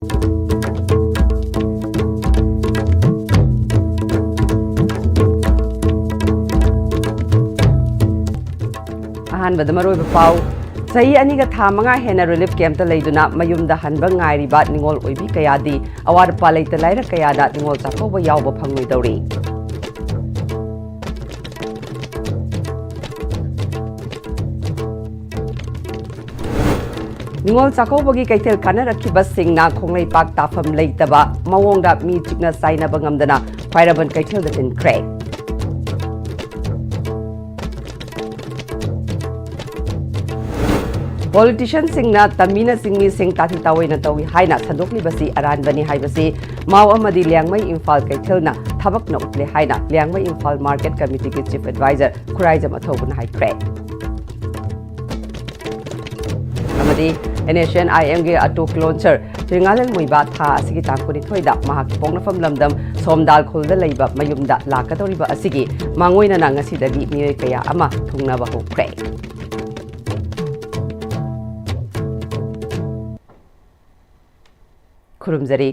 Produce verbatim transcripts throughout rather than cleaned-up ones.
ꯑꯍꯥꯟꯕꯗ ꯃꯔꯨꯑꯣꯏꯕ ꯄꯥꯎ꯫ ꯆꯍꯤ ꯑꯅꯤꯒ ꯊꯥ ꯃꯉꯥ ꯍꯦꯟꯅ relief campꯇ ꯂꯩꯗꯨꯅ ꯃꯌꯨꯝꯗ ꯍꯟꯕ ꯉꯥꯏꯔꯤꯕ ꯅꯤꯉꯣꯜ ꯑꯣꯏꯕꯤ ꯀꯌꯥꯗꯤ ꯑꯋꯥꯠ ꯑꯄꯥ ꯂꯩꯇ ꯂꯥꯏꯔ ꯀꯌꯥꯗ ꯅꯤꯉꯣꯜ ꯆꯥꯛꯀꯧꯕ ꯌꯥꯎꯕ ꯐꯪꯂꯣꯏꯗꯧꯔꯤ꯫ ꯅꯤꯉꯣꯜ ꯆꯥꯛꯀꯧꯕꯒꯤ ꯀꯩꯊꯦꯜ ꯀꯥꯟꯅꯔꯛꯈꯤꯕꯁꯤꯡꯅ ꯈꯣꯡꯂꯩꯄꯥꯛ ꯇꯥꯐꯝ ꯂꯩꯇꯕ ꯃꯑꯣꯡꯗ ꯃꯤ ꯆꯤꯛꯅ ꯆꯥꯏꯅꯕ ꯉꯝꯗꯅ ꯈ꯭ꯋꯥꯏꯔꯝꯕꯟ ꯀꯩꯊꯦꯜꯗ ꯇꯤꯟꯈ꯭ꯔꯦ꯫ Politicianꯁꯤꯡꯅ ꯇꯝꯃꯤꯅ ꯆꯤꯡꯃꯤꯁꯤꯡ ꯇꯥꯊꯤ ꯇꯥꯑꯣꯏꯅ ꯇꯧꯏ ꯍꯥꯏꯅ ꯁꯟꯗꯣꯛꯂꯤꯕꯁꯤ ꯑꯔꯥꯟꯕꯅꯤ ꯍꯥꯏꯕꯁꯤ ꯃꯥꯎ ꯑꯃꯗꯤ ꯂꯤꯌꯥꯡꯃꯩ ꯏꯝꯐꯥꯜ ꯀꯩꯊꯦꯜꯅ ꯊꯕꯛꯅ ꯎꯠꯂꯦ ꯍꯥꯏꯅ Liangmei Imphal Market Committeeꯒꯤ Chief Advisor Khuraijam ꯑꯊꯧꯕꯅ ꯍꯥꯏꯈ꯭ꯔꯦ꯫ ꯑꯃꯗꯤ NSCN-IMꯒꯤ auto launcher ꯆꯤꯔꯉꯥꯂꯦꯜ ꯃꯨꯏꯕꯥ ꯊꯥ ꯑꯁꯤꯒꯤ ꯇꯥꯡ ꯀꯨꯟꯅꯤꯊꯣꯏꯗ ꯃꯍꯥꯛꯀꯤ ꯄꯣꯛꯅꯐꯝ ꯂꯝꯗꯝ ꯁꯣꯝꯗꯥꯜ ꯈꯨꯜꯗ ꯂꯩꯕ ꯃꯌꯨꯝꯗ ꯂꯥꯛꯀꯗꯧꯔꯤꯕ ꯑꯁꯤꯒꯤ ꯃꯥꯡꯑꯣꯏꯅꯅ ꯉꯁꯤꯗꯒꯤ ꯃꯤꯑꯣꯏ ꯀꯌꯥ ꯑꯃ ꯊꯨꯡꯅꯕ ꯍꯧꯈ꯭ꯔꯦ꯫ ꯈꯨꯔꯨꯝꯖꯔꯤ꯫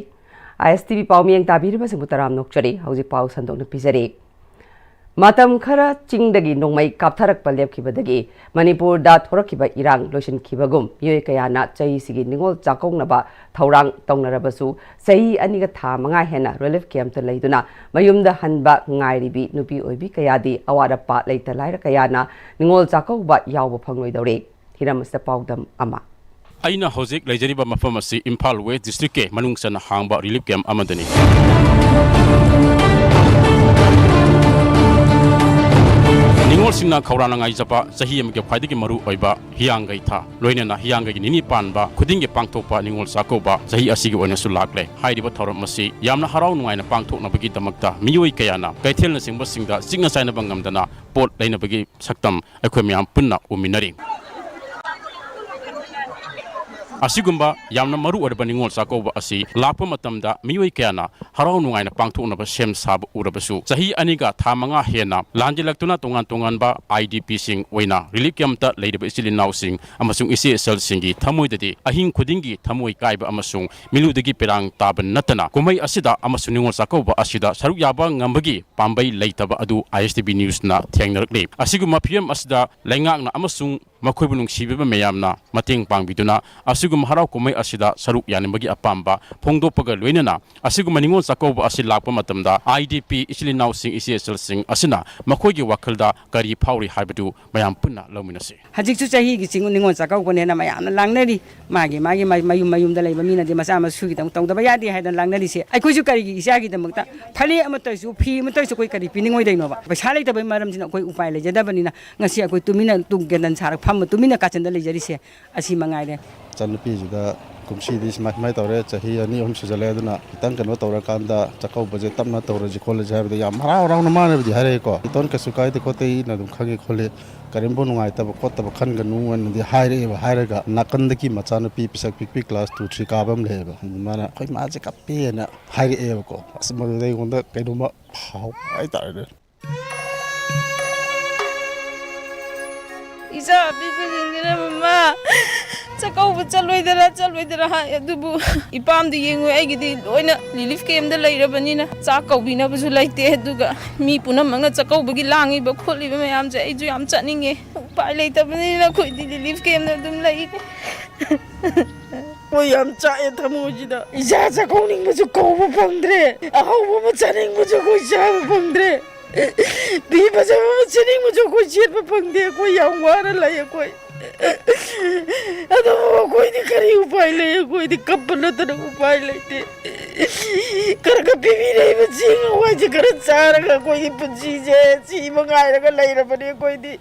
ISTV ꯄꯥꯎ ꯃꯤꯌꯦꯡ ꯇꯥꯕꯤꯔꯤꯕꯁꯤꯡꯕꯨ ꯇꯔꯥꯝꯅ ꯑꯣꯛꯆꯔꯤ꯫ ꯍꯧꯖꯤꯛ ꯄꯥꯎ ꯁꯟꯗꯣꯛꯅ ꯄꯤꯖꯔꯤ꯫ ꯃꯇꯝ ꯈꯔ ꯆꯤꯡꯗꯒꯤ ꯅꯣꯡꯃꯩ ꯀꯥꯞꯊꯔꯛꯄ ꯂꯦꯞꯈꯤꯕꯗꯒꯤ ꯃꯅꯤꯄꯨꯔꯗ ꯊꯣꯔꯛꯈꯤꯕ ꯏꯔꯥꯡ ꯂꯣꯏꯁꯤꯟꯈꯤꯕꯒꯨꯝ, ꯃꯤꯑꯣꯏ ꯀꯌꯥꯅ ꯆꯍꯤꯁꯤꯒꯤ ꯅꯤꯉꯣꯜ ꯆꯥꯛꯀꯧꯅꯕ ꯊꯧꯔꯥꯡ ꯇꯧꯅꯔꯕꯁꯨ, ꯆꯍꯤ ꯑꯅꯤꯒ ꯊꯥ ꯃꯉꯥ ꯍꯦꯟꯅ relief campꯇ ꯂꯩꯗꯨꯅ ꯃꯌꯨꯝꯗ ꯍꯟꯕ ꯉꯥꯏꯔꯤꯕꯤ ꯅꯨꯄꯤ ꯑꯣꯏꯕꯤ ꯀꯌꯥꯗꯤ ꯑꯋꯥꯠ ꯑꯄꯥ ꯂꯩꯇ ꯂꯥꯏꯔ ꯀꯌꯥꯅ ꯅꯤꯉꯣꯜ ꯆꯥꯛꯀꯧꯕ ꯌꯥꯎꯕ ꯐꯪꯂꯣꯏꯗꯧꯔꯦ꯫ ꯍꯤꯔꯝ ꯑꯁꯤꯗ ꯄꯥꯎꯗꯝ ꯑꯃ꯫ ꯑꯩꯅ ꯍꯧꯖꯤꯛ ꯂꯩꯖꯔꯤꯕ ꯃꯐꯝ ꯑꯁꯤ ꯏꯝꯐꯥꯜ West Districtꯀꯤ ꯃꯅꯨꯡ ꯆꯟꯅ ꯍꯥꯡꯕ relief camp ꯑꯃꯗꯅꯤ꯫ ꯅꯤꯉꯣꯜꯁꯤꯡꯅ ꯈꯧꯔꯥꯡꯅ ꯉꯥꯏꯖꯕ ꯆꯍꯤ ꯑꯃꯒꯤ ꯈ꯭ꯋꯥꯏꯗꯒꯤ ꯃꯔꯨ ꯑꯣꯏꯕ ꯍꯤꯌꯥꯡꯒꯩ ꯊꯥ, ꯂꯣꯏꯅꯅ ꯍꯤꯌꯥꯡꯒꯩꯒꯤ ꯅꯤꯅꯤ ꯄꯥꯟꯕ ꯈꯨꯗꯤꯡꯒꯤ ꯄꯥꯡꯊꯣꯛꯄ ꯅꯤꯉꯣꯜ ꯆꯥꯛꯀꯧꯕ ꯆꯍꯤ ꯑꯁꯤꯒꯤ ꯑꯣꯏꯅꯁꯨ ꯂꯥꯛꯂꯦ꯫ ꯍꯥꯏꯔꯤꯕ ꯊꯧꯔꯝ ꯑꯁꯤ ꯌꯥꯝꯅ ꯍꯔꯥꯎ ꯅꯨꯡꯉꯥꯏꯅ ꯄꯥꯡꯊꯣꯛꯅꯕꯒꯤꯗꯃꯛꯇ ꯃꯤꯑꯣꯏ ꯀꯌꯥꯅ ꯀꯩꯊꯦꯜꯅꯆꯤꯡꯕꯁꯤꯡꯗ ꯆꯤꯛꯅ ꯆꯥꯏꯅꯕ ꯉꯝꯗꯅ ꯄꯣꯠ ꯂꯩꯅꯕꯒꯤ ꯁꯛꯇꯝ ꯑꯩꯈꯣꯏ ꯃꯌꯥꯝ ꯄꯨꯟꯅ ꯎꯃꯤꯟꯅꯔꯤ꯫ ꯑꯁꯤꯒꯨꯝꯕ ꯌꯥꯝꯅ ꯃꯔꯨ ꯑꯣꯏꯔꯕ ꯅꯤꯉꯣꯜ ꯆꯥꯛꯀꯧꯕ ꯑꯁꯤ ꯂꯥꯛꯄ ꯃꯇꯝꯗ ꯃꯤꯑꯣꯏ ꯀꯌꯥꯅ ꯍꯔꯥꯎ ꯅꯨꯡꯉꯥꯏꯅ ꯄꯥꯡꯊꯣꯛꯅꯕ ꯁꯦꯝ ꯁꯥꯕ ꯎꯔꯕꯁꯨ, ꯆꯍꯤ ꯑꯅꯤꯒ ꯊꯥ ꯃꯉꯥ ꯍꯦꯟꯅ ꯂꯥꯟꯖꯦꯜꯂꯛꯇꯨꯅ ꯇꯣꯉꯥꯟ ꯇꯣꯉꯥꯟꯕ IDPꯁꯤꯡ ꯑꯣꯏꯅ relief campꯇ ꯂꯩꯔꯤꯕ ꯏꯆꯤꯜ ꯏꯅꯥꯎꯁꯤꯡ ꯑꯃꯁꯨꯡ ꯏꯆꯦ ꯏꯆꯜꯁꯤꯡꯒꯤ ꯊꯃꯣꯏꯗꯗꯤ ꯑꯍꯤꯡ ꯈꯨꯗꯤꯡꯒꯤ ꯊꯃꯣꯏ ꯀꯥꯏꯕ ꯑꯃꯁꯨꯡ ꯃꯤꯠꯂꯨꯗꯒꯤ ꯄꯤꯔꯥꯡ ꯇꯥꯕ ꯅꯠꯇꯅ, ꯀꯨꯝꯍꯩ ꯑꯁꯤꯗ ꯑꯃꯁꯨꯡ ꯅꯤꯉꯣꯜ ꯆꯥꯛꯀꯧꯕ ꯑꯁꯤꯗ ꯁꯔꯨꯛ ꯌꯥꯕ ꯉꯝꯕꯒꯤ ꯄꯥꯝꯕꯩ ꯂꯩꯇꯕ ꯑꯗꯨ ISTV Newsꯅ ꯊꯦꯡꯅꯔꯛꯂꯤ꯫ ꯑꯁꯤꯒꯨꯝꯕ ꯐꯤꯕꯝ ꯑꯁꯤꯗ ꯂꯩꯉꯥꯛꯅ ꯑꯃꯁꯨꯡ ꯃꯈꯣꯏꯕꯨ ꯅꯨꯡꯁꯤꯕꯤꯕ ꯃꯌꯥꯝꯅ ꯃꯇꯦꯡ ꯄꯥꯡꯕꯤꯗꯨꯅ ꯑꯁꯤꯒꯨꯝꯕ ꯍꯔꯥꯎ ꯀꯨꯝꯍꯩ ꯑꯁꯤꯗ ꯁꯔꯨꯛ ꯌꯥꯅꯤꯡꯕꯒꯤ ꯑꯄꯥꯝꯕ ꯐꯣꯡꯗꯣꯛꯄꯒ ꯂꯣꯏꯅꯅ, ꯑꯁꯤꯒꯨꯝꯕ ꯅꯤꯉꯣꯜ ꯆꯥꯛꯀꯧꯕ ꯑꯁꯤ ꯂꯥꯛꯄ ꯃꯇꯝꯗ IDP ꯏꯆꯤꯜ ꯏꯅꯥꯎꯁꯤꯡ, ꯏꯆꯦ ꯏꯆꯜꯁꯤꯡ ꯑꯁꯤꯅ ꯃꯈꯣꯏꯒꯤ ꯋꯥꯈꯜꯗ ꯀꯔꯤ ꯐꯥꯎꯔꯤ ꯍꯥꯏꯕꯗꯨ ꯃꯌꯥꯝ ꯄꯨꯟꯅ ꯂꯧꯃꯤꯟꯅꯁꯤ꯫ ꯍꯧꯖꯤꯛꯁꯨ ꯆꯍꯤꯒꯤ ꯆꯤꯡ-, ꯅꯤꯉꯣꯜ ꯆꯥꯛꯀꯧꯕꯅꯦꯅ ꯃꯌꯥꯝꯅ ꯂꯥꯡꯅꯔꯤ꯫ ꯃꯥꯒꯤ, ꯃꯥꯒꯤ ꯃ-, ꯃꯌꯨꯝ, ꯃꯌꯨꯝꯗ ꯂꯩꯕ ꯃꯤꯅꯗꯤ ꯃꯆꯥ ꯃꯁꯨꯒꯤꯗꯃꯛ ꯇꯧꯗꯕ ꯌꯥꯗꯦ ꯍꯥꯏꯗꯅ ꯂꯥꯡꯅꯔꯤꯁꯦ꯫ ꯑꯩꯈꯣꯏꯁꯨ ꯀꯔꯤꯒꯤ ꯏꯆꯥꯒꯤꯗꯃꯛꯇ ꯐꯅꯦꯛ ꯑꯃꯠꯇꯁꯨ, ꯐꯤ ꯑꯃꯠꯇꯁꯨ ꯑꯩꯈꯣꯏ ꯀꯔꯤ ꯄꯤꯅꯤꯡꯉꯣꯏꯗꯣꯏꯅꯣꯕ? ꯄꯩꯁꯥ ꯂꯩꯇꯕꯒꯤ ꯃꯔꯝꯁꯤꯅ ꯑꯩꯈꯣꯏ ꯎꯄꯥꯏ ꯂꯩꯖꯗꯕꯅꯤꯅ ꯉꯁꯤ ꯑꯩꯈꯣꯏ ꯇꯨꯃꯤꯟꯅ ꯇꯨꯡ ꯀꯦꯟꯗꯟ ꯁꯥꯔꯒ ꯐꯝꯃ ꯇꯨꯃꯤꯟꯅ ꯀꯥꯆꯤꯟꯗ ꯂꯩꯖꯔꯤꯁꯦ ꯑꯁꯤ ꯃꯉꯥꯏꯔꯦ꯫ ꯏꯆꯟꯅꯨꯄꯤꯁꯤꯗ ꯀꯨꯝꯁꯤꯗꯤ ꯁꯨꯃꯥꯏ ꯁꯨꯃꯥꯏ ꯇꯧꯔꯦ, ꯆꯍꯤ ꯑꯅꯤ ꯑꯍꯨꯝ ꯁꯨꯖꯜꯂꯛꯑꯦ, ꯑꯗꯨꯅ ꯈꯤꯇꯪ ꯀꯩꯅꯣ ꯇꯧꯔꯀꯥꯟꯗ ꯆꯥꯛꯀꯧꯕꯁꯦ ꯇꯞꯅ ꯇꯧꯔꯁꯤ ꯈꯣꯠꯂꯁꯤ ꯍꯥꯏꯕꯗ ꯌꯥꯝ ꯍꯔꯥꯎ ꯍꯔꯥꯎꯅ ꯃꯥꯅꯕꯨꯗꯤ ꯍꯥꯏꯔꯛꯑꯦꯀꯣ꯫ ꯏꯇꯣꯟ ꯀꯩꯁꯨ ꯀꯥꯏꯗꯦ ꯈꯣꯠꯇꯦ, ꯑꯩꯅ ꯑꯗꯨꯝ ꯈꯪꯉꯦ ꯈꯣꯠꯂꯦ, ꯀꯔꯤꯝꯐꯥꯎ ꯅꯨꯡꯉꯥꯏꯇꯕ ꯈꯣꯠꯇꯕ ꯈꯟꯒꯅꯨ ꯑꯅꯗꯤ ꯍꯥꯏꯔꯛꯑꯦꯕ꯫ ꯍꯥꯏꯔꯒ ꯅꯥꯀꯟꯗꯒꯤ ꯃꯆꯥꯅꯨꯄꯤ ꯄꯤꯁꯛ ꯄꯤꯛꯄꯤ class two three ꯀꯥꯕ ꯑꯃ ꯂꯩꯌꯦꯕ, ꯑꯗꯨ ꯃꯥꯅ "ꯑꯩꯈꯣꯏ ꯃꯥꯁꯦ ꯀꯞꯄꯦꯅ" ꯍꯥꯏꯔꯛꯑꯦꯕꯀꯣ꯫ ꯑꯁ, ꯃꯗꯨꯗ ꯑꯩꯉꯣꯟꯗ ꯀꯩꯅꯣꯝꯃ ꯐꯥꯎ ꯍꯥꯏꯇꯥꯔꯦꯅꯦ꯫ ꯏꯆꯥ ꯑꯄꯤꯛꯄꯁꯤꯡꯁꯤꯅ "ꯃꯃꯥ, ꯆꯥꯛꯀꯧꯕ ꯆꯠꯂꯣꯏꯗꯔꯥ, ꯆꯠꯂꯣꯏꯗꯔꯥ?" ꯍꯥꯏ꯫ ꯑꯗꯨꯕꯨ ꯏꯄꯥꯝꯗꯤ ꯌꯦꯡꯉꯨ, ꯑꯩꯒꯤꯗꯤ ꯂꯣꯏꯅ relief campꯇ ꯂꯩꯔꯕꯅꯤꯅ ꯆꯥꯛ ꯀꯧꯕꯤꯅꯕꯁꯨ ꯂꯩꯇꯦ꯫ ꯑꯗꯨꯒ ꯃꯤ ꯄꯨꯝꯅꯃꯛꯅ ꯆꯥꯛꯀꯧꯕꯒꯤ ꯂꯥꯡꯉꯤꯕ ꯈꯣꯠꯂꯤꯕ ꯃꯌꯥꯝꯁꯦ ꯑꯩꯁꯨ ꯌꯥꯝ ꯆꯠꯅꯤꯡꯉꯦ꯫ ꯎꯄꯥꯏ ꯂꯩꯇꯕꯅꯤꯅ ꯑꯩꯈꯣꯏꯗꯤ relief campꯇ ꯑꯗꯨꯝ ꯂꯩ꯫ ꯑꯩꯈꯣꯏ ꯌꯥꯝ ꯆꯥꯛꯑꯦ ꯊꯃꯣꯏꯁꯤꯗ꯫ ꯏꯆꯥ ꯆꯥꯛꯀꯧꯅꯤꯡꯕꯁꯨ ꯀꯧꯕ ꯐꯪꯗ꯭ꯔꯦ, ꯑꯍꯥꯎꯕ ꯑꯃ ꯆꯥꯅꯤꯡꯕꯁꯨ ꯑꯩꯈꯣꯏ ꯆꯥꯕ ꯐꯪꯗ꯭ꯔꯦ꯫ ꯐꯤ ꯐꯖꯕ ꯑꯃ ꯁꯦꯠꯅꯤꯡꯕꯁꯨ ꯑꯩꯈꯣꯏ ꯁꯦꯠꯄ ꯐꯪꯗꯦ꯫ ꯑꯩꯈꯣꯏ ꯌꯥꯝ ꯋꯥꯅ ꯂꯩ ꯑꯩꯈꯣꯏ꯫ ꯑꯗꯨꯕꯨ ꯑꯩꯈꯣꯏꯗꯤ ꯀꯔꯤ ꯎꯄꯥꯏ ꯂꯩ? ꯑꯩꯈꯣꯏꯗꯤ ꯀꯞꯄ ꯅꯠꯇꯅ ꯎꯄꯥꯏ ꯂꯩꯇꯦ꯫ ꯈꯔ ꯈꯔ ꯄꯤꯕꯤꯔꯛꯏꯕ ꯆꯦꯡ ꯍꯋꯥꯏꯁꯦ ꯈꯔ ꯆꯥꯔꯒ ꯑꯩꯈꯣꯏꯒꯤ ꯄꯨꯟꯁꯤꯁꯦ ꯁꯤꯕ ꯉꯥꯏꯔꯒ ꯂꯩꯔꯕꯅꯤ ꯑꯩꯈꯣꯏꯗꯤ꯫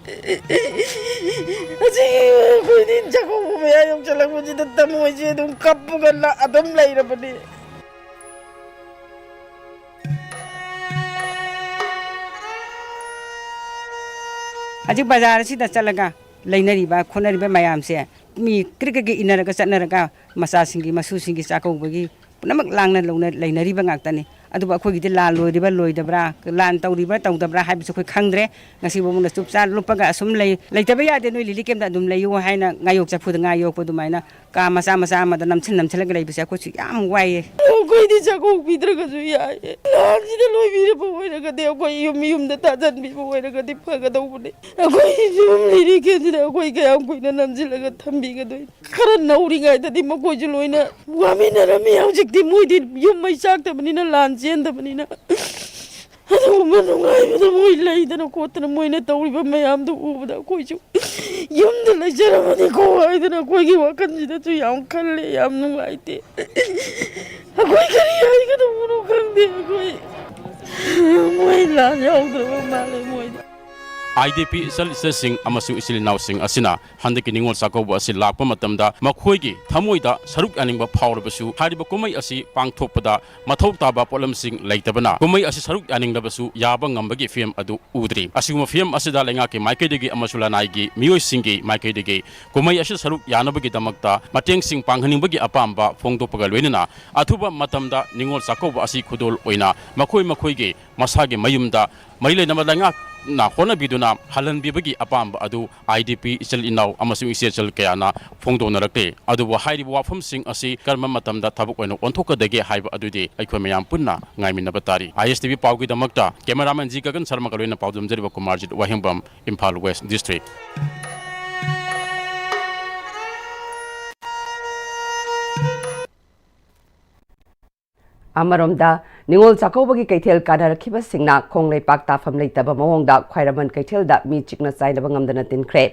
ꯑꯁꯤꯒꯤ ꯑꯩꯈꯣꯏꯗꯤ ꯆꯥꯛꯀꯧꯕ ꯃꯌꯥ ꯌꯧꯁꯜꯂꯛꯄꯁꯤꯗ ꯊꯃꯣꯏꯁꯦ ꯑꯗꯨꯝ ꯀꯞꯄꯒ ꯂ-, ꯑꯗꯨꯝ ꯂꯩꯔꯕꯅꯤ꯫ ꯍꯧꯖꯤꯛ ꯕꯖꯥꯔ ꯑꯁꯤꯗ ꯆꯠꯂꯒ ꯂꯩꯅꯔꯤꯕ ꯈꯣꯠꯅꯔꯤꯕ ꯃꯌꯥꯝꯁꯦ ꯃꯤ ꯀ꯭ꯔꯤꯛ ꯀ꯭ꯔꯤꯛ ꯏꯟꯅꯔꯒ ꯆꯠꯅꯔꯒ ꯃꯆꯥꯁꯤꯡꯒꯤ, ꯃꯁꯨꯁꯤꯡꯒꯤ ꯆꯥꯛꯀꯧꯕꯒꯤ ꯄꯨꯝꯅꯃꯛ ꯂꯥꯡꯅ ꯂꯧꯅ ꯂꯩꯅꯔꯤꯕ ꯉꯥꯛꯇꯅꯤ꯫ ꯑꯗꯨꯕꯨ ꯑꯩꯈꯣꯏꯒꯤꯗꯤ ꯂꯥꯟ ꯂꯣꯏꯔꯤꯕ꯭ꯔꯥ ꯂꯣꯏꯗꯕ꯭ꯔꯥ, ꯂꯥꯟ ꯇꯧꯔꯤꯕ꯭ꯔꯥ ꯇꯧꯗꯕ꯭ꯔꯥ ꯍꯥꯏꯕꯁꯨ ꯑꯩꯈꯣꯏ ꯈꯪꯗ꯭ꯔꯦ꯫ ꯉꯁꯤ ꯐꯥꯎꯕꯅ ꯆꯨꯞ ꯆꯥ ꯂꯨꯞꯄꯒ ꯑꯁꯨꯝ ꯂꯩ꯫ ꯂꯩꯇꯕ ꯌꯥꯗꯦ, ꯅꯣꯏ ꯂꯤꯂꯤ ꯀꯦꯝꯗ ꯑꯗꯨꯝ ꯂꯩꯌꯨ ꯍꯥꯏꯅ ꯉꯥꯌꯣꯛ ꯆꯐꯨꯗ ꯉꯥ ꯌꯣꯛꯄ ꯑꯗꯨꯃꯥꯏꯅ ꯀꯥ ꯃꯆꯥ ꯃꯆꯥ ꯑꯃꯗ ꯅꯝꯁꯤꯟ ꯅꯝꯁꯤꯜꯂꯒ ꯂꯩꯕꯁꯦ ꯑꯩꯈꯣꯏꯁꯨ ꯌꯥꯝ ꯋꯥꯏꯌꯦ꯫ ꯑꯩꯈꯣꯏꯗꯤ ꯆꯥꯛꯀꯧꯕꯤꯗ꯭ꯔꯒꯁꯨ ꯌꯥꯏꯌꯦ꯫ ꯂꯥꯟꯁꯤꯗ ꯂꯣꯏꯕꯤꯔꯕ ꯑꯣꯏꯔꯒꯗꯤ, ꯑꯩꯈꯣꯏ ꯌꯨꯝ ꯌꯨꯝꯗ ꯊꯥꯖꯟꯕꯤꯕ ꯑꯣꯏꯔꯒꯗꯤ ꯐꯒꯗꯧꯕꯅꯦ꯫ ꯑꯩꯈꯣꯏ ꯁꯤꯒꯨꯝ ꯂꯩꯔꯤ ꯀꯦꯟꯁꯤꯗ ꯑꯩꯈꯣꯏ ꯀꯌꯥꯝ ꯀꯨꯏꯅ ꯅꯝꯁꯤꯜꯂꯒ ꯊꯝꯕꯤꯒꯗꯣꯏꯅꯣ? ꯈꯔ ꯅꯧꯔꯤꯉꯩꯗꯗꯤ ꯃꯈꯣꯏꯁꯨ ꯂꯣꯏꯅ ꯋꯥꯃꯤꯟꯅꯔꯝꯃꯤ꯫ ꯍꯧꯖꯤꯛꯇꯤ ꯃꯣꯏꯗꯤ ꯌꯨꯝ ꯃꯩ ꯆꯥꯛꯇꯕꯅꯤꯅ, ꯂꯥꯟ ꯆꯦꯟꯗꯕꯅꯤꯅ, ꯑꯗꯨꯒꯨꯝꯕ ꯅꯨꯡꯉꯥꯏꯕꯗ ꯃꯣꯏ ꯂꯩꯗꯅ ꯈꯣꯠꯇꯅ ꯃꯣꯏꯅ ꯇꯧꯔꯤꯕ ꯃꯌꯥꯝꯗꯨ ꯎꯕꯗ ꯑꯩꯈꯣꯏꯁꯨ ꯌꯨꯝꯗ ꯂꯩꯖꯔꯕꯅꯤꯀꯣ ꯍꯥꯏꯗꯅ ꯑꯩꯈꯣꯏꯒꯤ ꯋꯥꯈꯜꯁꯤꯗꯁꯨ ꯌꯥꯝ ꯈꯜꯂꯦ, ꯌꯥꯝ ꯅꯨꯡꯉꯥꯏꯇꯦ꯫ ꯑꯩꯈꯣꯏ ꯀꯔꯤ ꯍꯥꯏꯒꯗꯧꯕꯅꯣ ꯈꯪꯗꯦ꯫ ꯑꯩꯈꯣꯏ ꯃꯣꯏ ꯂꯥꯟ ꯌꯥꯎꯗ꯭ꯔꯕ ꯃꯥꯜꯂꯦ ꯃꯣꯏꯗ꯫ ꯑꯥꯏ ꯗꯤ ꯄꯤ ꯏꯆꯜ ꯏꯆꯦꯁꯤꯡ ꯑꯃꯁꯨꯡ ꯏꯆꯤꯜ ꯏꯅꯥꯎꯁꯤꯡ ꯑꯁꯤꯅ ꯍꯟꯗꯛꯀꯤ ꯅꯤꯉꯣꯜ ꯆꯥꯛꯀꯧꯕ ꯑꯁꯤ ꯂꯥꯛꯄ ꯃꯇꯝꯗ ꯃꯈꯣꯏꯒꯤ ꯊꯃꯣꯏꯗ ꯁꯔꯨꯛ ꯌꯥꯅꯤꯡꯕ ꯐꯥꯎꯔꯕꯁꯨ, ꯍꯥꯏꯔꯤꯕ ꯀꯨꯝꯍꯩ ꯑꯁꯤ ꯄꯥꯡꯊꯣꯛꯄꯗ ꯃꯊꯧ ꯇꯥꯕ ꯄꯣꯠꯂꯝꯁꯤꯡ ꯂꯩꯇꯕꯅ ꯀꯨꯝꯍꯩ ꯑꯁꯤ ꯁꯔꯨꯛ ꯌꯥꯅꯤꯡꯂꯕꯁꯨ ꯌꯥꯕ ꯉꯝꯕꯒꯤ ꯐꯤꯚꯝ ꯑꯗꯨ ꯎꯗ꯭ꯔꯤ꯫ ꯑꯁꯤꯒꯨꯝꯕ ꯐꯤꯚꯝ ꯑꯁꯤꯗ ꯂꯩꯉꯥꯛꯀꯤ ꯃꯥꯏꯀꯩꯗꯒꯤ ꯑꯃꯁꯨꯡ ꯂꯅꯥꯏꯒꯤ ꯃꯤꯑꯣꯏꯁꯤꯡꯒꯤ ꯃꯥꯏꯀꯩꯗꯒꯤ ꯀꯨꯝꯍꯩ ꯑꯁꯤ ꯁꯔꯨꯛ ꯌꯥꯅꯕꯒꯤꯗꯃꯛꯇ ꯃꯇꯦꯡꯁꯤꯡ ꯄꯥꯡꯍꯟꯅꯤꯡꯕꯒꯤ ꯑꯄꯥꯝꯕ ꯐꯣꯡꯗꯣꯛꯄꯒ ꯂꯣꯏꯅꯅ ꯑꯊꯨꯕ ꯃꯇꯝꯗ ꯅꯤꯉꯣꯜ ꯆꯥꯛꯀꯧꯕ ꯑꯁꯤ ꯈꯨꯗꯣꯜ ꯑꯣꯏꯅ ꯃꯈꯣꯏ ꯃꯈꯣꯏꯒꯤ ꯃꯁꯥꯒꯤ ꯃꯌꯨꯝꯗ ꯃꯔꯤ ꯂꯩꯅꯕ ꯂꯩꯉꯥꯛꯅ ꯍꯣꯠꯅꯕꯤꯗꯨꯅ ꯍꯜꯍꯟꯕꯤꯕꯒꯤ ꯑꯄꯥꯝꯕ ꯑꯗꯨ ꯑꯥꯏ ꯗꯤ ꯄꯤ ꯏꯆꯤꯜ ꯏꯅꯥꯎ ꯑꯃꯁꯨꯡ ꯏꯆꯦ ꯏꯆꯜ ꯀꯌꯥꯅ ꯐꯣꯡꯗꯣꯛꯅꯔꯛꯂꯤ꯫ ꯑꯗꯨꯕꯨ ꯍꯥꯏꯔꯤꯕ ꯋꯥꯐꯝꯁꯤꯡ ꯑꯁꯤ ꯀꯔꯝꯕ ꯃꯇꯝꯗ ꯊꯕꯛ ꯑꯣꯏꯅ ꯑꯣꯟꯊꯣꯛꯀꯗꯒꯦ ꯍꯥꯏꯕ ꯑꯗꯨꯗꯤ ꯑꯩꯈꯣꯏ ꯃꯌꯥꯝ ꯄꯨꯟꯅ ꯉꯥꯏꯃꯤꯟꯅꯕ ꯇꯥꯔꯤ꯫ ꯑꯥꯏ ꯑꯦꯁ T V ꯄꯥꯎꯒꯤꯗꯃꯛꯇ cameraman G Gagan ꯁꯔꯃꯒ ꯂꯣꯏꯅꯅ ꯄꯥꯎꯗꯝꯖꯔꯤꯕ ꯀꯨꯃꯥꯔꯖꯤꯠ ꯋꯥꯍꯦꯡꯕꯝ, ꯏꯝꯐꯥꯜ ꯋꯦꯁ ꯗꯤꯁꯇ꯭ꯔꯤꯛ꯫ ꯑꯃꯔꯣꯝꯗ, ꯅꯤꯉꯣꯜ ꯆꯥꯛꯀꯧꯕꯒꯤ ꯀꯩꯊꯦꯜ ꯀꯥꯟꯅꯔꯛꯈꯤꯕꯁꯤꯡꯅ ꯈꯣꯡ ꯂꯩꯄꯥꯛ ꯇꯥꯐꯝ ꯂꯩꯇꯕ ꯃꯑꯣꯡꯗ ꯈ꯭ꯋꯥꯏꯔꯝꯕꯟ ꯀꯩꯊꯦꯜꯗ ꯃꯤ ꯆꯤꯛꯅ ꯆꯥꯏꯅꯕ ꯉꯝꯗꯅ ꯇꯤꯟꯈ꯭ꯔꯦ꯫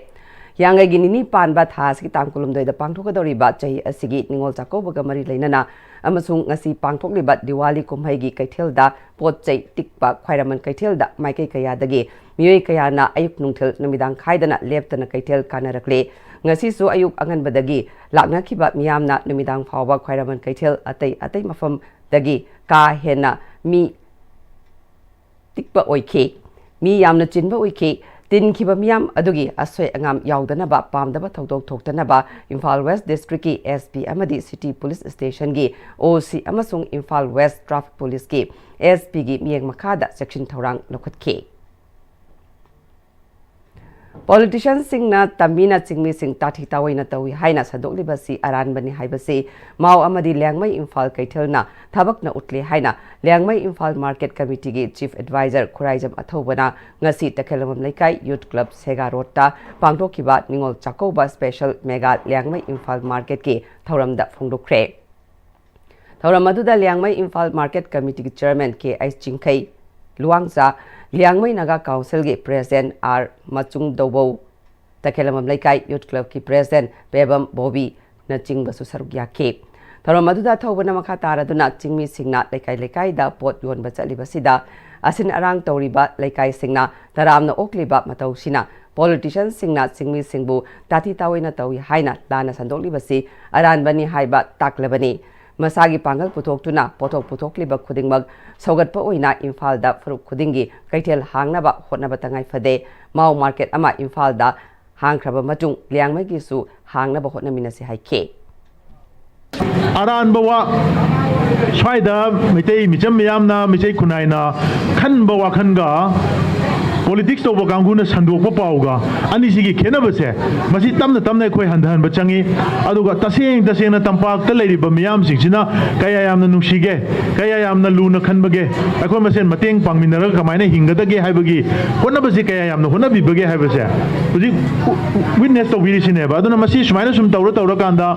ꯍꯤꯌꯥꯡꯒꯩꯒꯤ ꯅꯤꯅꯤ ꯄꯥꯟꯕ ꯊꯥ ꯑꯁꯤꯒꯤ ꯇꯥꯡ ꯀꯨꯟꯍꯨꯝꯗꯣꯏꯗ ꯄꯥꯡꯊꯣꯛꯀꯗꯧꯔꯤꯕ ꯆꯍꯤ ꯑꯁꯤꯒꯤ ꯅꯤꯉꯣꯜ ꯆꯥꯛꯀꯧꯕꯒ ꯃꯔꯤ ꯂꯩꯅꯅ ꯑꯃꯁꯨꯡ ꯉꯁꯤ ꯄꯥꯡꯊꯣꯛꯂꯤꯕ ꯗꯤꯋꯥꯂꯤ ꯀꯨꯝꯍꯩꯒꯤ ꯀꯩꯊꯦꯜꯗ ꯄꯣꯠ ꯆꯩ ꯇꯤꯛꯄ ꯈ꯭ꯋꯥꯏꯔꯝꯕꯟ ꯀꯩꯊꯦꯜꯗ ꯃꯥꯏꯀꯩ ꯀꯌꯥꯗꯒꯤ ꯃꯤꯑꯣꯏ ꯀꯌꯥꯅ ꯑꯌꯨꯛ ꯅꯨꯡꯊꯤꯜ ꯅꯨꯃꯤꯗꯥꯡ ꯈꯥꯏꯗꯅ ꯂꯦꯞꯇꯅ ꯀꯩꯊꯦꯜ ꯀꯥꯟꯅꯔꯛꯂꯤ꯫ ꯉꯁꯤꯁꯨ ꯑꯌꯨꯛ ꯑꯉꯟꯕꯗꯒꯤ ꯂꯥꯛꯅꯈꯤꯕ ꯃꯤꯌꯥꯝꯅ ꯅꯨꯃꯤꯗꯥꯡ ꯐꯥꯎꯕ ꯈ꯭ꯋꯥꯏꯔꯝꯕꯟ ꯀꯩꯊꯦꯜ ꯑꯇꯩ ꯑꯇꯩ ꯃꯐꯝꯗꯒꯤ ꯀꯥ ꯍꯦꯟꯅ ꯃꯤ ꯇꯤꯛꯄ ꯑꯣꯏꯈꯤ꯫ ꯃꯤ ꯌꯥꯝꯅ ꯆꯤꯟꯕ ꯑꯣꯏꯈꯤ꯫ ꯇꯤꯟꯈꯤꯕ ꯃꯤꯌꯥꯝ ꯑꯗꯨꯒꯤ ꯑꯁꯣꯏ ꯑꯉꯥꯝ ꯌꯥꯎꯗꯅꯕ ꯄꯥꯝꯗꯕ ꯊꯧꯗꯣꯛ ꯊꯣꯛꯇꯅꯕ ꯏꯝꯐꯥꯜ ꯋꯦꯁ ꯗꯤꯁꯇ꯭ꯔꯤꯛꯀꯤ ꯑꯦꯁ ꯄꯤ ꯑꯃꯗꯤ ꯁꯤꯇꯤ ꯄꯨꯂꯤꯁ ꯁ꯭ꯇꯦꯁꯟꯒꯤ ꯑꯣ ꯁꯤ ꯑꯃꯁꯨꯡ ꯏꯝꯐꯥꯜ ꯋꯦꯁ ꯇ꯭ꯔꯥꯐꯤꯛ ꯄꯨꯂꯤꯁꯀꯤ ꯑꯦꯁ ꯄꯤꯒꯤ ꯃꯤꯠꯌꯦꯡ ꯃꯈꯥꯗ ꯆꯦꯛꯁꯤꯟ ꯊꯧꯔꯥꯡ ꯂꯧꯈꯠꯈꯤ꯫ ꯄꯣꯂꯤꯇꯤꯁꯤꯌꯟꯁꯤꯡꯅ ꯇꯝꯃꯤꯅ ꯆꯤꯡꯃꯤꯁꯤꯡ ꯇꯥꯊꯤ ꯇꯥꯑꯣꯏꯅ ꯇꯧꯏ ꯍꯥꯏꯅ ꯁꯟꯗꯣꯛꯂꯤꯕꯁꯤ ꯑꯔꯥꯟꯕꯅꯤ ꯍꯥꯏꯕꯁꯤ ꯃꯥꯎ ꯑꯃꯗꯤ ꯂꯤꯌꯥꯡꯃꯩ ꯏꯝꯐꯥꯜ ꯀꯩꯊꯦꯜꯅ ꯊꯕꯛꯅ ꯎꯠꯂꯦ ꯍꯥꯏꯅ ꯂꯤꯌꯥꯡꯃꯩ ꯏꯝꯐꯥꯜ ꯃꯥꯔꯀꯦꯠ ꯀꯃꯤꯇꯤꯒꯤ ꯆꯤꯐ ꯑꯦꯗꯚꯥꯏꯖꯔ ꯈꯨꯔꯥꯏꯖꯝ ꯑꯊꯧꯕꯅ ꯉꯁꯤ ꯇꯈꯦꯂꯝꯕꯝ ꯂꯩꯀꯥꯏ ꯌꯨꯠ ꯀ꯭ꯂꯕ ꯁꯦꯒꯥ ꯔꯣꯗꯇ ꯄꯥꯡꯊꯣꯛꯈꯤꯕ ꯅꯤꯉꯣꯜ ꯆꯥꯛꯀꯧꯕ ꯁ꯭ꯄꯦꯁꯦꯜ ꯃꯦꯒꯥ ꯂꯤꯌꯥꯡꯃꯩ ꯏꯝꯐꯥꯜ ꯃꯥꯔꯀꯦꯠꯀꯤ ꯊꯧꯔꯝꯗ ꯐꯣꯡꯗꯣꯛꯈ꯭ꯔꯦ꯫ ꯊꯧꯔꯝ ꯑꯗꯨꯗ ꯂꯤꯌꯥꯡꯃꯩ ꯏꯝꯐꯥꯜ ꯃꯥꯔꯀꯦꯠ ꯀꯃꯤꯇꯤꯒꯤ ꯆꯤꯌꯔꯃꯦꯟ ꯀꯦ ꯑꯩꯆ ꯆꯤꯡꯈꯩ, ꯂꯨꯋꯥꯡꯖꯥ, ꯂꯤꯌꯥꯡꯃꯩ ꯅꯥꯒꯥ ꯀꯥꯎꯟꯁꯤꯜꯒꯤ ꯄ꯭ꯔꯦꯁꯤꯗꯦꯟ ꯑꯥꯔ ꯃꯆꯨꯡꯗꯧꯕꯧ, ꯇꯈꯦꯂꯝꯕꯝ ꯂꯩꯀꯥꯏ ꯌꯨꯠ ꯀ꯭ꯂꯕꯀꯤ ꯄ꯭ꯔꯦꯁꯤꯗꯦꯟ ꯄꯦꯕꯝ ꯕꯣꯕꯤꯅꯆꯤꯡꯕꯁꯨ ꯁꯔꯨꯛ ꯌꯥꯈꯤ꯫ ꯊꯧꯔꯝ ꯑꯗꯨꯗ ꯊꯧꯕꯅ ꯃꯈꯥ ꯇꯥꯔꯗꯨꯅ ꯆꯤꯡꯃꯤꯁꯤꯡꯅ ꯂꯩꯀꯥꯏ ꯂꯩꯀꯥꯏꯗ ꯄꯣꯠ ꯌꯣꯟꯕ ꯆꯠꯂꯤꯕꯁꯤꯗ ꯑꯁꯤꯟ ꯑꯔꯥꯡ ꯇꯧꯔꯤꯕ ꯂꯩꯀꯥꯏꯁꯤꯡꯅ ꯇꯔꯥꯝꯅ ꯑꯣꯛꯂꯤꯕ ꯃꯇꯧꯁꯤꯅ ꯄꯣꯂꯤꯇꯤꯁꯤꯌꯟꯁꯤꯡꯅ ꯆꯤꯡꯃꯤꯁꯤꯡꯕꯨ ꯇꯥꯊꯤ ꯇꯥꯑꯣꯏꯅ ꯇꯧꯏ ꯍꯥꯏꯅ ꯂꯥꯟꯅ ꯁꯟꯗꯣꯛꯂꯤꯕꯁꯤ ꯑꯔꯥꯟꯕꯅꯤ ꯍꯥꯏꯕ ꯇꯥꯛꯂꯕꯅꯤ꯫ ꯃꯁꯥꯒꯤ ꯄꯥꯡꯒꯜ ꯄꯨꯊꯣꯛꯇꯨꯅ ꯄꯣꯠꯊꯣꯛ ꯄꯨꯊꯣꯛꯂꯤꯕ ꯈꯨꯗꯤꯡꯃꯛ ꯁꯧꯒꯠꯄ ꯑꯣꯏꯅ ꯏꯝꯐꯥꯜꯗ ꯐꯨꯔꯨꯞ ꯈꯨꯗꯤꯡꯒꯤ ꯀꯩꯊꯦꯜ ꯍꯥꯡꯅꯕ ꯍꯣꯠꯅꯕ ꯇꯉꯥꯏ ꯐꯗꯦ꯫ ꯃꯥꯎ ꯃꯥꯔꯀꯦꯠ ꯑꯃ ꯏꯝꯐꯥꯜꯗ ꯍꯥꯡꯈ꯭ꯔꯕ ꯃꯇꯨꯡ ꯂꯤꯌꯥꯡꯃꯩꯒꯤꯁꯨ ꯍꯥꯡꯅꯕ ꯍꯣꯠꯅꯃꯤꯟꯅꯁꯤ ꯍꯥꯏꯈꯤ꯫ ꯑꯔꯥꯟꯕ ꯋꯥ, ꯁ꯭ꯋꯥꯏꯗ ꯃꯩꯇꯩ ꯃꯤꯆꯝ ꯃꯤꯌꯥꯝꯅ, ꯃꯩꯇꯩ ꯈꯨꯟꯅꯥꯏꯅ ꯈꯟꯕ ꯋꯥꯈꯜꯒ ꯄꯣꯂꯤꯇꯤꯛꯁ ꯇꯧꯕ ꯀꯥꯡꯕꯨꯅ ꯁꯟꯗꯣꯛꯄ ꯄꯥꯎꯒ ꯑꯅꯤꯁꯤꯒꯤ ꯈꯦꯠꯅꯕꯁꯦ, ꯃꯁꯤ ꯇꯞꯅ ꯇꯞꯅ ꯑꯩꯈꯣꯏ ꯍꯟꯊꯍꯟꯕ ꯆꯪꯉꯤ꯫ ꯑꯗꯨꯒ ꯇꯁꯦꯡ ꯇꯁꯦꯡꯅ ꯇꯝꯄꯥꯛꯇ ꯂꯩꯔꯤꯕ ꯃꯤꯌꯥꯝꯁꯤꯡꯁꯤꯅ ꯀꯌꯥ ꯌꯥꯝꯅ ꯅꯨꯡꯁꯤꯒꯦ, ꯀꯌꯥ ꯌꯥꯝꯅ ꯂꯨꯅ ꯈꯟꯕꯒꯦ, ꯑꯩꯈꯣꯏ ꯃꯁꯦꯟ ꯃꯇꯦꯡ ꯄꯥꯡꯃꯤꯟꯅꯔꯒ ꯀꯃꯥꯏꯅ ꯍꯤꯡꯒꯗꯒꯦ ꯍꯥꯏꯕꯒꯤ ꯍꯣꯠꯅꯕꯁꯦ ꯀꯌꯥ ꯌꯥꯝꯅ ꯍꯣꯠꯅꯕꯤꯕꯒꯦ ꯍꯥꯏꯕꯁꯦ ꯍꯧꯖꯤꯛ ꯋꯤꯠꯅꯦꯁ ꯇꯧꯕꯤꯔꯤꯁꯤꯅꯦꯕ꯫ ꯑꯗꯨꯅ ꯃꯁꯤ ꯁꯨꯃꯥꯏꯅ ꯁꯨꯝ ꯇꯧꯔ ꯇꯧꯔꯀꯥꯟꯗ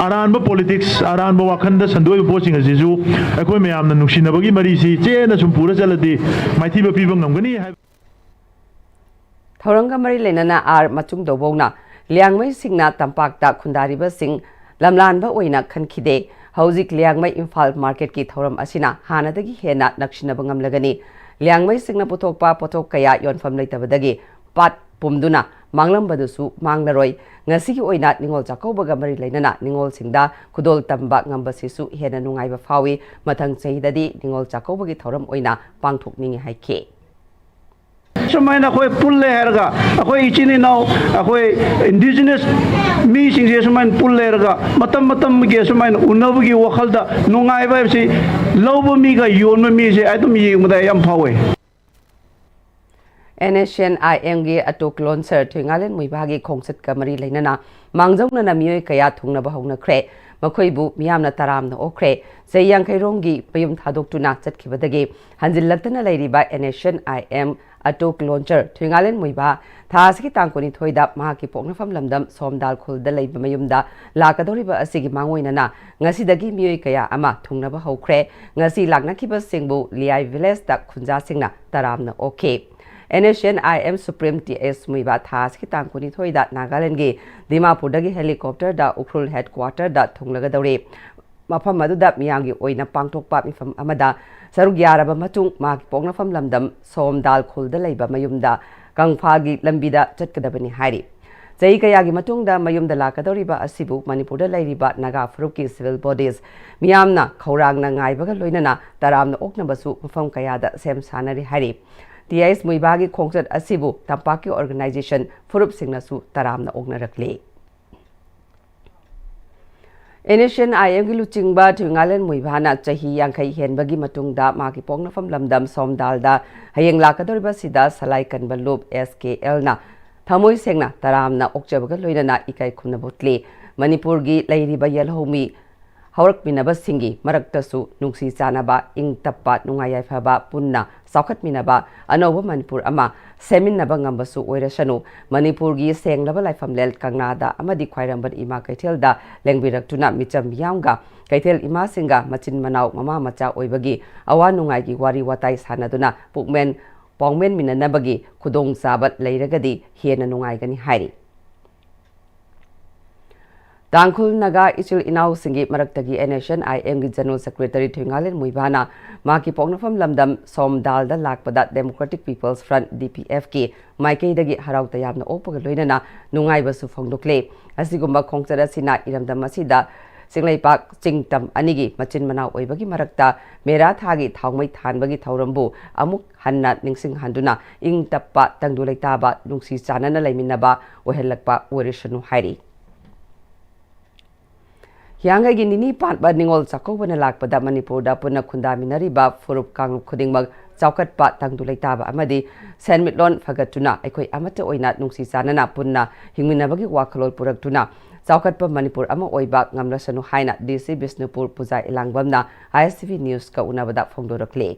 ꯑꯔꯥꯟꯕ ꯄꯣꯂꯤꯇꯤꯛꯁ, ꯑꯔꯥꯟꯕ ꯋꯥꯈꯜꯗ ꯁꯟꯗꯣꯛꯏꯕ ꯄꯣꯠꯁꯤꯡ ꯑꯁꯤꯁꯨ ꯑꯩꯈꯣꯏ ꯃꯌꯥꯝꯅ ꯅꯨꯡꯁꯤꯅꯕꯒꯤ ꯃꯔꯤꯁꯤ ꯆꯦꯠꯅ ꯁꯨꯝ ꯄꯨꯔ ꯆꯠꯂꯗꯤ ꯃꯥꯏꯊꯤꯕ ꯄꯤꯕ ꯉꯝꯒꯅꯤ ꯍꯥꯏꯕ꯫ ꯊꯧꯔꯝꯒ ꯃꯔꯤ ꯂꯩꯅꯅ ꯑꯥꯔ ꯃꯆꯨꯡꯗꯧꯕꯧꯅ ꯂꯤꯌꯥꯡꯃꯩꯁꯤꯡꯅ ꯇꯝꯄꯥꯛꯇ ꯈꯨꯟꯗꯥꯔꯤꯕꯁꯤꯡ ꯂꯝꯂꯥꯟꯕ ꯑꯣꯏꯅ ꯈꯟꯈꯤꯗꯦ꯫ ꯍꯧꯖꯤꯛ ꯂꯤꯌꯥꯡꯃꯩ ꯏꯝꯐꯥꯜ ꯃꯥꯔꯀꯦꯠꯀꯤ ꯊꯧꯔꯝ ꯑꯁꯤꯅ ꯍꯥꯟꯅꯗꯒꯤ ꯍꯦꯟꯅ ꯅꯛꯁꯤꯟꯅꯕ ꯉꯝꯂꯒꯅꯤ꯫ ꯂꯤꯌꯥꯡꯃꯩꯁꯤꯡꯅ ꯄꯨꯊꯣꯛꯄ ꯄꯣꯠꯊꯣꯛ ꯀꯌꯥ ꯌꯣꯟꯐꯝ ꯂꯩꯇꯕꯗꯒꯤ ꯄꯥꯠ ꯄꯨꯝꯗꯨꯅ ꯃꯥꯡꯂꯝꯕꯗꯨꯁꯨ ꯃꯥꯡꯂꯔꯣꯏ꯫ ꯉꯁꯤꯒꯤ ꯑꯣꯏꯅ ꯅꯤꯉꯣꯜ ꯆꯥꯛꯀꯧꯕꯒ ꯃꯔꯤ ꯂꯩꯅꯅ ꯅꯤꯉꯣꯜꯁꯤꯡꯗ ꯈꯨꯗꯣꯜ ꯇꯝꯕ ꯉꯝꯕꯁꯤꯁꯨ ꯍꯦꯟꯅ ꯅꯨꯡꯉꯥꯏꯕ ꯐꯥꯎꯏ꯫ ꯃꯊꯪ ꯆꯍꯤꯗꯗꯤ ꯅꯤꯉꯣꯜ ꯆꯥꯛꯀꯧꯕꯒꯤ ꯊꯧꯔꯝ ꯑꯣꯏꯅ ꯄꯥꯡꯊꯣꯛꯅꯤꯡꯏ ꯍꯥꯏꯈꯤ꯫ ꯁꯨꯃꯥꯏꯅ ꯑꯩꯈꯣꯏ ꯄꯨꯜꯂꯦ ꯍꯥꯏꯔꯒ, ꯑꯩꯈꯣꯏ ꯏꯆꯤꯟ ꯏꯅꯥꯎ, ꯑꯩꯈꯣꯏ ꯏꯟꯗꯤꯖꯤꯅꯁ ꯃꯤꯁꯤꯡꯁꯦ ꯁꯨꯃꯥꯏꯅ ꯄꯨꯜꯂꯦ ꯍꯥꯏꯔꯒ, ꯃꯇꯝ ꯃꯇꯝꯒꯤ ꯁꯨꯃꯥꯏꯅ ꯎꯅꯕꯒꯤ ꯋꯥꯈꯜꯗ ꯅꯨꯡꯉꯥꯏꯕ ꯍꯥꯏꯕꯁꯤ, ꯂꯧꯕ ꯃꯤꯒ ꯌꯣꯟꯕ ꯃꯤꯁꯦ ꯑꯗꯨꯝ ꯌꯦꯡꯕꯗ ꯌꯥꯝ ꯐꯥꯎꯋꯦ꯫ ꯑꯦꯟ ꯑꯦꯁ ꯑꯦꯟ ꯑꯥꯏ ꯑꯦꯝꯒꯤ ꯑꯇꯣꯛ ꯂꯣꯟꯁꯔ ꯊꯣꯏꯉꯥꯂꯦꯟ ꯃꯨꯏꯚꯥꯒꯤ ꯈꯣꯡꯆꯠꯀ ꯃꯔꯤ ꯂꯩꯅꯅ ꯃꯥꯡꯖꯧꯅꯅ ꯃꯤꯑꯣꯏ ꯀꯌꯥ ꯊꯨꯡꯅꯕ ꯍꯧꯅꯈ꯭ꯔꯦ꯫ ꯃꯈꯣꯏꯕꯨ ꯃꯤꯌꯥꯝꯅ ꯇꯔꯥꯝꯅ ꯑꯣꯛꯈ꯭ꯔꯦ꯫ ꯆꯍꯤ ꯌꯥꯡꯈꯩꯔꯣꯝꯒꯤ ꯃꯌꯨꯝ ꯊꯥꯗꯣꯛꯇꯨꯅ ꯆꯠꯈꯤꯕꯗꯒꯤ ꯍꯟꯖꯤꯜꯂꯛꯇꯅ ꯂꯩꯔꯤꯕ N S N I M ꯑꯇꯣꯛ ꯂꯣꯟꯁꯔ ꯊꯣꯏꯉꯥꯂꯦꯟ ꯃꯨꯏꯚꯥ ꯊꯥ ꯑꯁꯤꯒꯤ ꯇꯥꯡ ꯀꯨꯟꯅꯤꯊꯣꯏꯗ ꯃꯍꯥꯛꯀꯤ ꯄꯣꯛꯅꯐꯝ ꯂꯝꯗꯝ ꯁꯣꯝꯗꯥꯜ ꯈꯨꯜꯗ ꯂꯩꯕ ꯃꯌꯨꯝꯗ ꯂꯥꯛꯀꯗꯧꯔꯤꯕ ꯑꯁꯤꯒꯤ ꯃꯥꯡꯑꯣꯏꯅꯅ ꯉꯁꯤꯗꯒꯤ ꯃꯤꯑꯣꯏ ꯀꯌꯥ ꯑꯃ ꯊꯨꯡꯅꯕ ꯍꯧꯈ꯭ꯔꯦ꯫ ꯉꯁꯤ ꯂꯥꯛꯅꯈꯤꯕꯁꯤꯡꯕꯨ ꯂꯤꯌꯥꯏ ꯚꯤꯂꯦꯖꯇ ꯈꯨꯟꯖꯥꯁꯤꯡꯅ ꯇꯔꯥꯝꯅ ꯑꯣꯛꯈꯤ꯫ N S N I M supremo T S Muivah ꯊꯥ ꯑꯁꯤꯒꯤ ꯇꯥꯡ ꯀꯨꯟꯅꯤꯊꯣꯏꯗ ꯅꯥꯒꯥꯂꯦꯟꯒꯤ ꯗꯤꯃꯥꯄꯨꯔꯗꯒꯤ ꯍꯦꯂꯤꯀꯣꯞꯇꯔꯗ ꯎꯈ꯭ꯔꯨꯜ ꯍꯦꯗꯀ꯭ꯋꯥꯇꯔꯗ ꯊꯨꯡꯂꯒꯗꯧꯔꯤ꯫ ꯃꯐꯝ ꯑꯗꯨꯗ ꯃꯤꯌꯥꯝꯒꯤ ꯑꯣꯏꯅ ꯄꯥꯡꯊꯣꯛꯄ ꯃꯤꯐꯝ ꯑꯃꯗ ꯁꯔꯨꯛ ꯌꯥꯔꯕ ꯃꯇꯨꯡ ꯃꯍꯥꯛꯀꯤ ꯄꯣꯛꯅꯐꯝ ꯂꯝꯗꯝ ꯁꯣꯝꯗꯥꯜ ꯈꯨꯜꯗ ꯂꯩꯕ ꯃꯌꯨꯝꯗ ꯀꯪꯐꯥꯜꯒꯤ ꯂꯝꯕꯤꯗ ꯆꯠꯀꯗꯕꯅꯤ ꯍꯥꯏꯔꯤ꯫ ꯆꯍꯤ ꯀꯌꯥꯒꯤ ꯃꯇꯨꯡꯗ ꯃꯌꯨꯝꯗ ꯂꯥꯛꯀꯗꯧꯔꯤꯕ ꯑꯁꯤꯕꯨ ꯃꯅꯤꯄꯨꯔꯗ ꯂꯩꯔꯤꯕ ꯅꯥꯒꯥ ꯐꯨꯔꯨꯞꯀꯤ ꯁꯤꯚꯤꯜ ꯕꯣꯗꯤꯁ ꯃꯤꯌꯥꯝꯅ ꯈꯧꯔꯥꯡꯅ ꯉꯥꯏꯕꯒ ꯂꯣꯏꯅꯅ ꯇꯔꯥꯝꯅ ꯑꯣꯛꯅꯕꯁꯨ ꯃꯐꯝ ꯀꯌꯥꯗ ꯁꯦꯝ ꯁꯥꯅꯔꯤ ꯍꯥꯏꯔꯤ꯫ ꯇꯤ ꯑꯥꯏ ꯑꯦꯁ ꯃꯨꯏꯚꯥꯒꯤ ꯈꯣꯡꯆꯠ ꯑꯁꯤꯕꯨ ꯇꯝꯄꯥꯛꯀꯤ ꯑꯣꯔꯒꯅꯥꯏꯖꯦꯁꯟ ꯐꯨꯔꯨꯞꯁꯤꯡꯅꯁꯨ ꯇꯔꯥꯝꯅ ꯑꯣꯛꯅꯔꯛꯂꯤ꯫ ꯑꯦꯟ ꯑꯦꯁ ꯑꯦꯟ ꯑꯥꯏ ꯑꯦꯝꯒꯤ ꯂꯨꯆꯤꯡꯕ ꯊꯣꯏꯉꯥꯂꯦꯟ ꯃꯨꯏꯚꯥꯅ ꯆꯍꯤ ꯌꯥꯡꯈꯩ ꯍꯦꯟꯕꯒꯤ ꯃꯇꯨꯡꯗ ꯃꯍꯥꯛꯀꯤ ꯄꯣꯛꯅꯐꯝ ꯂꯝꯗꯝ ꯁꯣꯝꯗꯥꯜꯗ ꯍꯌꯦꯡ ꯂꯥꯛꯀꯗꯧꯔꯤꯕꯁꯤꯗ ꯁꯂꯥꯏ ꯀꯟꯕ ꯂꯨꯞ ꯑꯦꯁ ꯀꯦ ꯑꯦꯜꯅ ꯊꯃꯣꯏ ꯁꯦꯡꯅ ꯇꯔꯥꯝꯅ ꯑꯣꯛꯆꯕꯒ ꯂꯣꯏꯅꯅ ꯏꯀꯥꯏ ꯈꯨꯝꯅꯕ ꯎꯠꯂꯤ꯫ ꯃꯅꯤꯄꯨꯔꯒꯤ ꯂꯩꯔꯤꯕ ꯌꯦꯜꯍꯧꯃꯤ ꯍꯧꯔꯛꯃꯤꯟꯅꯕꯁꯤꯡꯒꯤ ꯃꯔꯛꯇꯁꯨ ꯅꯨꯡꯁꯤ ꯆꯥꯟꯅꯕ, ꯏꯪ ꯇꯞꯄ, ꯅꯨꯡꯉꯥꯏ ꯌꯥꯏꯐꯕ, ꯄꯨꯟꯅ ꯆꯥꯎꯈꯠꯃꯤꯟꯅꯕ ꯑꯅꯧꯕ ꯃꯅꯤꯄꯨꯔ ꯑꯃ ꯁꯦꯝꯃꯤꯟꯅꯕ ꯉꯝꯕꯁꯨ ꯑꯣꯏꯔꯁꯅꯨ꯫ ꯃꯅꯤꯄꯨꯔꯒꯤ ꯁꯦꯡꯂꯕ ꯂꯥꯏꯐꯝꯂꯦꯟ ꯀꯪꯂꯥꯗ ꯑꯃꯗꯤ ꯈ꯭ꯋꯥꯏꯔꯝꯕꯟ ꯏꯃꯥ ꯀꯩꯊꯦꯜꯗ ꯂꯦꯡꯕꯤꯔꯛꯇꯨꯅ ꯃꯤꯆꯝ ꯃꯤꯌꯥꯝꯒ ꯀꯩꯊꯦꯜ ꯏꯃꯥꯁꯤꯡꯒ ꯃꯆꯤꯟ ꯃꯅꯥꯎ ꯃꯃꯥ ꯃꯆꯥ ꯑꯣꯏꯕꯒꯤ ꯑꯋꯥ ꯅꯨꯡꯉꯥꯏꯒꯤ ꯋꯥꯔꯤ ꯋꯥꯇꯥꯏ ꯁꯥꯟꯅꯗꯨꯅ ꯄꯨꯛꯃꯦꯟ ꯄꯥꯎꯃꯦꯟꯃꯤꯟꯅꯅꯕꯒꯤ ꯈꯨꯗꯣꯡꯆꯥꯕ ꯂꯩꯔꯒꯗꯤ ꯍꯦꯟꯅ ꯅꯨꯡꯉꯥꯏꯒꯅꯤ ꯍꯥꯏꯔꯤ꯫ ꯇꯥꯡꯈꯨꯜ ꯅꯥꯒꯥ ꯏꯆꯤꯜ ꯏꯅꯥꯎꯁꯤꯡꯒꯤ ꯃꯔꯛꯇꯒꯤ ꯑꯦꯟ ꯑꯦꯁ ꯑꯦꯟ ꯑꯥꯏ ꯑꯦꯝꯒꯤ ꯖꯦꯅꯔꯦꯜ ꯁꯦꯀ꯭ꯔꯦꯇꯔꯤ ꯊꯣꯏꯉꯥꯂꯦꯟ ꯃꯨꯏꯚꯥꯅ ꯃꯍꯥꯛꯀꯤ ꯄꯣꯛꯅꯐꯝ ꯂꯝꯗꯝ ꯁꯣꯝꯗꯥꯜꯗ ꯂꯥꯛꯄꯗ ꯗꯦꯃꯣꯀ꯭ꯔꯦꯇꯤꯛ ꯄꯤꯄꯜꯁ ꯐ꯭ꯔꯟꯠ, ꯗꯤ ꯄꯤ ꯑꯦꯐꯀꯤ ꯃꯥꯏꯀꯩꯗꯒꯤ ꯍꯔꯥꯎ ꯇꯌꯥꯝꯅ ꯑꯣꯛꯄꯒ ꯂꯣꯏꯅꯅ ꯅꯨꯡꯉꯥꯏꯕꯁꯨ ꯐꯣꯡꯗꯣꯛꯂꯦ꯫ ꯑꯁꯤꯒꯨꯝꯕ ꯈꯣꯡꯆꯠ ꯑꯁꯤꯅ ꯏꯔꯝꯗꯝ ꯑꯁꯤꯗ ꯆꯤꯡꯂꯩꯄꯥꯛ ꯆꯤꯡꯇꯝ ꯑꯅꯤꯒꯤ ꯃꯆꯤꯟ ꯃꯅꯥꯎ ꯑꯣꯏꯕꯒꯤ ꯃꯔꯛꯇ ꯃꯦꯔꯥ ꯊꯥꯒꯤ ꯊꯥꯎꯃꯩ ꯊꯥꯟꯕꯒꯤ ꯊꯧꯔꯝꯕꯨ ꯑꯃꯨꯛ ꯍꯟꯅ ꯅꯤꯡꯁꯤꯡꯍꯟꯗꯨꯅ ꯏꯪ ꯇꯞꯄ ꯇꯪꯗꯨ ꯂꯩꯇꯥꯕ ꯅꯨꯡꯁꯤ ꯆꯥꯟꯅꯅ ꯂꯩꯃꯤꯟꯅꯕ ꯑꯣꯏꯍꯜꯂꯛꯄ ꯑꯣꯏꯔꯁꯅꯨ ꯍꯥꯏꯔꯤ꯫ ꯍꯤꯌꯥꯡꯒꯩꯒꯤ ꯅꯤꯅꯤ ꯄꯥꯟꯕ ꯅꯤꯉꯣꯜ ꯆꯥꯛꯀꯧꯕꯅ ꯂꯥꯛꯄꯗ ꯃꯅꯤꯄꯨꯔꯗ ꯄꯨꯟꯅ ꯈꯨꯟꯗꯥꯃꯤꯟꯅꯔꯤꯕ ꯐꯨꯔꯨꯞ ꯀꯥꯡꯂꯨꯞ ꯈꯨꯗꯤꯡꯃꯛ ꯆꯥꯎꯈꯠꯄ ꯇꯪꯗꯨ ꯂꯩꯇꯥꯕ ꯑꯃꯗꯤ ꯁꯦꯟꯃꯤꯠꯂꯣꯟ ꯐꯒꯠꯇꯨꯅ ꯑꯩꯈꯣꯏ ꯑꯃꯠꯇ ꯑꯣꯏꯅ ꯅꯨꯡꯁꯤ ꯆꯥꯟꯅꯅ ꯄꯨꯟꯅ ꯍꯤꯡꯃꯤꯟꯅꯕꯒꯤ ꯋꯥꯈꯜꯂꯣꯟ ꯄꯨꯔꯛꯇꯨꯅ ꯆꯥꯎꯈꯠꯄ ꯃꯅꯤꯄꯨꯔ ꯑꯃ ꯑꯣꯏꯕ ꯉꯝꯂꯁꯅꯨ ꯍꯥꯏꯅ ꯗꯤ ꯁꯤ ꯕꯤꯁꯅꯨꯄꯨꯔ ꯄꯨꯖꯥ ꯏꯂꯥꯡꯕꯝꯅ ꯑꯥꯏ ꯑꯦꯁ ꯇꯤ ꯚꯤ ꯅ꯭ꯌꯨꯁꯀ ꯎꯅꯕꯗ ꯐꯣꯡꯗꯣꯔꯛꯂꯤ꯫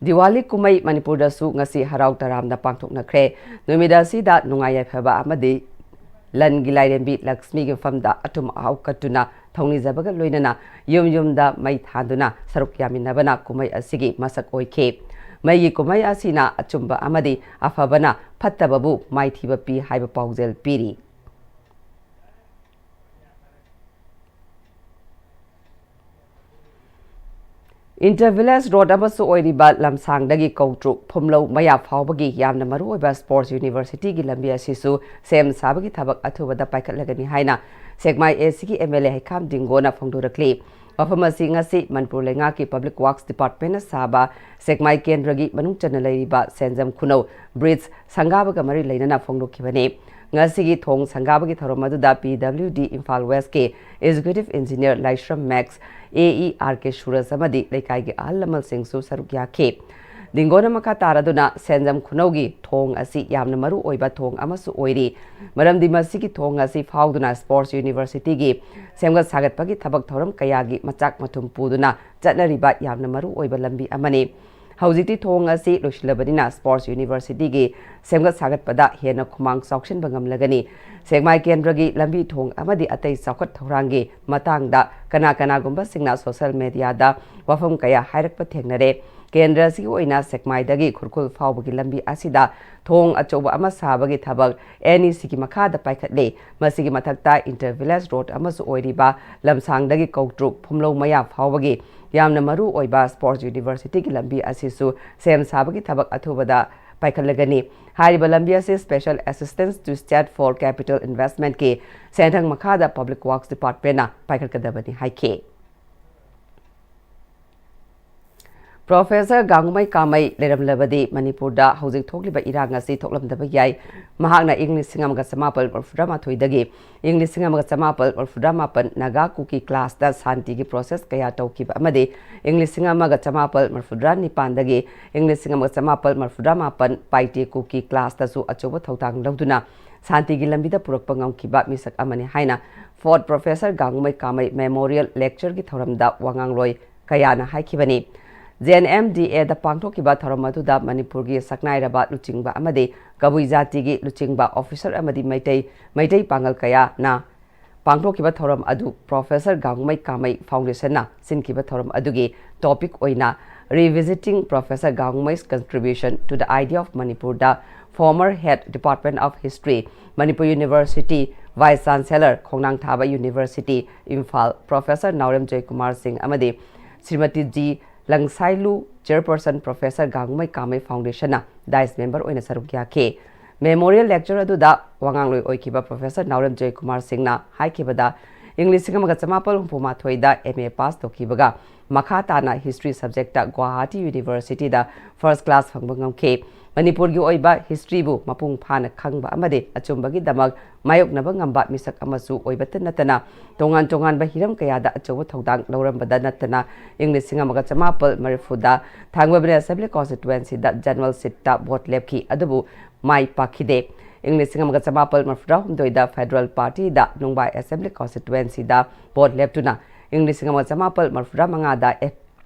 ꯗꯤꯋꯥꯂꯤ ꯀꯨꯝꯍꯩ ꯃꯅꯤꯄꯨꯔꯗꯁꯨ ꯉꯁꯤ ꯍꯔꯥꯎ ꯇꯔꯥꯝꯅ ꯄꯥꯡꯊꯣꯛꯅꯈ꯭ꯔꯦ꯫ ꯅꯨꯃꯤꯠ ꯑꯁꯤꯗ ꯅꯨꯡꯉꯥꯏ ꯌꯥꯏꯐꯕ ꯑꯃꯗꯤ ꯂꯟꯒꯤ ꯂꯥꯏꯔꯦꯝꯕꯤ ꯂꯛꯁꯃꯤꯒꯤ ꯃꯐꯝꯗ ꯑꯊꯨꯝ ꯑꯍꯥꯎ ꯀꯠꯇꯨꯅ ꯊꯧꯅꯤꯖꯕꯒ ꯂꯣꯏꯅꯅ ꯌꯨꯝ ꯌꯨꯝꯗ ꯃꯩ ꯊꯥꯟꯗꯨꯅ ꯁꯔꯨꯛ ꯌꯥꯃꯤꯟꯅꯕꯅ ꯀꯨꯝꯍꯩ ꯑꯁꯤꯒꯤ ꯃꯁꯛ ꯑꯣꯏꯈꯤ꯫ ꯃꯩꯒꯤ ꯀꯨꯝꯍꯩ ꯑꯁꯤꯅ ꯑꯆꯨꯝꯕ ꯑꯃꯗꯤ ꯑꯐꯕꯅ ꯐꯠꯇꯕꯕꯨ ꯃꯥꯏꯊꯤꯕ ꯄꯤ ꯍꯥꯏꯕ ꯄꯥꯎꯖꯦꯜ ꯄꯤꯔꯤ꯫ ꯏꯟꯇꯔ ꯚꯤꯂꯦꯖ ꯔꯣꯗ ꯑꯃꯁꯨ ꯑꯣꯏꯔꯤꯕ ꯂꯝꯁꯥꯡꯗꯒꯤ ꯀꯧꯇ꯭ꯔꯨꯛ ꯐꯨꯝꯂꯧ ꯃꯌꯥ ꯐꯥꯎꯕꯒꯤ ꯌꯥꯝꯅ ꯃꯔꯨꯑꯣꯏꯕ ꯁ꯭ꯄꯣꯔꯠꯁ ꯌꯨꯅꯤꯚꯔꯁꯤꯇꯤꯒꯤ ꯂꯝꯕꯤ ꯑꯁꯤꯁꯨ ꯁꯦꯝ ꯁꯥꯕꯒꯤ ꯊꯕꯛ ꯑꯊꯨꯕꯗ ꯄꯥꯏꯈꯠꯂꯒꯅꯤ ꯍꯥꯏꯅ ꯁꯦꯛꯃꯥꯏ ꯑꯦ ꯁꯤꯒꯤ ꯑꯦꯝ ꯑꯦꯜ ꯑꯦ ꯍꯩꯈꯥꯝ ꯗꯤꯡꯒꯣꯅ ꯐꯣꯡꯗꯣꯔꯛꯂꯤ꯫ ꯃꯐꯝ ꯑꯁꯤ ꯉꯁꯤ ꯃꯅꯤꯄꯨꯔ ꯂꯩꯉꯥꯛꯀꯤ ꯄꯕ꯭ꯂꯤꯛ ꯋꯥꯔꯛꯁ ꯗꯤꯄꯥꯔꯠꯃꯦꯟꯅ ꯁꯥꯕ ꯁꯦꯛꯃꯥꯏ ꯀꯦꯟꯗ꯭ꯔꯒꯤ ꯃꯅꯨꯡ ꯆꯟꯅ ꯂꯩꯔꯤꯕ ꯁꯦꯟꯖꯝ ꯈꯨꯅꯧ ꯕ꯭ꯔꯤꯖ ꯁꯪꯒꯥꯕꯒ ꯃꯔꯤ ꯂꯩꯅꯅ ꯐꯣꯡꯗꯣꯛꯈꯤꯕꯅꯤ꯫ ꯉꯁꯤꯒꯤ ꯊꯣꯡ ꯁꯪꯒꯥꯕꯒꯤ ꯊꯧꯔꯝ ꯑꯗꯨꯗ ꯄꯤ ꯗꯕ꯭ꯂꯤꯎ ꯗꯤ ꯏꯝꯐꯥꯜ ꯋꯦꯁꯀꯤ ꯑꯦꯛꯖꯤꯀ꯭ꯌꯨꯇꯤꯚ ꯏꯟꯖꯤꯅꯤꯌꯔ ꯂꯥꯏꯁ꯭ꯔꯝ ꯃꯦꯛꯁ, ꯑꯦ ꯏ ꯑꯥꯔ ꯀꯦ ꯁꯨꯔꯖ ꯑꯃꯗꯤ ꯂꯩꯀꯥꯏꯒꯤ ꯑꯍꯜ ꯂꯃꯟꯁꯤꯡꯁꯨ ꯁꯔꯨꯛ ꯌꯥꯈꯤ꯫ ꯗꯤꯡꯒꯣꯅ ꯃꯈꯥ ꯇꯥꯔꯗꯨꯅ ꯁꯦꯟꯖꯝ ꯈꯨꯅꯧꯒꯤ ꯊꯣꯡ ꯑꯁꯤ ꯌꯥꯝꯅ ꯃꯔꯨ ꯑꯣꯏꯕ ꯊꯣꯡ ꯑꯃꯁꯨ ꯑꯣꯏꯔꯤ, ꯃꯔꯝꯗꯤ ꯃꯁꯤꯒꯤ ꯊꯣꯡ ꯑꯁꯤ ꯐꯥꯎꯗꯨꯅ ꯁ꯭ꯄꯣꯔꯠꯁ ꯌꯨꯅꯤꯚꯔꯁꯤꯇꯤꯒꯤ ꯁꯦꯝꯒꯠ ꯁꯥꯒꯠꯄꯒꯤ ꯊꯕꯛ ꯊꯧꯔꯝ ꯀꯌꯥꯒꯤ ꯃꯆꯥꯛ ꯃꯊꯨꯝ ꯄꯨꯗꯨꯅ ꯆꯠꯅꯔꯤꯕ ꯌꯥꯝꯅ ꯃꯔꯨ ꯑꯣꯏꯕ ꯂꯝꯕꯤ ꯑꯃꯅꯤ꯫ ꯍꯧꯖꯤꯛꯇꯤ ꯊꯣꯡ ꯑꯁꯤ ꯂꯣꯏꯁꯤꯜꯂꯕꯅꯤꯅ ꯁ꯭ꯄꯣꯔꯠꯁ ꯌꯨꯅꯤꯚꯔꯁꯤꯇꯤꯒꯤ ꯁꯦꯝꯒꯠ ꯁꯥꯒꯠꯄꯗ ꯍꯦꯟꯅ ꯈꯨꯃꯥꯡ ꯆꯥꯎꯁꯤꯟꯕ ꯉꯝꯂꯒꯅꯤ꯫ ꯁꯦꯛꯃꯥꯏ ꯀꯦꯟꯗ꯭ꯔꯒꯤ ꯂꯝꯕꯤ ꯊꯣꯡ ꯑꯃꯗꯤ ꯑꯇꯩ ꯆꯥꯎꯈꯠ ꯊꯧꯔꯥꯡꯒꯤ ꯃꯇꯥꯡꯗ ꯀꯅꯥ ꯀꯅꯥꯒꯨꯝꯕꯁꯤꯡꯅ ꯁꯣꯁꯤꯌꯦꯜ ꯃꯦꯗꯤꯌꯥꯗ ꯋꯥꯐꯝ ꯀꯌꯥ ꯍꯥꯏꯔꯛꯄ ꯊꯦꯡꯅꯔꯦ꯫ ꯀꯦꯟꯗ꯭ꯔ ꯑꯁꯤꯒꯤ ꯑꯣꯏꯅ ꯁꯦꯛꯃꯥꯏꯗꯒꯤ ꯈꯨꯔꯈꯨꯜ ꯐꯥꯎꯕꯒꯤ ꯂꯝꯕꯤ ꯑꯁꯤꯗ ꯊꯣꯡ ꯑꯆꯧꯕ ꯑꯃ ꯁꯥꯕꯒꯤ ꯊꯕꯛ ꯑꯦꯟ ꯏ ꯁꯤꯒꯤ ꯃꯈꯥꯗ ꯄꯥꯏꯈꯠꯂꯤ꯫ ꯃꯁꯤꯒꯤ ꯃꯊꯛꯇ ꯏꯟꯇꯔ ꯚꯤꯂꯦꯖ ꯔꯣꯗ ꯑꯃꯁꯨ ꯑꯣꯏꯔꯤꯕ ꯂꯝꯁꯥꯡꯗꯒꯤ ꯀꯧꯇ꯭ꯔꯨꯛ ꯐꯨꯝꯂꯧ ꯃꯌꯥ ꯐꯥꯎꯕꯒꯤ ꯌꯥꯝꯅ ꯃꯔꯨ ꯑꯣꯏꯕ ꯁ꯭ꯄꯣꯔꯠꯁ ꯌꯨꯅꯤꯚꯔꯁꯤꯇꯤꯒꯤ ꯂꯝꯕꯤ ꯑꯁꯤꯁꯨ ꯁꯦꯝ ꯁꯥꯕꯒꯤ ꯊꯕꯛ ꯑꯊꯨꯕꯗ ꯄꯥꯏꯈꯠꯂꯒꯅꯤ꯫ ꯍꯥꯏꯔꯤꯕ ꯂꯝꯕꯤ ꯑꯁꯤ Special Assistance to State for Capital Investmentꯀꯤ ꯁꯦꯟꯊꯪ ꯃꯈꯥꯗ Public Works Departmentꯅ ꯄꯥꯏꯈꯠꯀꯗꯕꯅꯤ ꯍꯥꯏꯈꯤ꯫ ꯄ꯭ꯔꯣꯐꯦꯁꯔ ꯒꯥꯡꯉꯨꯃꯩ ꯀꯥꯃꯩ ꯂꯩꯔꯝꯂꯕꯗꯤ ꯃꯅꯤꯄꯨꯔꯗ ꯍꯧꯖꯤꯛ ꯊꯣꯛꯂꯤꯕ ꯏꯔꯥꯡ ꯑꯁꯤ ꯊꯣꯛꯂꯝꯗꯕ ꯌꯥꯏ꯫ ꯃꯍꯥꯛꯅ ꯏꯪ ꯂꯤꯁꯤꯡ ꯑꯃꯒ ꯆꯃꯥꯄꯜ ꯃꯔꯤꯐꯨꯇꯔꯥ ꯃꯥꯊꯣꯏꯗꯒꯤ ꯏꯪ ꯂꯤꯁꯤꯡ ꯑꯃꯒ ꯆꯃꯥꯄꯜ ꯃꯔꯤꯐꯨꯇꯔꯥ ꯃꯥꯄꯜ ꯅꯥꯒꯥ ꯀꯨꯀꯤ classꯇ ꯁꯥꯟꯇꯤꯒꯤ process ꯀꯌꯥ ꯇꯧꯈꯤꯕ ꯑꯃꯗꯤ ꯏꯪ ꯂꯤꯁꯤꯡ ꯑꯃꯒ ꯆꯃꯥꯄꯜ ꯃꯔꯤꯐꯨꯇꯔꯥ ꯅꯤꯄꯥꯟꯗꯒꯤ ꯏꯪ ꯂꯤꯁꯤꯡ ꯑꯃꯒ ꯆꯃꯥꯄꯜ ꯃꯔꯤꯐꯨꯇꯔꯥ ꯃꯥꯄꯜ ꯄꯥꯏꯇꯦ ꯀꯨꯀꯤ classꯇꯁꯨ ꯑꯆꯧꯕ ꯊꯧꯗꯥꯡ ꯂꯧꯗꯨꯅ ꯁꯥꯟꯇꯤꯒꯤ ꯂꯝꯕꯤꯗ ꯄꯨꯔꯛꯄ ꯉꯝꯈꯤꯕ ꯃꯤꯁꯛ ꯑꯃꯅꯤ ꯍꯥꯏꯅ Fourth Professor ꯒꯥꯡꯉꯨꯃꯩ ꯀꯥꯃꯩ Memorial Lectureꯒꯤ ꯊꯧꯔꯝꯗ ꯋꯥꯉꯥꯡꯂꯣꯏ ꯀꯌꯥꯅ ꯍꯥꯏꯈꯤꯕꯅꯤ꯫ JNMDAꯗ ꯄꯥꯡꯊꯣꯛꯈꯤꯕ ꯊꯧꯔꯝ ꯑꯗꯨꯗ ꯃꯅꯤꯄꯨꯔꯒꯤ ꯁꯛꯅꯥꯏꯔꯕ ꯂꯨꯆꯤꯡꯕ ꯑꯃꯗꯤ ꯀꯕꯨꯏ ꯖꯥꯇꯤꯒꯤ ꯂꯨꯆꯤꯡꯕ, officer ꯑꯃꯗꯤ ꯃꯩꯇꯩ, ꯃꯩꯇꯩ ꯄꯥꯉꯜ ꯀꯌꯥꯅ ꯄꯥꯡꯊꯣꯛꯈꯤꯕ ꯊꯧꯔꯝ ꯑꯗꯨ Professor ꯒꯥꯡꯉꯨꯃꯩ ꯀꯥꯃꯩ Foundationꯅ ꯁꯤꯟꯈꯤꯕ ꯊꯧꯔꯝ ꯑꯗꯨꯒꯤ topic ꯑꯣꯏꯅ Revisiting Professor Gangumei's Contribution to the Idea of Manipurꯗ former head Department of History, Manipur University, Vice Chancellor, ꯈꯣꯡꯅꯥꯡ ꯊꯥꯕ University, ꯏꯝꯐꯥꯜ, Professor ꯅꯥꯎꯔꯦꯝ ꯖꯣꯏꯀꯨꯃꯥꯔ ꯁꯤꯡ ꯑꯃꯗꯤ Shrimati G Langsailu, Chairperson, Professor Gangmumei Kamei Foundationꯅ dais member ꯑꯣꯏꯅ ꯁꯔꯨꯛ ꯌꯥꯈꯤ꯫ Memorial Lecture ꯑꯗꯨꯗ ꯋꯥꯉꯥꯡꯂꯣꯏ ꯑꯣꯏꯈꯤꯕ Professor ꯅꯥꯎꯔꯦꯝ ꯖꯣꯏꯀꯨꯃꯥꯔ ꯁꯤꯡꯅ ꯍꯥꯏꯈꯤꯕꯗ, ꯏꯪ ꯂꯤꯁꯤꯡ ꯑꯃꯒ ꯆꯃꯥꯄꯜ ꯍꯨꯝꯐꯨ ꯃꯥꯊꯣꯏꯗ MA pass ꯇꯧꯈꯤꯕꯒ ꯃꯈꯥ ꯇꯥꯅ History subjectꯇ ꯒꯨꯋꯥꯍꯥꯇꯤ Universityꯗ first class ꯐꯪꯕ ꯉꯝꯈꯤ꯫ ꯃꯅꯤꯄꯨꯔꯒꯤ ꯑꯣꯏꯕ historyꯕꯨ ꯃꯄꯨꯡ ꯐꯥꯅ ꯈꯪꯕ ꯑꯃꯗꯤ ꯑꯆꯨꯝꯕꯒꯤꯗꯃꯛ ꯃꯥꯌꯣꯛꯅꯕ ꯉꯝꯕ ꯃꯤꯁꯛ ꯑꯃꯁꯨ ꯑꯣꯏꯕꯇ ꯅꯠꯇꯅ, ꯇꯣꯉꯥꯟ ꯇꯣꯉꯥꯟꯕ ꯍꯤꯔꯝ ꯀꯌꯥꯗ ꯑꯆꯧꯕ ꯊꯧꯗꯥꯡ ꯂꯧꯔꯝꯕꯗ ꯅꯠꯇꯅ, ꯏꯪ ꯂꯤꯁꯤꯡ ꯑꯃꯒ ꯆꯃꯥꯄꯜ ꯃꯔꯤꯐꯨꯗ ꯊꯥꯡꯃꯩꯕꯟ Assembly Constituencyꯗ general seatꯇ vote ꯂꯦꯞꯈꯤ, ꯑꯗꯨꯕꯨ ꯃꯥꯏ ꯄꯥꯛꯈꯤꯗꯦ꯫ ꯏꯪ ꯂꯤꯁꯤꯡ ꯑꯃꯒ ꯆꯃꯥꯄꯜ ꯃꯔꯤꯐꯨꯇꯔꯥꯍꯨꯝꯗꯣꯏꯗ Federal Partyꯗ ꯅꯨꯡꯕꯥꯏ Assembly Constituencyꯗ vote ꯂꯦꯞꯇꯨꯅ ꯏꯪ ꯂꯤꯁꯤꯡ ꯑꯃꯒ ꯆꯃꯥꯄꯜ ꯃꯔꯤꯐꯨꯇꯔꯥꯃꯉꯥꯗ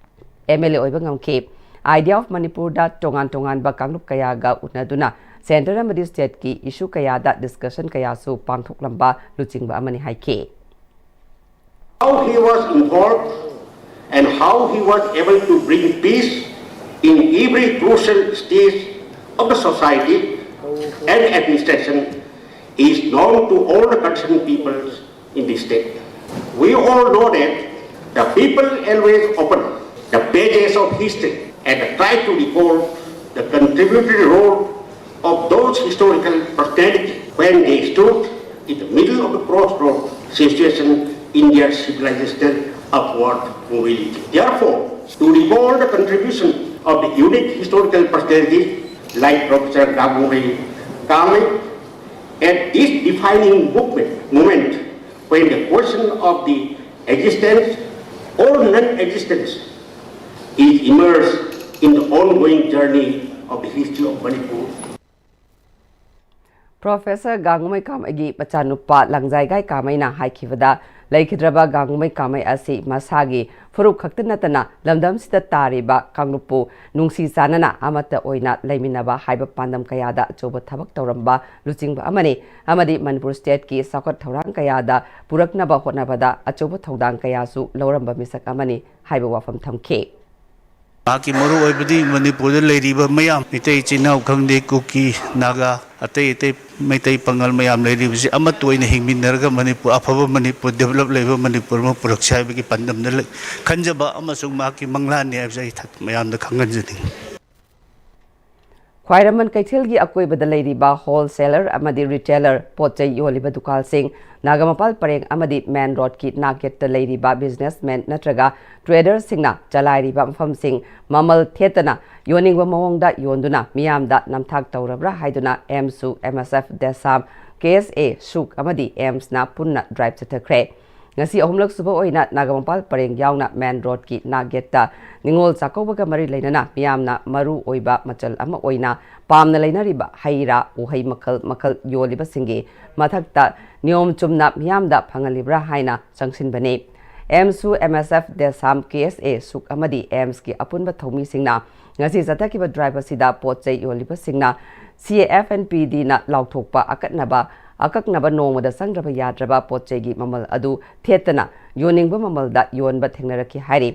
MLA ꯑꯣꯏꯕ ꯉꯝꯈꯤ꯫ Idea of Manipurꯗ ꯇꯣꯉꯥꯟ ꯇꯣꯉꯥꯟꯕ ꯀꯥꯡꯂꯨꯞ ꯀꯌꯥꯒ ꯎꯅꯗꯨꯅ centre ꯑꯃꯗꯤ stateꯀꯤ issue ꯀꯌꯥꯗ discussion ꯀꯌꯥꯁꯨ ꯄꯥꯡꯊꯣꯛꯂꯝꯕ ꯂꯨꯆꯤꯡꯕ ꯑꯃꯅꯤ ꯍꯥꯏꯈꯤ꯫ How he was involved and how he was able to bring peace in every crucial stage of the society and administration is known to all the concerned peoples in this state. We all know that the people always open the pages of history and try to recall the contributory role of those historical personalities when they stood in the middle of the crossroad situation in their civilizational upward mobility. Therefore, to recall the contribution of the unique historical personalities like Professor Gangmei Kamei at this defining movement, moment when the question of the existence or non-existence is immersed in the ongoing journey of the history of Manipur. Professor Gangmumei ꯀꯥꯃꯩꯒꯤ ꯃꯆꯥꯅꯨꯄꯥ ꯂꯪꯖꯥꯏꯒꯥꯏ ꯀꯥꯃꯩꯅ ꯍꯥꯏꯈꯤꯕꯗ, ꯂꯩꯈꯤꯗ꯭ꯔꯕ ꯒꯥꯡꯒꯨꯃꯩ ꯀꯥꯃꯩ ꯑꯁꯤ ꯃꯁꯥꯒꯤ ꯐꯨꯔꯨꯞ ꯈꯛꯇ ꯅꯠꯇꯅ ꯂꯝꯗꯝꯁꯤꯗ ꯇꯥꯔꯤꯕ ꯀꯥꯡꯂꯨꯞꯄꯨ ꯅꯨꯡꯁꯤ ꯆꯥꯟꯅꯅ ꯑꯃꯠꯇ ꯑꯣꯏꯅ ꯂꯩꯃꯤꯟꯅꯕ ꯍꯥꯏꯕ ꯄꯥꯟꯗꯝ ꯀꯌꯥꯗ ꯑꯆꯧꯕ ꯊꯕꯛ ꯇꯧꯔꯝꯕ ꯂꯨꯆꯤꯡꯕ ꯑꯃꯅꯤ꯫ ꯑꯃꯗꯤ ꯃꯅꯤꯄꯨꯔ ꯁ꯭ꯇꯦꯠꯀꯤ ꯆꯥꯎꯈꯠ ꯊꯧꯔꯥꯡ ꯀꯌꯥꯗ ꯄꯨꯔꯛꯅꯕ ꯍꯣꯠꯅꯕꯗ ꯑꯆꯧꯕ ꯊꯧꯗꯥꯡ ꯀꯌꯥꯁꯨ ꯂꯧꯔꯝꯕ ꯃꯤꯁꯛ ꯑꯃꯅꯤ ꯍꯥꯏꯕ ꯋꯥꯐꯝ ꯊꯝꯈꯤ꯫ ꯃꯍꯥꯛꯀꯤ ꯃꯔꯨꯑꯣꯏꯕꯗꯤ ꯃꯅꯤꯄꯨꯔꯗ ꯂꯩꯔꯤꯕ ꯃꯌꯥꯝ, ꯃꯤꯇꯩ ꯏꯆꯤꯟ ꯏꯅꯥꯎ ꯈꯪꯗꯦ, ꯀꯨꯀꯤ, ꯅꯥꯒꯥ, ꯑꯇꯩ ꯑꯇꯩ ꯃꯩꯇꯩ ꯄꯥꯉꯜ ꯃꯌꯥꯝ ꯂꯩꯔꯤꯕꯁꯤ ꯑꯃꯠꯇ ꯑꯣꯏꯅ ꯍꯤꯡꯃꯤꯟꯅꯔꯒ ꯃꯅꯤꯄꯨꯔ, ꯑꯐꯕ ꯃꯅꯤꯄꯨꯔ, ꯗꯤꯕꯂꯞ ꯂꯩꯕ ꯃꯅꯤꯄꯨꯔ ꯑꯃ ꯄꯨꯔꯛꯁꯤ ꯍꯥꯏꯕꯒꯤ ꯄꯥꯟꯗꯝꯗ ꯂꯩ, ꯈꯟꯖꯕ ꯑꯃꯁꯨꯡ ꯃꯍꯥꯛꯀꯤ ꯃꯪꯂꯥꯟꯅꯤ ꯍꯥꯏꯕꯁꯤ ꯑꯩ ꯊ-, ꯃꯌꯥꯝꯗ ꯈꯪꯍꯟꯖꯅꯤꯡꯏ꯫ ꯈ꯭ꯋꯥꯏꯔꯝꯕꯟ ꯀꯩꯊꯦꯜꯒꯤ ꯑꯀꯣꯏꯕꯗ ꯂꯩꯔꯤꯕ ꯍꯣꯜꯁꯦꯂꯔ ꯑꯃꯗꯤ ꯔꯤꯇꯦꯂꯔ ꯄꯣꯠ ꯆꯩ ꯌꯣꯜꯂꯤꯕ ꯗꯨꯀꯥꯟꯁꯤꯡ, ꯅꯥꯒꯥꯃꯄꯥꯜ ꯄꯔꯦꯡ ꯑꯃꯗꯤ ꯃꯦꯟ ꯔꯣꯗꯀꯤ ꯅꯥꯛ ꯌꯦꯠꯇ ꯂꯩꯔꯤꯕ ꯕꯤꯖꯤꯅꯦꯁꯃꯦꯟ ꯅꯠꯇ꯭ꯔꯒ ꯇ꯭ꯔꯦꯗꯔꯁꯤꯡꯅ ꯆꯂꯥꯏꯔꯤꯕ ꯃꯐꯝꯁꯤꯡ ꯃꯃꯜ ꯊꯦꯠꯇꯅ ꯌꯣꯟꯅꯤꯡꯕ ꯃꯑꯣꯡꯗ ꯌꯣꯟꯗꯨꯅ ꯃꯤꯌꯥꯝꯗ ꯅꯝꯊꯥꯛ ꯇꯧꯔꯕ꯭ꯔꯥ ꯍꯥꯏꯗꯨꯅ ꯑꯦꯝꯁꯨ, ꯑꯦꯝ ꯑꯦꯁ ꯑꯦꯐ, ꯗꯦꯁꯥꯝ, ꯀꯦ ꯑꯦꯁ ꯑꯦ, ꯁꯨꯛ ꯑꯃꯗꯤ ꯑꯦꯝꯁꯅ ꯄꯨꯟꯅ ꯗ꯭ꯔꯥꯏꯚ ꯆꯠꯊꯈ꯭ꯔꯦ꯫ ꯉꯁꯤ ꯑꯍꯨꯝꯂꯛ ꯁꯨꯕ ꯑꯣꯏꯅ ꯅꯥꯒꯥꯃꯄꯥꯜ ꯄꯔꯦꯡ ꯌꯥꯎꯅ ꯃꯦꯟ ꯔꯣꯗꯀꯤ ꯅꯥꯛ ꯌꯦꯠꯇ ꯅꯤꯉꯣꯜ ꯆꯥꯛꯀꯧꯕꯒ ꯃꯔꯤ ꯂꯩꯅꯅ ꯃꯤꯌꯥꯝꯅ ꯃꯔꯨ ꯑꯣꯏꯕ ꯃꯆꯜ ꯑꯃ ꯑꯣꯏꯅ ꯄꯥꯝꯅ ꯂꯩꯅꯔꯤꯕ ꯍꯩ ꯔꯥ, ꯎꯍꯩ ꯃꯈꯜ ꯃꯈꯜ ꯌꯣꯜꯂꯤꯕꯁꯤꯡꯒꯤ ꯃꯊꯛꯇ ꯅꯤꯌꯣꯝ ꯆꯨꯝꯅ ꯃꯤꯌꯥꯝꯗ ꯐꯪꯍꯜꯂꯤꯕ꯭ꯔꯥ ꯍꯥꯏꯅ ꯆꯪꯁꯤꯟꯕꯅꯤ꯫ ꯑꯦꯝꯁꯨ, ꯑꯦꯝ ꯑꯦꯁ ꯑꯦꯐ, ꯗꯦꯁꯥꯝ, ꯀꯦ ꯑꯦꯁ ꯑꯦ, ꯁꯨꯛ ꯑꯃꯗꯤ ꯑꯦꯝꯁꯀꯤ ꯑꯄꯨꯟꯕ ꯊꯧꯃꯤꯁꯤꯡꯅ ꯉꯁꯤ ꯆꯠꯊꯈꯤꯕ ꯗ꯭ꯔꯥꯏꯚ ꯑꯁꯤꯗ ꯄꯣꯠ ꯆꯩ ꯌꯣꯜꯂꯤꯕꯁꯤꯡꯅ ꯁꯤ ꯑꯦ ꯑꯦꯐ ꯑꯦꯟ ꯄꯤ ꯗꯤꯅ ꯂꯥꯎꯊꯣꯛꯄ ꯑꯀꯛꯅꯕ, ꯑꯀꯛꯅꯕ ꯅꯣꯡꯃꯗ ꯆꯪꯗ꯭ꯔꯕ ꯌꯥꯗ꯭ꯔꯕ ꯄꯣꯠ ꯆꯩꯒꯤ ꯃꯃꯜ ꯑꯗꯨ ꯊꯦꯠꯇꯅ ꯌꯣꯟꯅꯤꯡꯕ ꯃꯃꯜꯗ ꯌꯣꯟꯕ ꯊꯦꯡꯅꯔꯛꯈꯤ ꯍꯥꯏꯔꯤ꯫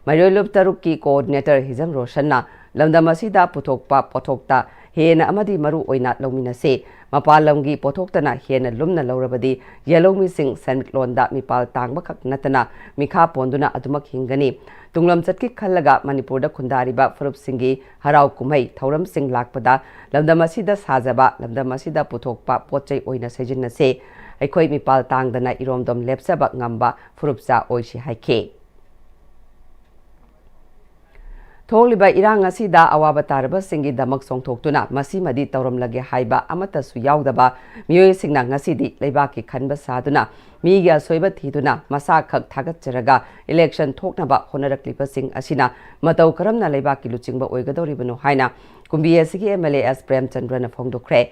ꯃꯩꯔꯣꯏ ꯂꯨꯞ ꯇꯔꯨꯛꯀꯤ ꯀꯣꯑꯣꯔꯗꯤꯅꯦꯇꯔ ꯍꯤꯖꯝ ꯔꯣꯁꯟꯅ ꯂꯝꯗꯝ ꯑꯁꯤꯗ ꯄꯨꯊꯣꯛꯄ ꯄꯣꯠꯊꯣꯛꯇ ꯍꯦꯟꯅ ꯑꯃꯗꯤ ꯃꯔꯨ ꯑꯣꯏꯅ ꯂꯧꯃꯤꯟꯅꯁꯤ꯫ ꯃꯄꯥꯟ ꯂꯝꯒꯤ ꯄꯣꯠꯊꯣꯛꯇꯅ ꯍꯦꯟꯅ ꯂꯨꯝꯅ ꯂꯧꯔꯕꯗꯤ ꯌꯦꯜꯍꯧꯃꯤꯁꯤꯡ ꯁꯦꯟꯃꯤꯠꯂꯣꯟꯗ ꯃꯤꯄꯥꯜ ꯇꯥꯡꯕꯈꯛ ꯅꯠꯇꯅ ꯃꯤꯈꯥ ꯄꯣꯟꯗꯨꯅ ꯑꯗꯨꯃꯛ ꯍꯤꯡꯒꯅꯤ꯫ ꯇꯨꯡꯂꯝꯆꯠꯀꯤ ꯈꯜꯂꯒ ꯃꯅꯤꯄꯨꯔꯗ ꯈꯨꯟꯗꯥꯔꯤꯕ ꯐꯨꯔꯨꯞꯁꯤꯡꯒꯤ ꯍꯔꯥꯎ ꯀꯨꯝꯍꯩ ꯊꯧꯔꯝꯁꯤꯡ ꯂꯥꯛꯄꯗ ꯂꯝꯗꯝ ꯑꯁꯤꯗ ꯁꯥꯖꯕ, ꯂꯝꯗꯝ ꯑꯁꯤꯗ ꯄꯨꯊꯣꯛꯄ ꯄꯣꯠ ꯆꯩ ꯑꯣꯏꯅ ꯁꯤꯖꯤꯟꯅꯁꯤ꯫ ꯑꯩꯈꯣꯏ ꯃꯤꯄꯥꯜ ꯇꯥꯡꯗꯅ ꯏꯔꯣꯝꯗꯣꯝ ꯂꯦꯞꯆꯕ ꯉꯝꯕ ꯐꯨꯔꯨꯞꯆꯥ ꯑꯣꯏꯁꯤ ꯍꯥꯏꯈꯤ꯫ ꯊꯣꯛꯂꯤꯕ ꯏꯔꯥꯡ ꯑꯁꯤꯗ ꯑꯋꯥꯕ ꯇꯥꯔꯕꯁꯤꯡꯒꯤꯗꯃꯛ ꯆꯣꯡꯊꯣꯛꯇꯨꯅ ꯃꯁꯤꯃꯗꯤ ꯇꯧꯔꯝꯂꯒꯦ ꯍꯥꯏꯕ ꯑꯃꯠꯇꯁꯨ ꯌꯥꯎꯗꯕ ꯃꯤꯑꯣꯏꯁꯤꯡꯅ ꯉꯁꯤꯗꯤ ꯂꯩꯕꯥꯛꯀꯤ ꯈꯟꯕ ꯁꯥꯗꯨꯅ ꯃꯤꯒꯤ ꯑꯁꯣꯏꯕ ꯊꯤꯗꯨꯅ ꯃꯁꯥ ꯈꯛ ꯊꯥꯒꯠꯆꯔꯒ ꯏꯂꯦꯛꯁꯟ ꯊꯣꯛꯅꯕ ꯍꯣꯠꯅꯔꯛꯂꯤꯕꯁꯤꯡ ꯑꯁꯤꯅ ꯃꯇꯧ ꯀꯔꯝꯅ ꯂꯩꯕꯥꯛꯀꯤ ꯂꯨꯆꯤꯡꯕ ꯑꯣꯏꯒꯗꯧꯔꯤꯕꯅꯣ ꯍꯥꯏꯅ ꯀꯨꯝꯕꯤ ꯑꯦꯁꯤꯒꯤ ꯑꯦꯝ ꯑꯦꯜ ꯑꯦ ꯑꯦꯁ ꯄ꯭ꯔꯦꯝꯆꯟꯗ꯭ꯔꯅ ꯐꯣꯡꯗꯣꯛꯈ꯭ꯔꯦ꯫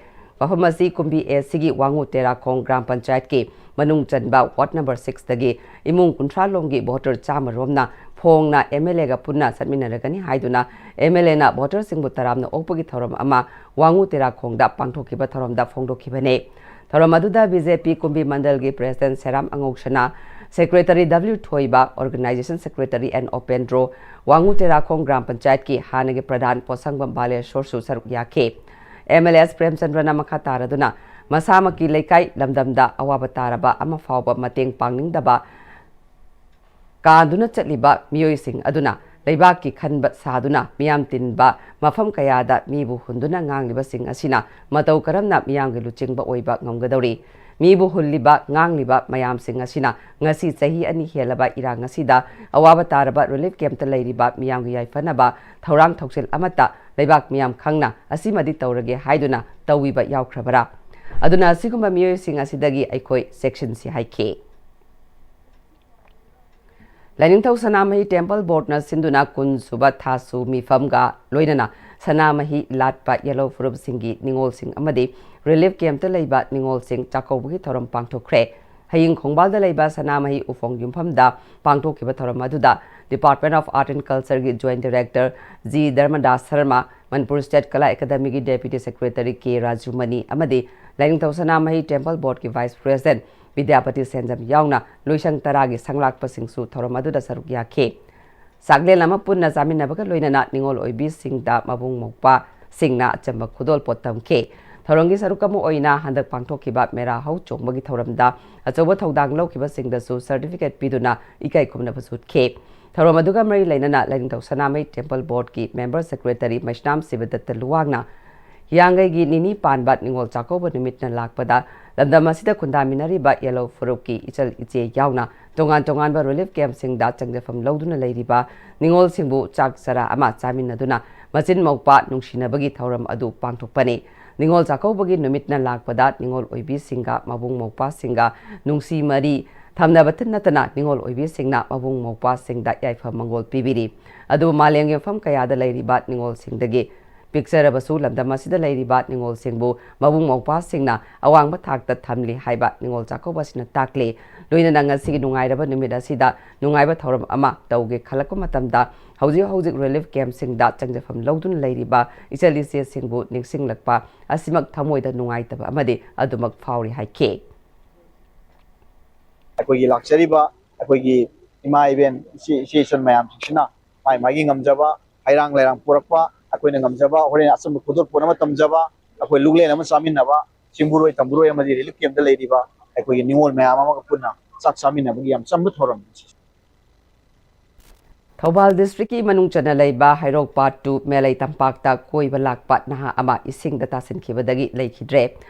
ꯋꯥꯐꯝ ꯑꯁꯤ ꯀꯨꯝꯕꯤ ꯑꯦꯁꯤꯒꯤ ꯋꯥꯉꯨ ꯇꯦꯔꯥꯈꯣꯡ ꯒ꯭ꯔꯥꯝ ꯄꯟꯆꯥꯌꯠꯀꯤ ꯃꯅꯨꯡ ꯆꯟꯕ ꯋꯥꯔꯗ ꯅꯝꯕꯔ ꯁꯤꯛꯁꯇꯒꯤ ꯏꯃꯨꯡ ꯀꯨꯟꯊ꯭ꯔꯥ ꯂꯣꯝꯒꯤ ꯚꯣꯇꯔ ꯆꯥꯝꯃ ꯔꯣꯝꯅ ꯐꯣꯡꯅ ꯑꯦꯝ ꯑꯦꯜ ꯑꯦꯒ ꯄꯨꯟꯅ ꯆꯠꯃꯤꯟꯅꯔꯒꯅꯤ ꯍꯥꯏꯗꯨꯅ ꯑꯦꯝ ꯑꯦꯜ ꯑꯦꯅ ꯚꯣꯇꯔꯁꯤꯡꯕꯨ ꯇꯔꯥꯝꯅ ꯑꯣꯛꯄꯒꯤ ꯊꯧꯔꯝ ꯑꯃ ꯋꯥꯉꯨ ꯇꯦꯔꯥꯈꯣꯡꯗ ꯄꯥꯡꯊꯣꯛꯈꯤꯕ ꯊꯧꯔꯝꯗ ꯐꯣꯡꯗꯣꯛꯈꯤꯕꯅꯤ꯫ ꯊꯧꯔꯝ ꯑꯗꯨꯗ ꯕꯤ ꯖꯦ ꯄꯤ ꯀꯨꯝꯕꯤ ꯃꯟꯗꯜꯒꯤ president Seram Angousana, secretary W Thoiba, organisation secretary N Opendro, Wangu Terakhong Gram ꯄꯟꯆꯥꯌꯠꯀꯤ ꯍꯥꯟꯅꯒꯤ ꯄ꯭ꯔꯙꯥꯟ ꯄꯣꯠꯁꯪꯕꯝ ꯕꯥꯂꯦꯁꯣꯔꯁꯨ ꯁꯔꯨꯛ ꯌꯥꯈꯤ꯫ ꯑꯦꯝ ꯑꯦꯜ ꯑꯦ ꯑꯦꯁ ꯄ꯭ꯔꯦꯝꯆꯟꯗ꯭ꯔꯅ ꯃꯈꯥ ꯇꯥꯔꯗꯨꯅ ꯃꯁꯥꯃꯛꯀꯤ ꯂꯩꯀꯥꯏ ꯂꯝꯗꯝꯗ ꯑꯋꯥꯕ ꯇꯥꯔꯕ ꯑꯃ ꯐꯥꯎꯕ ꯃꯇꯦꯡ ꯄꯥꯡꯅꯤꯡꯗꯕ ꯀꯥꯟꯗꯨꯅ ꯆꯠꯂꯤꯕ ꯃꯤꯑꯣꯏꯁꯤꯡ ꯑꯗꯨꯅ ꯂꯩꯕꯥꯛꯀꯤ ꯈꯟꯕ ꯁꯥꯗꯨꯅ ꯃꯤꯌꯥꯝ ꯇꯤꯟꯕ ꯃꯐꯝ ꯀꯌꯥꯗ ꯃꯤꯕꯨ ꯍꯨꯟꯗꯨꯅ ꯉꯥꯡꯂꯤꯕꯁꯤꯡ ꯑꯁꯤꯅ ꯃꯇꯧ ꯀꯔꯝꯅ ꯃꯤꯌꯥꯝꯒꯤ ꯂꯨꯆꯤꯡꯕ ꯑꯣꯏꯕ ꯉꯝꯒꯗꯧꯔꯤ? ꯃꯤꯕꯨ ꯍꯨꯜꯂꯤꯕ, ꯉꯥꯡꯂꯤꯕ ꯃꯌꯥꯝꯁꯤꯡ ꯑꯁꯤꯅ ꯉꯁꯤ ꯆꯍꯤ ꯑꯅꯤ ꯍꯦꯜꯂꯕ ꯏꯔꯥꯡ ꯑꯁꯤꯗ ꯑꯋꯥꯕ ꯇꯥꯔꯕ ꯔꯤꯂꯤꯐ ꯀꯦꯝꯞꯇ ꯂꯩꯔꯤꯕ ꯃꯤꯌꯥꯝꯒꯤ ꯌꯥꯏꯐꯅꯕ ꯊꯧꯔꯥꯡ ꯊꯧꯁꯤꯜ ꯑꯃꯠꯇ ꯂꯩꯕꯥꯛ ꯃꯤꯌꯥꯝ ꯈꯪꯅ ꯑꯁꯤꯃꯗꯤ ꯇꯧꯔꯒꯦ ꯍꯥꯏꯗꯨꯅ ꯇꯧꯕꯤꯕ ꯌꯥꯎꯈ꯭ꯔꯕꯔꯥ? ꯑꯗꯨꯅ ꯑꯁꯤꯒꯨꯝꯕ ꯃꯤꯑꯣꯏꯁꯤꯡ ꯑꯁꯤꯗꯒꯤ ꯑꯩꯈꯣꯏ ꯆꯦꯛꯁꯤꯟꯁꯤ ꯍꯥꯏꯈꯤ꯫ ꯂꯥꯏꯅꯤꯡꯊꯧ ꯁꯅꯥꯃꯍꯤ ꯇꯦꯝꯄꯜ ꯕꯣꯔꯗꯅ ꯁꯤꯟꯗꯨꯅ ꯀꯨꯟ ꯁꯨꯕ ꯊꯥꯁꯨ ꯃꯤꯐꯝꯒ ꯂꯣꯏꯅꯅ ꯁꯅꯥꯃꯍꯤ ꯂꯥꯠꯄ ꯌꯦꯜꯍꯧ ꯐꯨꯔꯨꯞꯁꯤꯡꯒꯤ ꯅꯤꯉꯣꯜꯁꯤꯡ ꯑꯃꯗꯤ ꯔꯤꯂꯤꯐ ꯀꯦꯝꯞꯇ ꯂꯩꯕ ꯅꯤꯉꯣꯜꯁꯤꯡ ꯆꯥꯛꯀꯧꯕꯒꯤ ꯊꯧꯔꯝ ꯄꯥꯡꯊꯣꯛꯈ꯭ꯔꯦ꯫ ꯍꯌꯤꯡ ꯈꯣꯡꯕꯥꯜꯗ ꯂꯩꯕ ꯁꯅꯥꯃꯍꯤ ꯎꯐꯣꯡ ꯌꯨꯝꯐꯝꯗ ꯄꯥꯡꯊꯣꯛꯈꯤꯕ ꯊꯧꯔꯝ ꯑꯗꯨꯗ Department of Art and Cultureꯒꯤ Joint Director G Dharmadas Sharma, Manipur state Kala ꯑꯦꯀꯥꯗꯃꯤꯒꯤ Deputy Secretary ꯀꯦ ꯔꯥꯖꯨꯃꯅꯤ ꯑꯃꯗꯤ ꯂꯥꯏꯅꯤꯡꯊꯧ ꯁꯅꯥꯃꯍꯤ ꯇꯦꯝꯄꯜ ꯕꯣꯔꯗꯀꯤ Vice President ꯕꯤꯗ꯭ꯌꯥꯄꯇꯤ ꯁꯦꯟꯖꯝ ꯌꯥꯎꯅ ꯂꯣꯏꯁꯪ ꯇꯔꯥꯒꯤ ꯁꯪꯂꯥꯛꯄꯁꯤꯡꯁꯨ ꯊꯧꯔꯝ ꯑꯗꯨꯗ ꯁꯔꯨꯛ ꯌꯥꯈꯤ꯫ ꯆꯥꯛꯂꯦꯟ ꯑꯃ ꯄꯨꯟꯅ ꯆꯥꯃꯤꯟꯅꯕꯒ ꯂꯣꯏꯅꯅ ꯅꯤꯉꯣꯜ ꯑꯣꯏꯕꯤꯁꯤꯡꯗ ꯃꯕꯨꯡ ꯃꯧꯄ꯭ꯋꯥ ꯁꯤꯡꯅ ꯑꯆꯝꯕ ꯈꯨꯗꯣꯜꯄꯣꯠ ꯇꯝꯈꯤ꯫ ꯊꯧꯔꯝꯒꯤ ꯁꯔꯨꯛ ꯑꯃ ꯑꯣꯏꯅ ꯍꯟꯗꯛ ꯄꯥꯡꯊꯣꯛꯈꯤꯕ ꯃꯦꯔꯥ ꯍꯧ ꯆꯣꯡꯕꯒꯤ ꯊꯧꯔꯝꯗ ꯑꯆꯧꯕ ꯊꯧꯗꯥꯡ ꯂꯧꯈꯤꯕꯁꯤꯡꯗꯁꯨ certificate ꯄꯤꯗꯨꯅ ꯏꯀꯥꯏ ꯈꯨꯝꯅꯕꯁꯨ ꯎꯠꯈꯤ꯫ ꯊꯧꯔꯝ ꯑꯗꯨꯒ ꯃꯔꯤ ꯂꯩꯅꯅ ꯂꯥꯏꯅꯤꯡꯊꯧ ꯁꯅꯥꯃꯍꯤ Temple Board ꯀꯤ Member Secretary ꯃꯩꯁꯅꯥꯝ ꯁꯤꯕꯗꯠꯇ ꯂꯨꯋꯥꯡꯅ ꯍꯤꯌꯥꯡꯒꯩꯒꯤ ꯅꯤꯅꯤ ꯄꯥꯟꯕ ꯅꯤꯉꯣꯜ ꯆꯥꯛꯀꯧꯕ ꯅꯨꯃꯤꯠꯅ ꯂꯥꯛꯄꯗ ꯂꯝꯗꯝ ꯑꯁꯤꯗ ꯈꯨꯟꯗꯥꯃꯤꯟꯅꯔꯤꯕ ꯌꯦꯜꯍꯧ ꯐꯨꯔꯨꯞꯀꯤ ꯏꯆꯜ ꯏꯆꯦ ꯌꯥꯎꯅ ꯇꯣꯉꯥꯟ ꯇꯣꯉꯥꯟꯕ relief camp ꯁꯤꯡꯗ ꯆꯪꯖꯐꯝ ꯂꯧꯗꯨꯅ ꯂꯩꯔꯤꯕ ꯅꯤꯉꯣꯜꯁꯤꯡꯕꯨ ꯆꯥꯛ ꯆꯔꯥ ꯑꯃ ꯆꯥꯃꯤꯟꯅꯗꯨꯅ ꯃꯆꯤꯟ ꯃꯧꯄꯥ ꯅꯨꯡꯁꯤꯅꯕꯒꯤ ꯊꯧꯔꯝ ꯑꯗꯨ ꯄꯥꯡꯊꯣꯛꯄꯅꯤ꯫ ꯅꯤꯉꯣꯜ ꯆꯥꯛꯀꯧꯕꯒꯤ ꯅꯨꯃꯤꯠꯅ ꯂꯥꯛꯄꯗ ꯅꯤꯉꯣꯜ ꯑꯣꯏꯕꯤꯁꯤꯡꯒ ꯃꯕꯨꯡ ꯃꯧꯄ꯭ꯋꯥꯁꯤꯡꯒ ꯅꯨꯡꯁꯤ ꯃꯔꯤ ꯊꯝꯅꯕꯇ ꯅꯠꯇꯅ ꯅꯤꯉꯣꯜ ꯑꯣꯏꯕꯤꯁꯤꯡꯅ ꯃꯕꯨꯡ ꯃꯧꯄ꯭ꯋꯥꯁꯤꯡꯗ ꯌꯥꯏꯐ ꯃꯪꯒꯣꯜ ꯄꯤꯕꯤꯔꯤ꯫ ꯑꯗꯨꯕꯨ ꯃꯥꯂꯦꯝꯒꯤ ꯃꯐꯝ ꯀꯌꯥꯗ ꯂꯩꯔꯤꯕ ꯅꯤꯉꯣꯜꯁꯤꯡꯗꯒꯤ ꯄꯤꯛꯆꯔꯕꯁꯨ ꯂꯝꯗꯝ ꯑꯁꯤꯗ ꯂꯩꯔꯤꯕ ꯅꯤꯉꯣꯜꯁꯤꯡꯕꯨ ꯃꯕꯨꯡ ꯃꯧꯄ꯭ꯋꯥꯁꯤꯡꯅ ꯑꯋꯥꯡꯕ ꯊꯥꯛꯇ ꯊꯝꯂꯤ ꯍꯥꯏꯕ ꯅꯤꯉꯣꯜ ꯆꯥꯛꯀꯧꯕ ꯑꯁꯤꯅ ꯇꯥꯛꯂꯤ꯫ ꯂꯣꯏꯅꯅ ꯉꯁꯤꯒꯤ ꯅꯨꯡꯉꯥꯏꯔꯕ ꯅꯨꯃꯤꯠ ꯑꯁꯤꯗ ꯅꯨꯡꯉꯥꯏꯕ ꯊꯧꯔꯝ ꯑꯃ ꯇꯧꯒꯦ ꯈꯜꯂꯛꯄ ꯃꯇꯝꯗ ꯍꯧꯖꯤꯛ ꯍꯧꯖꯤꯛ relief camp ꯁꯤꯡꯗ ꯆꯪꯖꯐꯝ ꯂꯧꯗꯨꯅ ꯂꯩꯔꯤꯕ ꯏꯆꯜ ꯏꯆꯦꯁꯤꯡꯕꯨ ꯅꯤꯡꯁꯤꯡꯂꯛꯄ ꯑꯁꯤꯃꯛ ꯊꯃꯣꯏꯗ ꯅꯨꯡꯉꯥꯏꯇꯕ ꯑꯃꯗꯤ ꯑꯗꯨꯃꯛ ꯐꯥꯎꯔꯤ ꯍꯥꯏꯈꯤ꯫ ꯑꯩꯈꯣꯏꯒꯤ ꯂꯥꯛꯆꯔꯤꯕ ꯑꯩꯈꯣꯏꯒꯤ ꯏꯃꯥ ꯏꯕꯦꯟ, ꯏꯆꯦ, ꯏꯆꯦ ꯏꯆꯟ ꯃꯌꯥꯝꯁꯤꯡꯁꯤꯅ ꯃꯥꯏ ꯃꯥꯒꯤ ꯉꯝꯖꯕ ꯍꯩꯔꯥꯡ ꯂꯩꯔꯥꯡ ꯄꯨꯔꯛꯄ, ꯑꯩꯈꯣꯏꯅ ꯉꯝꯖꯕ ꯍꯣꯔꯦꯟ ꯑꯆꯝꯕ ꯈꯨꯗꯣꯜꯄꯣꯠ ꯑꯃ ꯇꯝꯖꯕ, ꯑꯩꯈꯣꯏ ꯂꯨꯛꯂꯦꯟ ꯑꯃ ꯆꯥꯃꯤꯟꯅꯕ, ꯆꯤꯡꯕꯨꯔꯣꯏ ꯇꯝꯕꯨꯔꯣꯏ ꯑꯃꯗꯤ relief camp ꯇ ꯂꯩꯔꯤꯕ ꯑꯩꯈꯣꯏꯒꯤ ꯅꯤꯉꯣꯜ ꯃꯌꯥꯝ ꯑꯃꯒ ꯄꯨꯟꯅ ꯆꯥꯛ ꯆꯥꯃꯤꯟꯅꯕꯒꯤ ꯌꯥꯝ ꯆꯝꯕ ꯊꯧꯔꯝꯅꯤ꯫ ꯊꯧꯕꯥꯜ district ꯀꯤ ꯃꯅꯨꯡ ꯆꯟꯅ ꯂꯩꯕ ꯍꯩꯔꯣꯛ Part two ꯃꯦꯂꯩ ꯇꯝꯄꯥꯛꯇ ꯀꯣꯏꯕ ꯂꯥꯛꯄ ꯅꯍꯥ ꯑꯃ ꯏꯁꯤꯡꯗ ꯇꯥꯁꯤꯟꯈꯤꯕꯗꯒꯤ ꯂꯩꯈꯤꯗ꯭ꯔꯦ꯫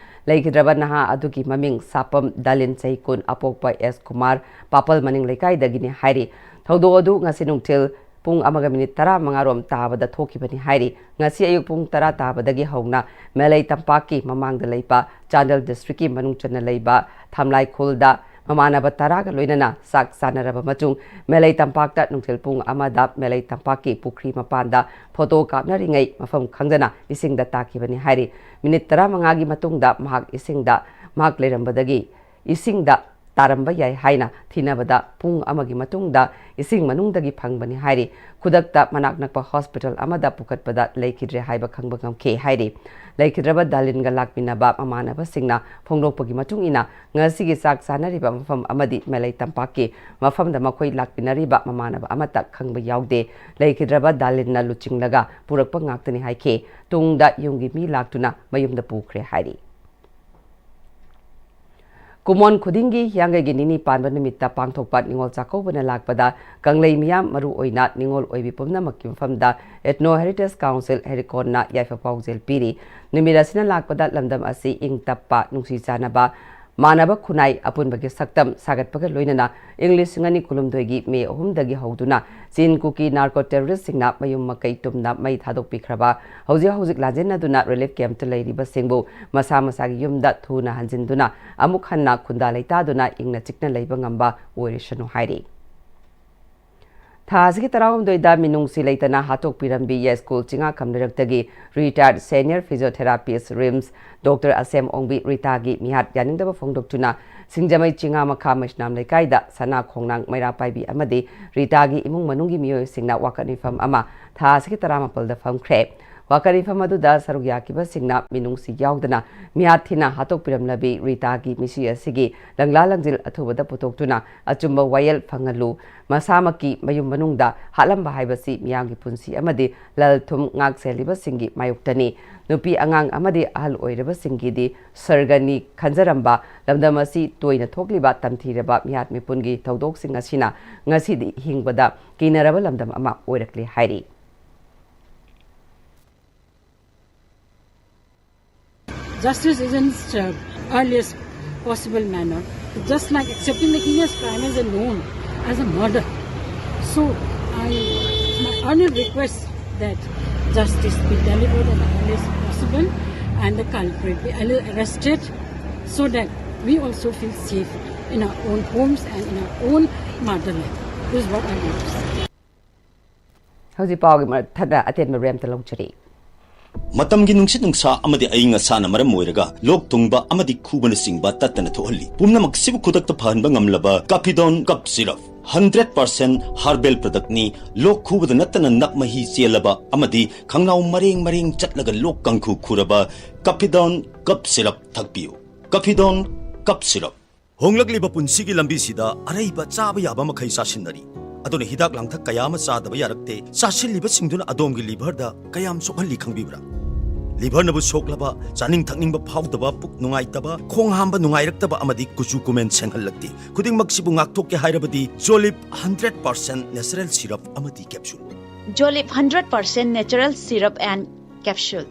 ꯂꯩꯈꯤꯗ꯭ꯔꯕ ꯅꯍꯥ ꯑꯗꯨꯒꯤ ꯃꯃꯤꯡ ꯁꯥꯄꯝ ꯗꯥꯂꯤꯟ, ꯆꯍꯤ ꯀꯨꯟ, ꯑꯄꯣꯛꯄ ꯑꯦꯁ ꯀꯨꯃꯥꯔ, ꯄꯥꯄꯜ ꯃꯅꯤꯡ ꯂꯩꯀꯥꯏꯗꯒꯤꯅꯤ ꯍꯥꯏꯔꯤ꯫ ꯊꯧꯗꯣꯛ ꯑꯗꯨ ꯉꯁꯤ ꯅꯨꯡꯊꯤꯜ ꯄꯨꯡ ꯑꯃꯒ ꯃꯤꯅꯤꯠ ꯇꯔꯥꯃꯉꯥ ꯔꯣꯝ ꯇꯥꯕꯗ ꯊꯣꯛꯈꯤꯕꯅꯤ ꯍꯥꯏꯔꯤ꯫ ꯉꯁꯤ ꯑꯌꯨꯛ ꯄꯨꯡ ꯇꯔꯥ ꯇꯥꯕꯗꯒꯤ ꯍꯧꯅ ꯃꯦꯂꯩ ꯇꯝꯄꯥꯛꯀꯤ ꯃꯃꯥꯡꯗ ꯂꯩꯕ ꯆꯥꯟꯗꯦꯜ district ꯀꯤ ꯃꯅꯨꯡ ꯆꯟꯅ ꯂꯩꯕ ꯊꯝꯂꯥꯏꯈꯨꯜꯗ ꯃꯃꯥꯟꯅꯕ ꯇꯔꯥꯒ ꯂꯣꯏꯅꯅ ꯆꯥꯛ ꯆꯥꯅꯔꯕ ꯃꯇꯨꯡ ꯃꯦꯂꯩ ꯇꯝꯄꯥꯛꯇ ꯅꯨꯡꯊꯤꯜ ꯄꯨꯡ ꯑꯃꯗ ꯃꯦꯂꯩ ꯇꯝꯄꯥꯛꯀꯤ ꯄꯨꯈ꯭ꯔꯤ ꯃꯄꯥꯟꯗ photo ꯀꯥꯞꯅꯔꯤꯉꯩ ꯃꯐꯝ ꯈꯪꯗꯅ ꯏꯁꯤꯡꯗ ꯇꯥꯈꯤꯕꯅꯤ ꯍꯥꯏꯔꯤ꯫ ꯃꯤꯅꯤꯠ ꯇꯔꯥꯃꯉꯥꯒꯤ ꯃꯇꯨꯡꯗ ꯃꯍꯥꯛ ꯏꯁꯤꯡꯗ, ꯃꯍꯥꯛ ꯂꯩꯔꯝꯕꯗꯒꯤ ꯏꯁꯤꯡꯗ ꯇꯥꯔꯝꯕ ꯌꯥꯏ ꯍꯥꯏꯅ ꯊꯤꯅꯕꯗ ꯄꯨꯡ ꯑꯃꯒꯤ ꯃꯇꯨꯡꯗ ꯏꯁꯤꯡ ꯃꯅꯨꯡꯗꯒꯤ ꯐꯪꯕꯅꯤ ꯍꯥꯏꯔꯤ꯫ ꯈꯨꯗꯛꯇ ꯃꯅꯥꯛ ꯅꯛꯄ hospital ꯑꯃꯗ ꯄꯨꯈꯠꯄꯗ ꯂꯩꯈꯤꯗ꯭ꯔꯦ ꯍꯥꯏꯕ ꯈꯪꯕ ꯉꯝꯈꯤ ꯍꯥꯏꯔꯤ꯫ ꯂꯩꯈꯤꯗ꯭ꯔꯕ ꯗꯥꯂꯤꯟꯒ ꯂꯥꯛꯃꯤꯟꯅꯕ ꯃꯃꯥꯟꯅꯕꯁꯤꯡꯅ ꯐꯣꯡꯗꯣꯛꯄꯒꯤ ꯃꯇꯨꯡ ꯏꯟꯅ, ꯉꯁꯤꯒꯤ ꯆꯥꯛ ꯆꯥꯅꯔꯤꯕ ꯃꯐꯝ ꯑꯃꯗꯤ ꯃꯦꯂꯩ ꯇꯝꯄꯥꯛꯀꯤ ꯃꯐꯝꯗ ꯃꯈꯣꯏ ꯂꯥꯛꯃꯤꯟꯅꯔꯤꯕ ꯃꯃꯥꯟꯅꯕ ꯑꯃꯠꯇ ꯈꯪꯕ ꯌꯥꯎꯗꯦ꯫ ꯂꯩꯈꯤꯗ꯭ꯔꯕ ꯗꯥꯂꯤꯟꯅ ꯂꯨꯆꯤꯡꯂꯒ ꯄꯨꯔꯛꯄ ꯉꯥꯛꯇꯅꯤ ꯍꯥꯏꯈꯤ꯫ ꯇꯨꯡꯗ ꯌꯨꯝꯒꯤ ꯃꯤ ꯂꯥꯛꯇꯨꯅ ꯃꯌꯨꯝꯗ ꯄꯨꯈ꯭ꯔꯦ ꯍꯥꯏꯔꯤ꯫ ꯀꯨꯃꯣꯟ ꯈꯨꯗꯤꯡꯒꯤ ꯍꯤꯌꯥꯡꯒꯩꯒꯤ ꯅꯤꯅꯤ ꯄꯥꯟꯕ ꯅꯨꯃꯤꯠꯇ ꯄꯥꯡꯊꯣꯛꯄ ꯅꯤꯉꯣꯜ ꯆꯥꯛꯀꯧꯕꯅ ꯂꯥꯛꯄꯗ ꯀꯪꯂꯩ ꯃꯤꯌꯥꯝ, ꯃꯔꯨ ꯑꯣꯏꯅ ꯅꯤꯉꯣꯜ ꯑꯣꯏꯕꯤ ꯄꯨꯝꯅꯃꯛꯀꯤ ꯃꯐꯝꯗ Ethno Heritage Council ꯍꯦꯔꯤꯀꯣꯟꯅ ꯌꯥꯏꯐ ꯄꯥꯎꯖꯦꯜ ꯄꯤꯔꯤ꯫ ꯅꯨꯃꯤꯠ ꯑꯁꯤꯅ ꯂꯥꯛꯄꯗ ꯂꯝꯗꯝ ꯑꯁꯤ ꯏꯪ ꯇꯞꯄ, ꯅꯨꯡꯁꯤ ꯆꯥꯟꯅꯕ, ꯃꯥꯟꯅꯕ ꯈꯨꯟꯅꯥꯏ ꯑꯄꯨꯟꯕꯒꯤ ꯁꯛꯇꯝ ꯁꯥꯒꯠꯄꯒ ꯂꯣꯏꯅꯅ ꯏꯪ ꯂꯤꯁꯤꯡ ꯑꯅꯤ ꯀꯨꯟꯍꯨꯝꯗꯣꯏꯒꯤ ꯃꯦ ꯑꯍꯨꯝꯗꯒꯤ ꯍꯧꯗꯨꯅ ꯆꯤꯟ ꯀꯨꯀꯤ ꯅꯥꯔꯀꯣ ꯇꯦꯔꯣꯔꯤꯁꯁꯤꯡꯅ ꯃꯌꯨꯝ ꯃꯀꯩ ꯇꯨꯝꯅ ꯃꯩ ꯊꯥꯗꯣꯛꯄꯤꯈ꯭ꯔꯕ, ꯍꯧꯖꯤꯛ ꯍꯧꯖꯤꯛ ꯂꯥꯟꯖꯦꯟꯅꯗꯨꯅ ꯔꯤꯂꯤꯐ ꯀꯦꯝꯞꯇ ꯂꯩꯔꯤꯕꯁꯤꯡꯕꯨ ꯃꯁꯥ ꯃꯁꯥꯒꯤ ꯌꯨꯝꯗ ꯊꯨꯅ ꯍꯟꯖꯤꯟꯗꯨꯅ ꯑꯃꯨꯛ ꯍꯟꯅ ꯈꯨꯟꯗꯥ ꯂꯩꯇꯥꯗꯨꯅ ꯏꯪꯅ ꯆꯤꯛꯅ ꯂꯩꯕ ꯉꯝꯕ ꯑꯣꯏꯔꯁꯅꯨ ꯍꯥꯏꯔꯤ꯫ ꯊꯥ ꯑꯁꯤꯒꯤ ꯇꯔꯥꯍꯨꯝꯗꯣꯏꯗ ꯃꯤꯅꯨꯡꯁꯤ ꯂꯩꯇꯅ ꯍꯥꯠꯇꯣꯛꯄꯤꯔꯝꯕꯤ ꯌꯥꯏꯁ꯭ꯀꯨꯜ ꯆꯤꯡꯉꯥꯈꯝ ꯂꯩꯔꯛꯇꯒꯤ retired senior physiotherapist, RIMS, doctor Asem Ongbi ꯔꯤꯇꯥꯒꯤ ꯃꯤꯍꯥꯠ ꯌꯥꯅꯤꯡꯗꯕ ꯐꯣꯡꯗꯣꯛꯇꯨꯅ ꯁꯤꯡꯖꯃꯩ ꯆꯤꯡꯉꯥꯃꯈꯥ ꯃꯩꯁꯅꯥꯝ ꯂꯩꯀꯥꯏꯗ ꯁꯅꯥ ꯈꯣꯡꯅꯥꯡ ꯃꯩꯔꯥ ꯄꯥꯏꯕꯤ ꯑꯃꯗꯤ ꯔꯤꯇꯥꯒꯤ ꯏꯃꯨꯡ ꯃꯅꯨꯡꯒꯤ ꯃꯤꯑꯣꯏꯁꯤꯡꯅ ꯋꯥꯀꯠ ꯃꯤꯐꯝ ꯑꯃ ꯊꯥ ꯑꯁꯤꯒꯤ ꯇꯔꯥꯃꯥꯄꯜꯗ ꯐꯝꯈ꯭ꯔꯦ꯫ ꯋꯥꯀꯠ ꯃꯤꯐꯝ ꯑꯗꯨꯗ ꯁꯔꯨꯛ ꯌꯥꯈꯤꯕꯁꯤꯡꯅ ꯃꯤꯅꯨꯡꯁꯤ ꯌꯥꯎꯗꯅ ꯃꯤꯍꯥꯠ ꯊꯤꯅ ꯍꯥꯠꯇꯣꯛꯄꯤꯔꯝꯂꯕꯤ ꯔꯤꯇꯥꯒꯤ ꯃꯤꯁꯤ ꯑꯁꯤꯒꯤ ꯂꯪꯂꯥ ꯂꯪꯖꯤꯜ ꯑꯊꯨꯕꯗ ꯄꯨꯊꯣꯛꯇꯨꯅ ꯑꯆꯨꯝꯕ ꯋꯥꯌꯦꯜ ꯐꯪꯍꯜꯂꯨ꯫ ꯃꯁꯥꯃꯛꯀꯤ ꯃꯌꯨꯝ ꯃꯅꯨꯡꯗ ꯍꯥꯠꯂꯝꯕ ꯍꯥꯏꯕꯁꯤ ꯃꯤꯌꯥꯝꯒꯤ ꯄꯨꯟꯁꯤ ꯑꯃꯗꯤ ꯂꯟ ꯊꯨꯝ ꯉꯥꯛ ꯁꯦꯜꯂꯤꯕꯁꯤꯡꯒꯤ ꯃꯥꯌꯣꯛꯇꯅꯤ꯫ ꯅꯨꯄꯤ ꯑꯉꯥꯡ ꯑꯃꯗꯤ ꯑꯍꯜ ꯑꯣꯏꯔꯕꯁꯤꯡꯒꯤꯗꯤ ꯁꯔꯒꯅꯤ ꯈꯟꯖꯔꯝꯕ ꯂꯝꯗꯝ ꯑꯁꯤ ꯇꯣꯏꯅ ꯊꯣꯛꯂꯤꯕ ꯇꯝꯊꯤꯔꯕ ꯃꯤꯍꯥꯠ ꯃꯤꯄꯨꯟꯒꯤ ꯊꯧꯗꯣꯛꯁꯤꯡ ꯑꯁꯤꯅ ꯉꯁꯤꯗꯤ ꯍꯤꯡꯕꯗ ꯀꯤꯅꯔꯕ ꯂꯝꯗꯝ ꯑꯃ ꯑꯣꯏꯔꯛꯂꯦ ꯍꯥꯏꯔꯤ꯫ Justice isn't served earliest possible manner. Just like accepting the heinous crime as a known, as a murder. So I, my earnest request that justice be delivered at the earliest possible and the culprit be arrested so that we also feel safe in our own homes and in our own motherland. This is what I want to say. ꯍꯧꯖꯤꯛ ꯄꯥꯎꯒꯤ ꯃꯊꯛꯇ ꯑꯇꯦꯟꯕ ꯔꯦꯝꯇ ꯂꯧꯖꯔꯤ꯫ ꯃꯇꯝꯒꯤ ꯅꯨꯡꯁꯤꯠ ꯅꯨꯡꯁꯥ ꯑꯃꯗꯤ ꯑꯏꯪ ꯑꯁꯥꯅ ꯃꯔꯝ ꯑꯣꯏꯔꯒ ꯂꯣꯛ ꯊꯨꯡꯕ ꯑꯃꯗꯤ ꯈꯨꯕꯅꯆꯤꯡꯕ ꯇꯠꯇꯅ ꯊꯣꯛꯍꯜꯂꯤ꯫ ꯄꯨꯝꯅꯃꯛꯁꯤꯕꯨ ꯈꯨꯗꯛꯇ ꯐꯍꯟꯕ ꯉꯝꯂꯕ ꯀꯥꯐꯤꯗꯣꯟ ꯀꯞ ꯁꯤꯔꯞ, ꯍꯟꯗ꯭ꯔꯦꯠ ꯄꯥꯔꯁꯦꯟ ꯍꯥꯔꯕꯦꯜ ꯄ꯭ꯔꯗꯛꯅꯤ꯫ ꯂꯣꯛ ꯈꯨꯕꯗ ꯅꯠꯇꯅ ꯅꯞ ꯃꯍꯤ ꯆꯦꯜꯂꯕ ꯑꯃꯗꯤ ꯈꯪꯅꯥꯎ ꯃꯔꯦꯡ ꯃꯔꯦꯡ ꯆꯠꯂꯒ ꯂꯣꯛ ꯀꯥꯡꯈꯨ ꯈꯨꯔꯕ ꯀꯥꯐꯤꯗꯣꯟ ꯀꯞ ꯁꯤꯔꯞ ꯊꯛꯄꯤꯌꯨ꯫ ꯀꯥꯐꯤꯗꯣꯟ ꯀꯞ ꯁꯤꯔꯞ꯫ ꯍꯣꯡꯂꯛꯂꯤꯕ ꯄꯨꯟꯁꯤꯒꯤ ꯂꯝꯕꯤꯁꯤꯗ ꯑꯔꯩꯕ ꯆꯥꯕ ꯌꯥꯕ ꯃꯈꯩ ꯆꯥꯁꯤꯟꯅꯔꯤ꯫ ꯑꯗꯨꯅ ꯍꯤꯗꯥꯛ ꯂꯥꯡꯊꯛ ꯀꯌꯥ ꯑꯃ ꯆꯥꯗꯕ ꯌꯥꯔꯛꯇꯦ꯫ ꯆꯥꯁꯤꯜꯂꯤꯕꯁꯤꯡꯗꯨꯅ ꯑꯗꯣꯝꯒꯤ ꯂꯤꯚꯔꯗ ꯀꯌꯥꯝ ꯁꯣꯛꯍꯜꯂꯤ ꯈꯪꯕꯤꯕ꯭ꯔꯥ? ꯂꯤꯚꯔꯅꯕꯨ ꯁꯣꯛꯂꯕ, ꯆꯥꯅꯤꯡ ꯊꯛꯅꯤꯡꯕ ꯐꯥꯎꯗꯕ, ꯄꯨꯛ ꯅꯨꯡꯉꯥꯏꯇꯕ, ꯈꯣꯡ ꯍꯥꯝꯕ ꯅꯨꯡꯉꯥꯏꯔꯛꯇꯕ ꯑꯃꯗꯤ ꯀꯨꯆꯨ ꯀꯨꯃꯦꯟ ꯁꯦꯡꯍꯜꯂꯛꯇꯦ꯫ ꯈꯨꯗꯤꯡꯃꯛꯁꯤꯕꯨ ꯉꯥꯛꯊꯣꯛꯀꯦ ꯍꯥꯏꯔꯕꯗꯤ ꯖꯣꯂꯤꯞ ꯍꯟꯗ꯭ꯔꯦꯠ ꯄꯥꯔꯁꯦꯟ ꯅꯦꯆꯔꯦꯜ ꯁꯤꯔꯞ ꯑꯃꯗꯤ capsule. Jolip hundred percent natural syrup and capsule.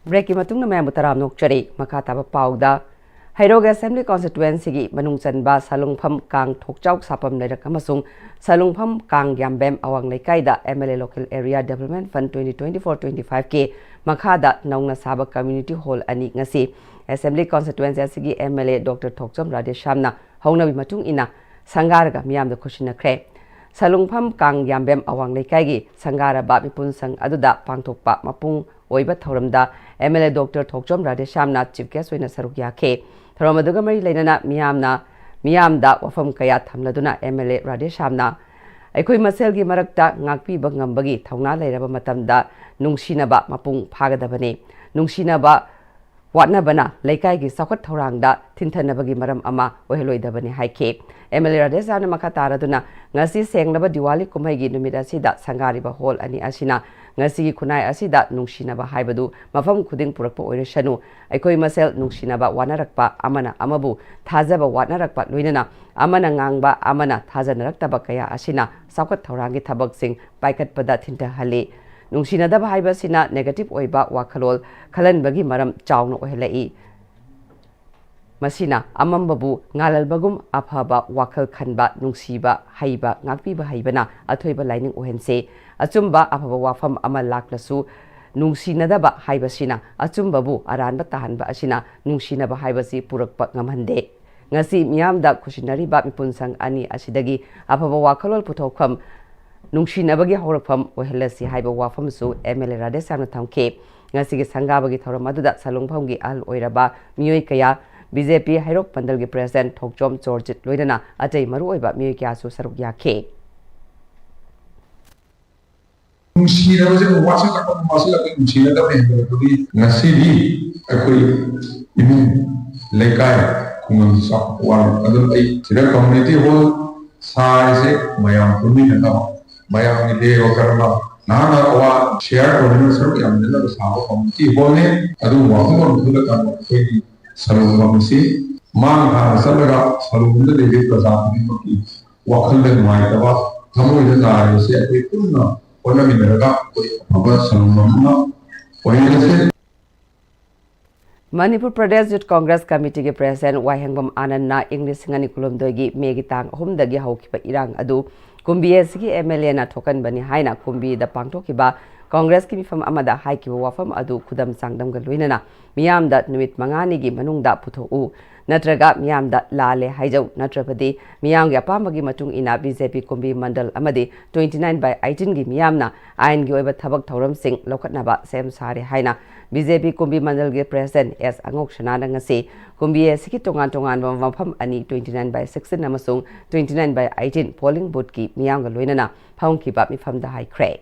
ꯕ꯭ꯔꯦꯛꯀꯤ ꯃꯇꯨꯡꯗ ꯃꯌꯥꯝꯕꯨ ꯇꯔꯥꯝꯅ ꯑꯣꯛꯆꯔꯤ꯫ ꯃꯈꯥ ꯇꯥꯕ ꯄꯥꯎꯗ, ꯍꯩꯔꯣꯛ ꯑꯦꯁꯦꯝꯕ꯭ꯂꯤ ꯀꯣꯟꯁꯇꯤꯇ꯭ꯋꯦꯟꯁꯤꯒꯤ ꯃꯅꯨꯡ ꯆꯟꯕ ꯁꯂꯨꯡꯐꯝ ꯀꯥꯡ ꯊꯣꯛꯆꯥꯎ ꯁꯥꯐꯝ ꯂꯩꯔꯛ ꯑꯃꯁꯨꯡ ꯁꯂꯨꯡꯐꯝ ꯀꯥꯡ ꯌꯥꯝꯕꯦꯝ ꯑꯋꯥꯡ ꯂꯩꯀꯥꯏꯗ M L A local area development fund twenty twenty four twenty ꯐꯥꯏꯚꯀꯤ ꯃꯈꯥꯗ ꯅꯧꯅ ꯁꯥꯕ ꯀꯝꯃ꯭ꯌꯨꯅꯤꯇꯤ ꯍꯣꯜ ꯑꯅꯤ ꯉꯁꯤ ꯑꯦꯁꯦꯝꯕ꯭ꯂꯤ ꯀꯣꯟꯁꯇꯤꯇ꯭ꯋꯦꯟꯁꯤ ꯑꯁꯤꯒꯤ M L A doctor Thokchom ꯔꯥꯙꯦꯁ꯭ꯌꯥꯝꯅ ꯍꯧꯅꯕꯤ ꯃꯇꯨꯡ ꯏꯟꯅ ꯁꯪꯒꯥꯔꯒ ꯃꯤꯌꯥꯝꯗ ꯈꯨꯠꯁꯤꯟꯅꯈ꯭ꯔꯦ꯫ ꯁꯂꯨꯡꯐꯝ ꯀꯥꯡ ꯌꯥꯝꯕꯦꯝ ꯑꯋꯥꯡ ꯂꯩꯀꯥꯏꯒꯤ ꯁꯪꯒꯥꯔꯕ ꯃꯤꯄꯨꯝ ꯁꯪ ꯑꯗꯨꯗ ꯄꯥꯡꯊꯣꯛꯄ ꯃꯄꯨꯡ ꯑꯣꯏꯕ ꯊꯧꯔꯝꯗ M L A doctor Thokchom ꯔꯥꯙꯦꯁ꯭ꯌꯥꯝꯅ ꯆꯤꯐ ꯒꯦꯁ ꯑꯣꯏꯅ ꯁꯔꯨꯛ ꯌꯥꯈꯤ꯫ ꯊꯧꯔꯝ ꯑꯗꯨꯒ ꯃꯔꯤ ꯂꯩꯅꯅ ꯃꯤꯌꯥꯝꯅ, ꯃꯤꯌꯥꯝꯗ ꯋꯥꯐꯝ ꯀꯌꯥ ꯊꯝꯂꯗꯨꯅ ꯑꯦꯝ ꯑꯦꯜ ꯑꯦ ꯔꯥꯙꯦꯁ꯭ꯌꯥꯝꯅ ꯑꯩꯈꯣꯏ ꯃꯁꯦꯜꯒꯤ ꯃꯔꯛꯇ ꯉꯥꯛꯄꯤꯕ ꯉꯝꯕꯒꯤ ꯊꯧꯅꯥ ꯂꯩꯔꯕ ꯃꯇꯝꯗ ꯅꯨꯡꯁꯤꯅꯕ ꯃꯄꯨꯡ ꯐꯥꯒꯗꯕꯅꯤ꯫ ꯅꯨꯡꯁꯤꯅꯕ ꯋꯥꯠꯅꯕꯅ ꯂꯩꯀꯥꯏꯒꯤ ꯆꯥꯎꯈꯠ ꯊꯧꯔꯥꯡꯗ ꯊꯤꯟꯊꯅꯕꯒꯤ ꯃꯔꯝ ꯑꯃ ꯑꯣꯏꯍꯜꯂꯣꯏꯗꯕꯅꯤ ꯍꯥꯏꯈꯤ꯫ ꯑꯦꯝ ꯑꯦꯜ ꯑꯦ ꯔꯥꯙꯦꯁ꯭ꯌꯥꯝꯅ ꯃꯈꯥ ꯇꯥꯔꯗꯨꯅ, ꯉꯁꯤ ꯁꯦꯡꯂꯕ ꯗꯤꯋꯥꯂꯤ ꯀꯨꯝꯍꯩꯒꯤ ꯅꯨꯃꯤꯠ ꯑꯁꯤꯗ ꯁꯪꯒꯥꯔꯤꯕ ꯍꯣꯜ ꯑꯅꯤ ꯑꯁꯤꯅ ꯉꯁꯤꯒꯤ ꯈꯨꯟꯅꯥꯏ ꯑꯁꯤꯗ ꯅꯨꯡꯁꯤꯅꯕ ꯍꯥꯏꯕꯗꯨ ꯃꯐꯝ ꯈꯨꯗꯤꯡ ꯄꯨꯔꯛꯄ ꯑꯣꯏꯔꯁꯅꯨ꯫ ꯑꯩꯈꯣꯏ ꯃꯁꯦꯜ ꯅꯨꯡꯁꯤꯅꯕ ꯋꯥꯅꯔꯛꯄ, ꯑꯃꯅ ꯑꯃꯕꯨ ꯊꯥꯖꯕ ꯋꯥꯠꯅꯔꯛꯄ, ꯂꯣꯏꯅꯅ ꯑꯃꯅ ꯉꯥꯡꯕ ꯑꯃꯅ ꯊꯥꯖꯅꯔꯛꯇꯕ ꯀꯌꯥ ꯑꯁꯤꯅ ꯆꯥꯎꯈꯠ ꯊꯧꯔꯥꯡꯒꯤ ꯊꯕꯛꯁꯤꯡ ꯄꯥꯏꯈꯠꯄꯗ ꯊꯤꯟꯊꯍꯜꯂꯤ꯫ ꯅꯨꯡꯁꯤꯅꯗꯕ ꯍꯥꯏꯕꯁꯤꯅ ꯅꯦꯒꯦꯇꯤꯚ ꯑꯣꯏꯕ ꯋꯥꯈꯜꯂꯣꯟ ꯈꯜꯍꯟꯕꯒꯤ ꯃꯔꯝ ꯆꯥꯎꯅ ꯑꯣꯏꯍꯜꯂꯛꯏ꯫ ꯃꯁꯤꯅ ꯑꯃꯝꯕꯕꯨ ꯉꯥꯜꯍꯟꯕꯒꯨꯝ ꯑꯐꯕ ꯋꯥꯈꯜ ꯈꯟꯕ, ꯅꯨꯡꯁꯤꯕ ꯍꯩꯕ, ꯉꯥꯛꯄꯤꯕ ꯍꯩꯕꯅ ꯑꯊꯣꯏꯕ ꯂꯥꯏꯅꯤꯡ ꯑꯣꯏꯍꯟꯁꯤ꯫ ꯑꯆꯨꯝꯕ ꯑꯐꯕ ꯋꯥꯐꯝ ꯑꯃ ꯂꯥꯛꯂꯁꯨ ꯅꯨꯡꯁꯤꯅꯗꯕ ꯍꯥꯏꯕꯁꯤꯅ ꯑꯆꯨꯝꯕꯕꯨ ꯑꯔꯥꯟꯕ ꯇꯥꯍꯟꯕ ꯑꯁꯤꯅ ꯅꯨꯡꯁꯤꯅꯕ ꯍꯥꯏꯕꯁꯤ ꯄꯨꯔꯛꯄ ꯉꯝꯍꯟꯗꯦ꯫ ꯉꯁꯤ ꯃꯤꯌꯥꯝꯗ ꯈꯨꯠꯁꯤꯟꯅꯔꯤꯕ ꯃꯤꯄꯨꯟꯁꯪ ꯑꯅꯤ ꯑꯁꯤꯗꯒꯤ ꯑꯐꯕ ꯋꯥꯈꯜꯂꯣꯟ ꯄꯨꯊꯣꯛꯐꯝ ꯅꯨꯡꯁꯤꯅꯕꯒꯤ ꯍꯧꯔꯛꯐꯝ ꯑꯣꯏꯍꯜꯂꯁꯤ ꯍꯥꯏꯕ ꯋꯥꯐꯝꯁꯨ ꯑꯦꯝ ꯑꯦꯜ ꯑꯦ ꯔꯥꯙꯦꯁ꯭ꯌꯥꯝꯅ ꯊꯝꯈꯤ꯫ ꯉꯁꯤꯒꯤ ꯁꯪꯒꯥꯕꯒꯤ ꯊꯧꯔꯝ ꯑꯗꯨꯗ ꯁꯂꯨꯡꯐꯝꯒꯤ ꯑꯍꯜ ꯑꯣꯏꯔꯕ ꯃꯤꯑꯣꯏ ꯀꯌꯥ, ꯕꯤ ꯖꯦ ꯄꯤ ꯍꯩꯔꯣꯛ ꯃꯟꯗꯜꯒꯤ ꯄ꯭ꯔꯦꯁꯤꯗꯦꯟꯠ ꯊꯣꯛꯆꯣꯝ ꯆꯣꯔꯖꯤꯠ ꯂꯣꯏꯅꯅ ꯑꯇꯩ ꯃꯔꯨꯑꯣꯏꯕ ꯃꯤꯑꯣꯏ ꯀꯌꯥꯁꯨ ꯁꯔꯨꯛ ꯌꯥꯈꯤ꯫ ꯅꯨꯡꯁꯤꯅꯕꯁꯦ ꯑꯃꯨꯛ ꯋꯥꯠꯁꯤꯜꯂꯛꯄ, ꯑꯃꯨꯛ ꯋꯥꯠꯁꯤꯜꯂꯛꯄ, ꯅꯨꯡꯁꯤꯅꯗꯕ ꯍꯦꯟꯒꯠꯂꯛꯄꯒꯤ ꯉꯁꯤꯗꯤ ꯑꯩꯈꯣꯏ ꯏꯃꯨꯡ, ꯂꯩꯀꯥꯏ, ꯈꯨꯡꯒꯪꯁꯨ ꯆꯥꯎꯈꯠꯄ ꯋꯥꯠꯂꯦ꯫ ꯑꯗꯨꯅ ꯑꯩ ꯁꯤꯗ ꯀꯝꯃ꯭ꯌꯨꯅꯤꯇꯤ ꯍꯣꯜ ꯁꯥꯔꯤꯁꯦ ꯃꯌꯥꯝ ꯄꯨꯟꯃꯤꯟꯅꯅꯕ, ꯃꯌꯥꯝꯒꯤ ꯗꯦꯕ ꯀꯔꯃ, ꯅꯍꯥꯛꯅ ꯑꯋꯥ ꯁꯤꯌꯥꯔ ꯇꯧꯅꯅꯕ, ꯁꯔꯨꯛ ꯌꯥꯃꯤꯟꯅꯅꯕ ꯁꯥꯕ ꯀꯝꯃ꯭ꯌꯨꯅꯤꯇꯤ ꯍꯣꯜꯅꯤ꯫ ꯑꯗꯨꯒꯨꯝꯕ ꯋꯥꯈꯜꯂꯣꯟ ꯈꯜꯂꯀꯥꯟꯗ ꯑꯩꯈꯣꯏꯒꯤ ꯁꯂꯨꯡꯐꯝ ꯑꯁꯤ ꯃꯥꯡ ꯊꯥꯅ ꯆꯠꯂꯒ ꯁꯂꯨꯡꯐꯝꯗ ꯂꯩꯔꯤꯕ ꯄ꯭ꯔꯖꯥ ꯈꯨꯗꯤꯡꯃꯛꯀꯤ ꯋꯥꯈꯜꯗ ꯅꯨꯡꯉꯥꯏꯇꯕ, ꯊꯃꯣꯏꯗ ꯅꯥꯔꯤꯕꯁꯤ ꯑꯩꯈꯣꯏ ꯄꯨꯟꯅ ꯍꯣꯠꯅꯃꯤꯟꯅꯔꯒ ꯑꯩꯈꯣꯏ ꯑꯐꯕ ꯁꯂꯨꯡꯐꯝ ꯑꯃ ꯑꯣꯏꯍꯜꯂꯁꯤ꯫ ꯃꯅꯤꯄꯨꯔ ꯄ꯭ꯔꯗꯦꯁ ꯌꯨꯊ ꯀꯣꯡꯒ꯭ꯔꯦꯁ ꯀꯃꯤꯇꯤꯒꯤ ꯄ꯭ꯔꯦꯁꯤꯗꯦꯟꯠ ꯋꯥꯍꯦꯡꯕꯝ ꯑꯥꯅꯟꯗꯅ ꯏꯪ ꯂꯤꯁꯤꯡ ꯑꯅꯤ ꯀꯨꯟꯍꯨꯝꯗꯣꯏꯒꯤ ꯃꯦꯒꯤ ꯇꯥꯡ ꯑꯍꯨꯝꯗꯒꯤ ꯍꯧꯈꯤꯕ ꯏꯔꯥꯡ ꯑꯗꯨ ꯀꯨꯝꯕꯤ ꯑꯦꯁꯤꯒꯤ ꯑꯦꯝ ꯑꯦꯜ ꯑꯦꯅ ꯊꯣꯛꯍꯟꯕꯅꯤ ꯍꯥꯏꯅ ꯀꯨꯝꯕꯤꯗ ꯄꯥꯡꯊꯣꯛꯈꯤꯕ ꯀꯣꯡꯒ꯭ꯔꯦꯁꯀꯤ ꯃꯤꯐꯝ ꯑꯃꯗ ꯍꯥꯏꯈꯤꯕ ꯋꯥꯐꯝ ꯑꯗꯨ ꯈꯨꯗꯝ ꯆꯥꯡꯗꯝꯒ ꯂꯣꯏꯅꯅ ꯃꯤꯌꯥꯝꯗ ꯅꯨꯃꯤꯠ ꯃꯉꯥꯅꯤꯒꯤ ꯃꯅꯨꯡꯗ ꯄꯨꯊꯣꯛꯎ, ꯅꯠꯇ꯭ꯔꯒ ꯃꯤꯌꯥꯝꯗ ꯂꯥꯜꯂꯦ ꯍꯥꯏꯖꯧ, ꯅꯠꯇ꯭ꯔꯕꯗꯤ ꯃꯤꯌꯥꯝꯒꯤ ꯑꯄꯥꯝꯕꯒꯤ ꯃꯇꯨꯡ ꯏꯟꯅ ꯕꯤ ꯖꯦ ꯄꯤ ꯀꯨꯝꯕꯤ ꯃꯟꯗꯜ ꯑꯃꯗꯤ twenty nine by eighteen ꯒꯤ ꯃꯤꯌꯥꯝꯅ ꯑꯥꯏꯟꯒꯤ ꯑꯣꯏꯕ ꯊꯕꯛ ꯊꯧꯔꯝꯁꯤꯡ ꯂꯧꯈꯠꯅꯕ ꯁꯦꯝ ꯁꯥꯔꯦ ꯍꯥꯏꯅ B J P Kumbi ꯃꯟꯗꯜꯒꯤ president ꯑꯦꯁ ꯑꯉꯧꯁꯅꯥꯅ ꯉꯁꯤ ꯀꯨꯝꯕꯤ ꯑꯦꯁꯤꯒꯤ ꯇꯣꯉꯥꯟ ꯇꯣꯉꯥꯟꯕ ꯃꯐꯝ ꯑꯅꯤ, twenty nine by sixteen ꯑꯃꯁꯨꯡ twenty nine by eighteen polling booth ꯀꯤ ꯃꯤꯌꯥꯝꯒ ꯂꯣꯏꯅꯅ ꯐꯝꯈꯤꯕ ꯃꯤꯐꯝꯗ ꯍꯥꯏꯈ꯭ꯔꯦ꯫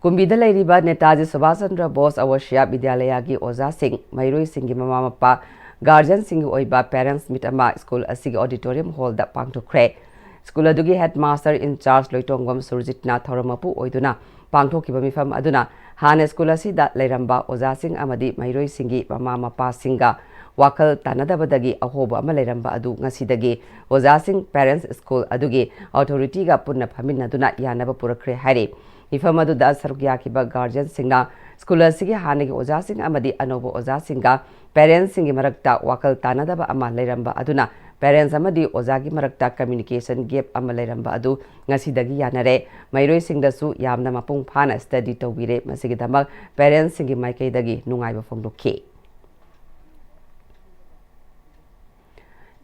ꯀꯨꯝꯕꯤꯗ ꯂꯩꯔꯤꯕ ꯅꯦꯇꯥꯖꯤ ꯁꯨꯚꯥꯁ ꯆꯟꯗ꯭ꯔ ꯕꯣꯁ ꯑꯋꯁꯤꯌꯥ ꯕꯤꯗ꯭ꯌꯥꯂꯌꯥꯒꯤ ꯑꯣꯖꯥꯁꯤꯡ, ꯃꯍꯩꯔꯣꯏꯁꯤꯡꯒꯤ ꯃꯃꯥ ꯃꯄꯥ, ꯒꯥꯔꯖꯤꯌꯟꯁꯤꯡꯒꯤ ꯑꯣꯏꯕ parents meet ꯑꯃ ꯁ꯭ꯀꯨꯜ ꯑꯁꯤꯒꯤ auditorium hall ꯗ ꯄꯥꯡꯊꯣꯛꯈ꯭ꯔꯦ꯫ ꯁ꯭ꯀꯨꯜ ꯑꯗꯨꯒꯤ headmaster in charge ꯂꯣꯏꯇꯣꯡꯕꯝ ꯁꯨꯔꯖꯤꯠꯅ ꯊꯧꯔꯝ ꯃꯄꯨ ꯑꯣꯏꯗꯨꯅ ꯄꯥꯡꯊꯣꯛꯈꯤꯕ ꯃꯤꯐꯝ ꯑꯗꯨꯅ ꯍꯥꯟꯅ ꯁ꯭ꯀꯨꯜ ꯑꯁꯤꯗ ꯂꯩꯔꯝꯕ ꯑꯣꯖꯥꯁꯤꯡ ꯑꯃꯗꯤ ꯃꯍꯩꯔꯣꯏꯁꯤꯡꯒꯤ ꯃꯃꯥ ꯃꯄꯥꯁꯤꯡꯒ ꯋꯥꯈꯜ ꯇꯥꯅꯗꯕꯗꯒꯤ ꯑꯍꯣꯕ ꯑꯃ ꯂꯩꯔꯝꯕ ꯑꯗꯨ ꯉꯁꯤꯗꯒꯤ ꯑꯣꯖꯥꯁꯤꯡ, parents, ꯁ꯭ꯀꯨꯜ ꯑꯗꯨꯒꯤ authority ꯒ ꯄꯨꯟꯅ ꯐꯝꯃꯤꯟꯅꯗꯨꯅ ꯌꯥꯅꯕ ꯄꯨꯔꯛꯈ꯭ꯔꯦ ꯍꯥꯏꯔꯤ꯫ ꯃꯤꯐꯝ ꯑꯗꯨꯗ ꯁꯔꯨꯛ ꯌꯥꯈꯤꯕ ꯒꯥꯔꯖꯤꯌꯟꯁꯤꯡꯅ ꯁ꯭ꯀꯨꯜ ꯑꯁꯤꯒꯤ ꯍꯥꯟꯅꯒꯤ ꯑꯣꯖꯥꯁꯤꯡ ꯑꯃꯗꯤ ꯑꯅꯧꯕ ꯑꯣꯖꯥꯁꯤꯡꯒ parents ꯁꯤꯡꯒꯤ ꯃꯔꯛꯇ ꯋꯥꯈꯜ ꯇꯥꯅꯗꯕ ꯑꯃ ꯂꯩꯔꯝꯕ ꯑꯗꯨꯅ parents ꯑꯃꯗꯤ ꯑꯣꯖꯥꯒꯤ ꯃꯔꯛꯇ communication gap ꯑꯃ ꯂꯩꯔꯝꯕ ꯑꯗꯨ ꯉꯁꯤꯗꯒꯤ ꯌꯥꯅꯔꯦ꯫ ꯃꯍꯩꯔꯣꯏꯁꯤꯡꯗꯁꯨ ꯌꯥꯝꯅ ꯃꯄꯨꯡ ꯐꯥꯅ study ꯇꯧꯕꯤꯔꯦ꯫ ꯃꯁꯤꯒꯤꯗꯃꯛ parents ꯁꯤꯡꯒꯤ ꯃꯥꯏꯀꯩꯗꯒꯤ ꯅꯨꯡꯉꯥꯏꯕ ꯐꯣꯡꯗꯣꯛꯈꯤ꯫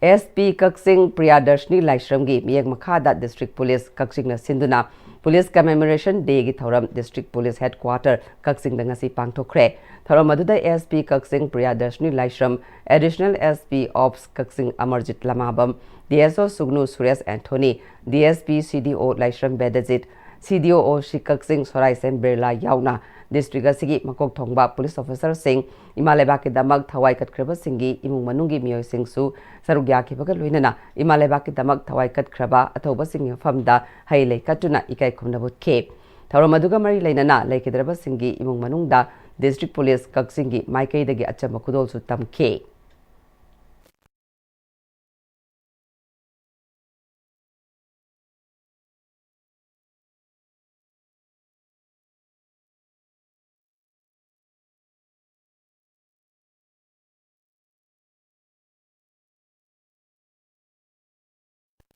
ꯑꯦꯁ ꯄꯤ ꯀꯛꯆꯤꯡ ꯄ꯭ꯔꯤꯌꯥꯗꯔꯁꯤꯅꯤ ꯂꯥꯏꯁ꯭ꯔꯝꯒꯤ ꯃꯤꯠꯌꯦꯡ ꯃꯈꯥꯗ District Police ꯀꯛꯆꯤꯡꯅ ꯁꯤꯟꯗꯨꯅ Police Commemoration Dayꯒꯤ ꯊꯧꯔꯝ District Police Headquarter ꯀꯛꯆꯤꯡꯗ ꯉꯁꯤ ꯄꯥꯡꯊꯣꯛꯈ꯭ꯔꯦ꯫ ꯊꯧꯔꯝ ꯑꯗꯨꯗ S P Kakching Priyadarshini Laishram, Additional S P Ops Kakching Amarjit Lamabam, D S O Sugnu Suresh Anthony, D S P C D O Laishram Bedajit, C D O O C Kakching Soraisam Birla ꯌꯥꯎꯅ district ꯑꯁꯤꯒꯤ ꯃꯀꯣꯛ ꯊꯣꯡꯕ police officerꯁꯤꯡ, ꯏꯃꯥ ꯂꯩꯕꯥꯛꯀꯤꯗꯃꯛ ꯊꯋꯥꯏ ꯀꯠꯈ꯭ꯔꯕꯁꯤꯡꯒꯤ ꯏꯃꯨꯡ ꯃꯅꯨꯡꯒꯤ ꯃꯤꯑꯣꯏꯁꯤꯡꯁꯨ ꯁꯔꯨꯛ ꯌꯥꯈꯤꯕꯒ ꯂꯣꯏꯅꯅ ꯏꯃꯥ ꯂꯩꯕꯥꯛꯀꯤꯗꯃꯛ ꯊꯋꯥꯏ ꯀꯠꯈ꯭ꯔꯕ ꯑꯊꯧꯕꯁꯤꯡꯒꯤ ꯃꯐꯝꯗ ꯍꯩ ꯂꯩ ꯀꯠꯇꯨꯅ ꯏꯀꯥꯏ ꯈꯨꯝꯅꯕ ꯎꯠꯈꯤ꯫ ꯊꯧꯔꯝ ꯑꯗꯨꯒ ꯃꯔꯤ ꯂꯩꯅꯅ ꯂꯩꯈꯤꯗ꯭ꯔꯕꯁꯤꯡꯒꯤ ꯏꯃꯨꯡ ꯃꯅꯨꯡꯗ District Police ꯀꯛꯆꯤꯡꯒꯤ ꯃꯥꯏꯀꯩꯗꯒꯤ ꯑꯆꯝꯕ ꯈꯨꯗꯣꯜꯁꯨ ꯇꯝꯈꯤ꯫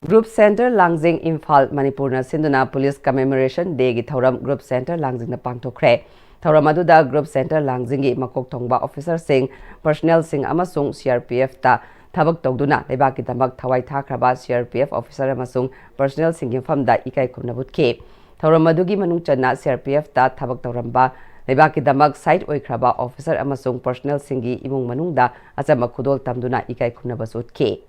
Group Centre ꯂꯥꯡꯖꯤꯡ, Imphal. ꯃꯅꯤꯄꯨꯔꯅ ꯁꯤꯟꯗꯨꯅ Police Commemoration Dayꯒꯤ ꯊꯧꯔꯝ Group Centre ꯂꯥꯡꯖꯤꯡꯗ ꯄꯥꯡꯊꯣꯛꯈ꯭ꯔꯦ꯫ ꯊꯧꯔꯝ ꯑꯗꯨꯗ Group Centre ꯂꯥꯡꯖꯤꯡꯒꯤ ꯃꯀꯣꯛ ꯊꯣꯡꯕ officerꯁꯤꯡ, personnelꯁꯤꯡ ꯑꯃꯁꯨꯡ C R P Fꯇ ꯊꯕꯛ ꯇꯧꯗꯨꯅ ꯂꯩꯕꯥꯛꯀꯤꯗꯃꯛ ꯊꯋꯥꯏ ꯊꯥꯈ꯭ꯔꯕ C R P F officer ꯑꯃꯁꯨꯡ personnelꯁꯤꯡꯒꯤ ꯃꯐꯝꯗ ꯏꯀꯥꯏ ꯈꯨꯝꯅꯕ ꯎꯠꯈꯤ꯫ ꯊꯧꯔꯝ ꯑꯗꯨꯒꯤ ꯃꯅꯨꯡ ꯆꯟꯅ C R P Fꯇ ꯊꯕꯛ ꯇꯧꯔꯝꯕ, ꯂꯩꯕꯥꯛꯀꯤꯗꯃꯛ ꯁꯍꯤꯗ ꯑꯣꯏꯈ꯭ꯔꯕ officer ꯑꯃꯁꯨꯡ personnelꯁꯤꯡꯒꯤ ꯏꯃꯨꯡ ꯃꯅꯨꯡꯗ ꯑꯆꯝꯕ ꯈꯨꯗꯣꯜ ꯇꯝꯗꯨꯅ ꯏꯀꯥꯏ ꯈꯨꯝꯅꯕꯁꯨ ꯎꯠꯈꯤ꯫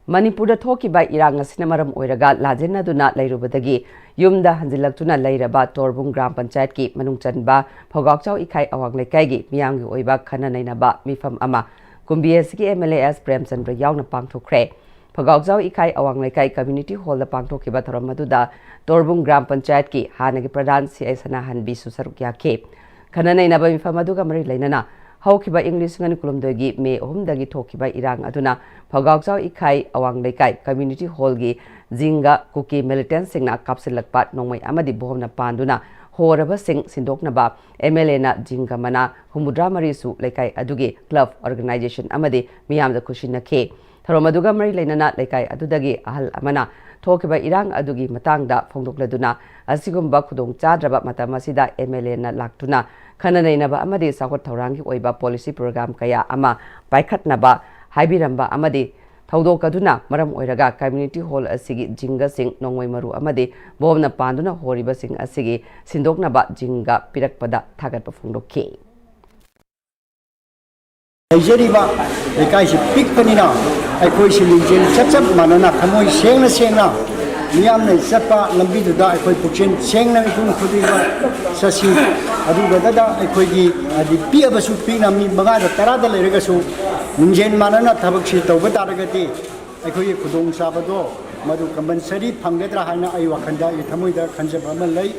ꯃꯅꯤꯄꯨꯔꯗ ꯊꯣꯛꯈꯤꯕ ꯏꯔꯥꯡ ꯑꯁꯤꯅ ꯃꯔꯝ ꯑꯣꯏꯔꯒ ꯂꯥꯟꯖꯦꯟꯅꯗꯨꯅ ꯂꯩꯔꯨꯕꯗꯒꯤ ꯌꯨꯝꯗ ꯍꯟꯖꯤꯜꯂꯛꯇꯨꯅ ꯂꯩꯔꯕ ꯇꯣꯔꯕꯨꯡ ꯒ꯭ꯔꯥꯝ ꯄꯟꯆꯥꯌꯠꯀꯤ ꯃꯅꯨꯡ ꯆꯟꯕ ꯐꯧꯒꯥꯎꯆꯥꯎ ꯏꯈꯥꯏ ꯑꯋꯥꯡ ꯂꯩꯀꯥꯏꯒꯤ ꯃꯤꯌꯥꯝꯒꯤ ꯑꯣꯏꯕ ꯈꯟꯅ ꯅꯩꯅꯕ ꯃꯤꯐꯝ ꯑꯃ ꯀꯨꯝꯕꯤ ꯑꯁꯤꯒꯤ M L A S Premchandra ꯌꯥꯎꯅ ꯄꯥꯡꯊꯣꯛꯈ꯭ꯔꯦ꯫ ꯐꯧꯒꯥꯎꯆꯥꯎ ꯏꯈꯥꯏ ꯑꯋꯥꯡ ꯂꯩꯀꯥꯏ community hallꯗ ꯄꯥꯡꯊꯣꯛꯈꯤꯕ ꯊꯧꯔꯝ ꯑꯗꯨꯗ ꯇꯣꯔꯕꯨꯡ ꯒ꯭ꯔꯥꯝ ꯄꯟꯆꯥꯌꯠꯀꯤ ꯍꯥꯟꯅꯒꯤ ꯄ꯭ꯔꯙꯥꯟ ꯁꯤ ꯑꯥꯏ ꯁꯅꯥꯍꯟꯕꯤꯁꯨ ꯁꯔꯨꯛ ꯌꯥꯈꯤ꯫ ꯈꯟꯅ ꯅꯩꯅꯕ ꯃꯤꯐꯝ ꯑꯗꯨꯒ ꯃꯔꯤ ꯂꯩꯅꯅ ꯍꯧꯈꯤꯕ ꯏꯪ ꯂꯤꯁꯤꯡ ꯑꯅꯤ ꯀꯨꯟꯍꯨꯝꯗꯣꯏꯒꯤ ꯃꯦ ꯑꯍꯨꯝꯗꯒꯤ ꯊꯣꯛꯈꯤꯕ ꯏꯔꯥꯡ ꯑꯗꯨꯅ ꯐꯧꯒꯥꯎꯆꯥꯎ ꯏꯈꯥꯏ ꯑꯋꯥꯡ ꯂꯩꯀꯥꯏ community hallꯒꯤ ꯖꯤꯡꯒ ꯀꯨꯀꯤ ꯃꯤꯂꯤꯇꯦꯟꯁꯤꯡꯅ ꯀꯥꯞꯁꯤꯜꯂꯛꯄ ꯅꯣꯡꯃꯩ ꯑꯃꯗꯤ ꯕꯣꯝꯅ ꯄꯥꯟꯗꯨꯅ ꯍꯣꯔꯕꯁꯤꯡ ꯁꯤꯟꯗꯣꯛꯅꯕ ꯑꯦꯝ ꯑꯦꯜ ꯑꯦꯅ ꯖꯤꯡꯒ ꯃꯅꯥ ꯍꯨꯝꯐꯨꯇꯔꯥ ꯃꯔꯤꯁꯨ ꯂꯩꯀꯥꯏ ꯑꯗꯨꯒꯤ ꯀ꯭ꯂꯕ ꯑꯣꯔꯒꯅꯥꯏꯖꯦꯁꯟ ꯑꯃꯗꯤ ꯃꯤꯌꯥꯝꯗ ꯈꯨꯠꯁꯤꯟꯅꯈꯤ꯫ ꯊꯧꯔꯝ ꯑꯗꯨꯒ ꯃꯔꯤ ꯂꯩꯅꯅ ꯂꯩꯀꯥꯏ ꯑꯗꯨꯗꯒꯤ ꯑꯍꯜ ꯑꯃꯅ ꯊꯣꯛꯈꯤꯕ ꯏꯔꯥꯡ ꯑꯗꯨꯒꯤ ꯃꯇꯥꯡꯗ ꯐꯣꯡꯗꯣꯛꯂꯗꯨꯅ, ꯑꯁꯤꯒꯨꯝꯕ ꯈꯨꯗꯣꯡꯆꯥꯗ꯭ꯔꯕ ꯃꯇꯝ ꯑꯁꯤꯗ ꯑꯦꯝ ꯑꯦꯜ ꯑꯦꯅ ꯂꯥꯛꯇꯨꯅ ꯈꯟꯅ ꯅꯩꯅꯕ ꯑꯃꯗꯤ ꯆꯥꯎꯈꯠ ꯊꯧꯔꯥꯡꯒꯤ ꯑꯣꯏꯕ ꯄꯣꯂꯤꯁꯤ ꯄ꯭ꯔꯣꯒ꯭ꯔꯥꯝ ꯀꯌꯥ ꯑꯃ ꯄꯥꯏꯈꯠꯅꯕ ꯍꯥꯏꯕꯤꯔꯝꯕ ꯑꯃꯗꯤ ꯊꯧꯗꯣꯛ ꯑꯗꯨꯅ ꯃꯔꯝ ꯑꯣꯏꯔꯒ ꯀꯝꯃ꯭ꯌꯨꯅꯤꯇꯤ ꯍꯣꯜ ꯑꯁꯤꯒꯤ ꯖꯤꯡꯒꯁꯤꯡ ꯅꯣꯡꯃꯩ ꯃꯔꯨ ꯑꯃꯗꯤ ꯕꯣꯝꯅ ꯄꯥꯟꯗꯨꯅ ꯍꯣꯔꯤꯕꯁꯤꯡ ꯑꯁꯤꯒꯤ ꯁꯤꯟꯗꯣꯛꯅꯕ ꯖꯤꯡꯒ ꯄꯤꯔꯛꯄꯗ ꯊꯥꯒꯠꯄ ꯐꯣꯡꯗꯣꯛꯈꯤ꯫ ꯂꯩꯖꯔꯤꯕ ꯂꯩꯀꯥꯏꯁꯤ ꯄꯤꯛꯄꯅꯤꯅ ꯑꯩꯈꯣꯏꯁꯤ ꯂꯤꯡꯖꯦꯜ ꯆꯞ ꯆꯞ ꯃꯥꯟꯅꯅ ꯊꯃꯣꯏ ꯁꯦꯡꯅ ꯁꯦꯡꯅ ꯃꯤꯌꯥꯝꯅ ꯆꯠꯄ ꯂꯝꯕꯤꯗꯨꯗ ꯑꯩꯈꯣꯏ ꯄꯨꯛꯆꯦꯜ ꯁꯦꯡꯅ ꯏꯄꯨꯡ ꯈꯨꯗꯤꯡꯃꯛ ꯆꯠꯁꯤ꯫ ꯑꯗꯨꯒꯗꯗ ꯑꯩꯈꯣꯏꯒꯤ ꯍꯥꯏꯗꯤ ꯄꯤꯛꯑꯕꯁꯨ ꯄꯤꯛꯅ ꯃꯤ ꯃꯉꯥꯗ ꯇꯔꯥꯗ ꯂꯩꯔꯒꯁꯨ ꯂꯤꯡꯖꯦꯜ ꯃꯥꯟꯅꯅ ꯊꯕꯛꯁꯤ ꯇꯧꯕ ꯇꯥꯔꯒꯗꯤ ꯑꯩꯈꯣꯏꯒꯤ ꯈꯨꯗꯣꯡꯆꯥꯕꯗꯣ ꯃꯗꯨ ꯀꯝꯄꯜꯁꯔꯤ ꯐꯪꯒꯗ꯭ꯔꯥ ꯍꯥꯏꯅ ꯑꯩ ꯋꯥꯈꯜꯗ ꯑꯩ ꯊꯃꯣꯏꯗ ꯈꯟꯖꯕ ꯑꯃ ꯂꯩ꯫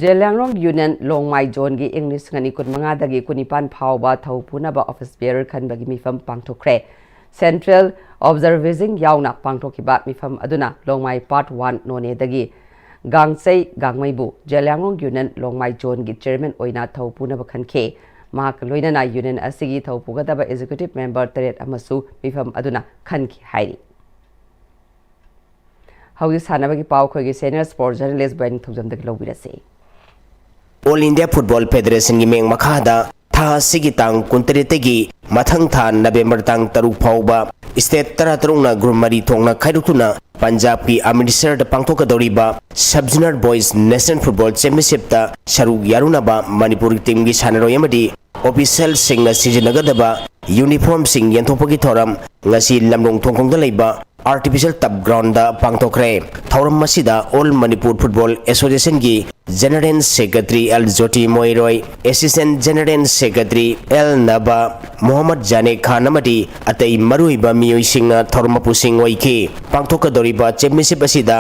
ꯖꯦꯂꯤꯌꯥꯡꯔꯣꯡ ꯌꯨꯅꯤꯌꯟ ꯂꯣꯡꯃꯥꯏ ꯖꯣꯟꯒꯤ ꯏꯪ ꯂꯤꯁꯤꯡ ꯑꯅꯤ ꯀꯨꯟꯃꯉꯥꯗꯒꯤ ꯀꯨꯟꯅꯤꯄꯥꯟ ꯐꯥꯎꯕ ꯊꯧ ꯄꯨꯅꯕ ꯑꯣꯐꯤꯁ ꯕꯤꯌꯔ ꯈꯟꯕꯒꯤ ꯃꯤꯐꯝ ꯄꯥꯡꯊꯣꯛꯈ꯭ꯔꯦ꯫ ꯁꯦꯟꯇ꯭ꯔꯦꯜ ꯑꯣꯕꯖꯔꯚꯔꯁꯤꯡ ꯌꯥꯎꯅ ꯄꯥꯡꯊꯣꯛꯈꯤꯕ ꯃꯤꯐꯝ ꯑꯗꯨꯅ ꯂꯣꯡꯃꯥꯏ part one ꯅꯣꯅꯦꯗꯒꯤ ꯒꯥꯡꯆꯩ ꯒꯥꯡꯃꯩꯕꯨ Zeliangrong union ꯂꯣꯡꯃꯥꯏ ꯖꯣꯟꯒꯤ chairman ꯑꯣꯏꯅ ꯊꯧ ꯄꯨꯅꯕ ꯈꯟꯈꯤ꯫ ꯃꯍꯥꯛꯀ ꯂꯣꯏꯅꯅ ꯌꯨꯅꯤꯌꯟ ꯑꯁꯤꯒꯤ ꯊꯧ ꯄꯨꯒꯗꯕ ꯑꯦꯛꯖꯤꯀ꯭ꯌꯨꯇꯤꯚ ꯃꯦꯝꯕꯔ ꯇꯔꯦꯠ ꯑꯃꯁꯨ ꯃꯤꯐꯝ ꯑꯗꯨꯅ ꯈꯟꯈꯤ ꯍꯥꯏꯔꯤ꯫ ꯍꯧꯖꯤꯛ ꯁꯥꯟꯅꯕꯒꯤ ꯄꯥꯎ ꯑꯩꯈꯣꯏꯒꯤ ꯁꯦꯅꯤꯌꯔ ꯁ꯭ꯄꯣꯔꯠ ꯖꯔꯅꯦꯂꯤꯁ ꯕꯣꯏꯅꯤꯡꯊꯧꯖꯝꯗꯒꯤ ꯂꯧꯕꯤꯔꯁꯤ꯫ ꯑꯣꯜ ꯏꯟꯗꯤꯌꯥ ꯐꯨꯠꯕꯣꯜ ꯐꯦꯗꯔꯦꯁꯟꯒꯤ ꯃꯤꯠꯌꯦꯡ ꯃꯈꯥꯗ ꯊꯥ ꯑꯁꯤꯒꯤ ꯇꯥꯡ ꯀꯨꯟꯇꯔꯦꯠꯇꯒꯤ ꯃꯊꯪ ꯊꯥ ꯅꯕꯦꯝꯕꯔ ꯇꯥꯡ ꯇꯔꯨꯛ ꯐꯥꯎꯕ ꯁ꯭ꯇꯦꯠ ꯇꯔꯥꯇꯔꯨꯛꯅ ꯒ꯭ꯔꯨꯞ ꯃꯔꯤ ꯊꯣꯛꯅ ꯈꯥꯏꯗꯣꯛꯇꯨꯅ ꯄꯟꯖꯥꯕꯀꯤ ꯑꯃ꯭ꯔꯤꯠꯁꯔꯗ ꯄꯥꯡꯊꯣꯛꯀꯗꯧꯔꯤꯕ sub junior boys national football ꯆꯦꯝꯄꯤꯌꯟꯁꯤꯞꯇ ꯁꯔꯨꯛ ꯌꯥꯔꯨꯅꯕ ꯃꯅꯤꯄꯨꯔ ꯇꯤꯝꯒꯤ ꯁꯥꯟꯅꯔꯣꯏ ꯑꯃꯗꯤ ꯑꯣꯐꯤꯁꯤꯌꯦꯜꯁꯤꯡꯅ ꯁꯤꯖꯤꯟꯅꯒꯗꯕ ꯌꯨꯅꯤꯐꯣꯔꯝꯁꯤꯡ ꯌꯦꯟꯊꯣꯛꯄꯒꯤ ꯊꯧꯔꯝ ꯉꯁꯤ ꯂꯝꯂꯣꯡ ꯊꯣꯡꯈꯣꯡꯗ ꯂꯩꯕ ꯑꯥꯔꯇꯤꯐꯤꯁꯤꯌꯦꯜ ꯇꯔꯐ ꯒ꯭ꯔꯥꯎꯟꯗ ꯄꯥꯡꯊꯣꯛꯈ꯭ꯔꯦ꯫ ꯊꯧꯔꯝ ꯑꯁꯤꯗ ꯑꯣꯜ ꯃꯅꯤꯄꯨꯔ ꯐꯨꯠꯕꯣꯜ ꯑꯦꯁꯣꯁꯤꯌꯦꯁꯟꯒꯤ general secretary L Jyoti Moiroi, assistant general secretary L Naba, Mohammad Jani Khan ꯑꯃꯗꯤ ꯑꯇꯩ ꯃꯔꯨꯑꯣꯏꯕ ꯃꯤꯑꯣꯏꯁꯤꯡꯅ ꯊꯧꯔꯝ ꯃꯄꯨꯁꯤꯡ ꯑꯣꯏꯈꯤ꯫ ꯄꯥꯡꯊꯣꯛꯀꯗꯧꯔꯤꯕ ꯆꯦꯝꯄꯤꯌꯟꯁꯤꯞ ꯑꯁꯤꯗ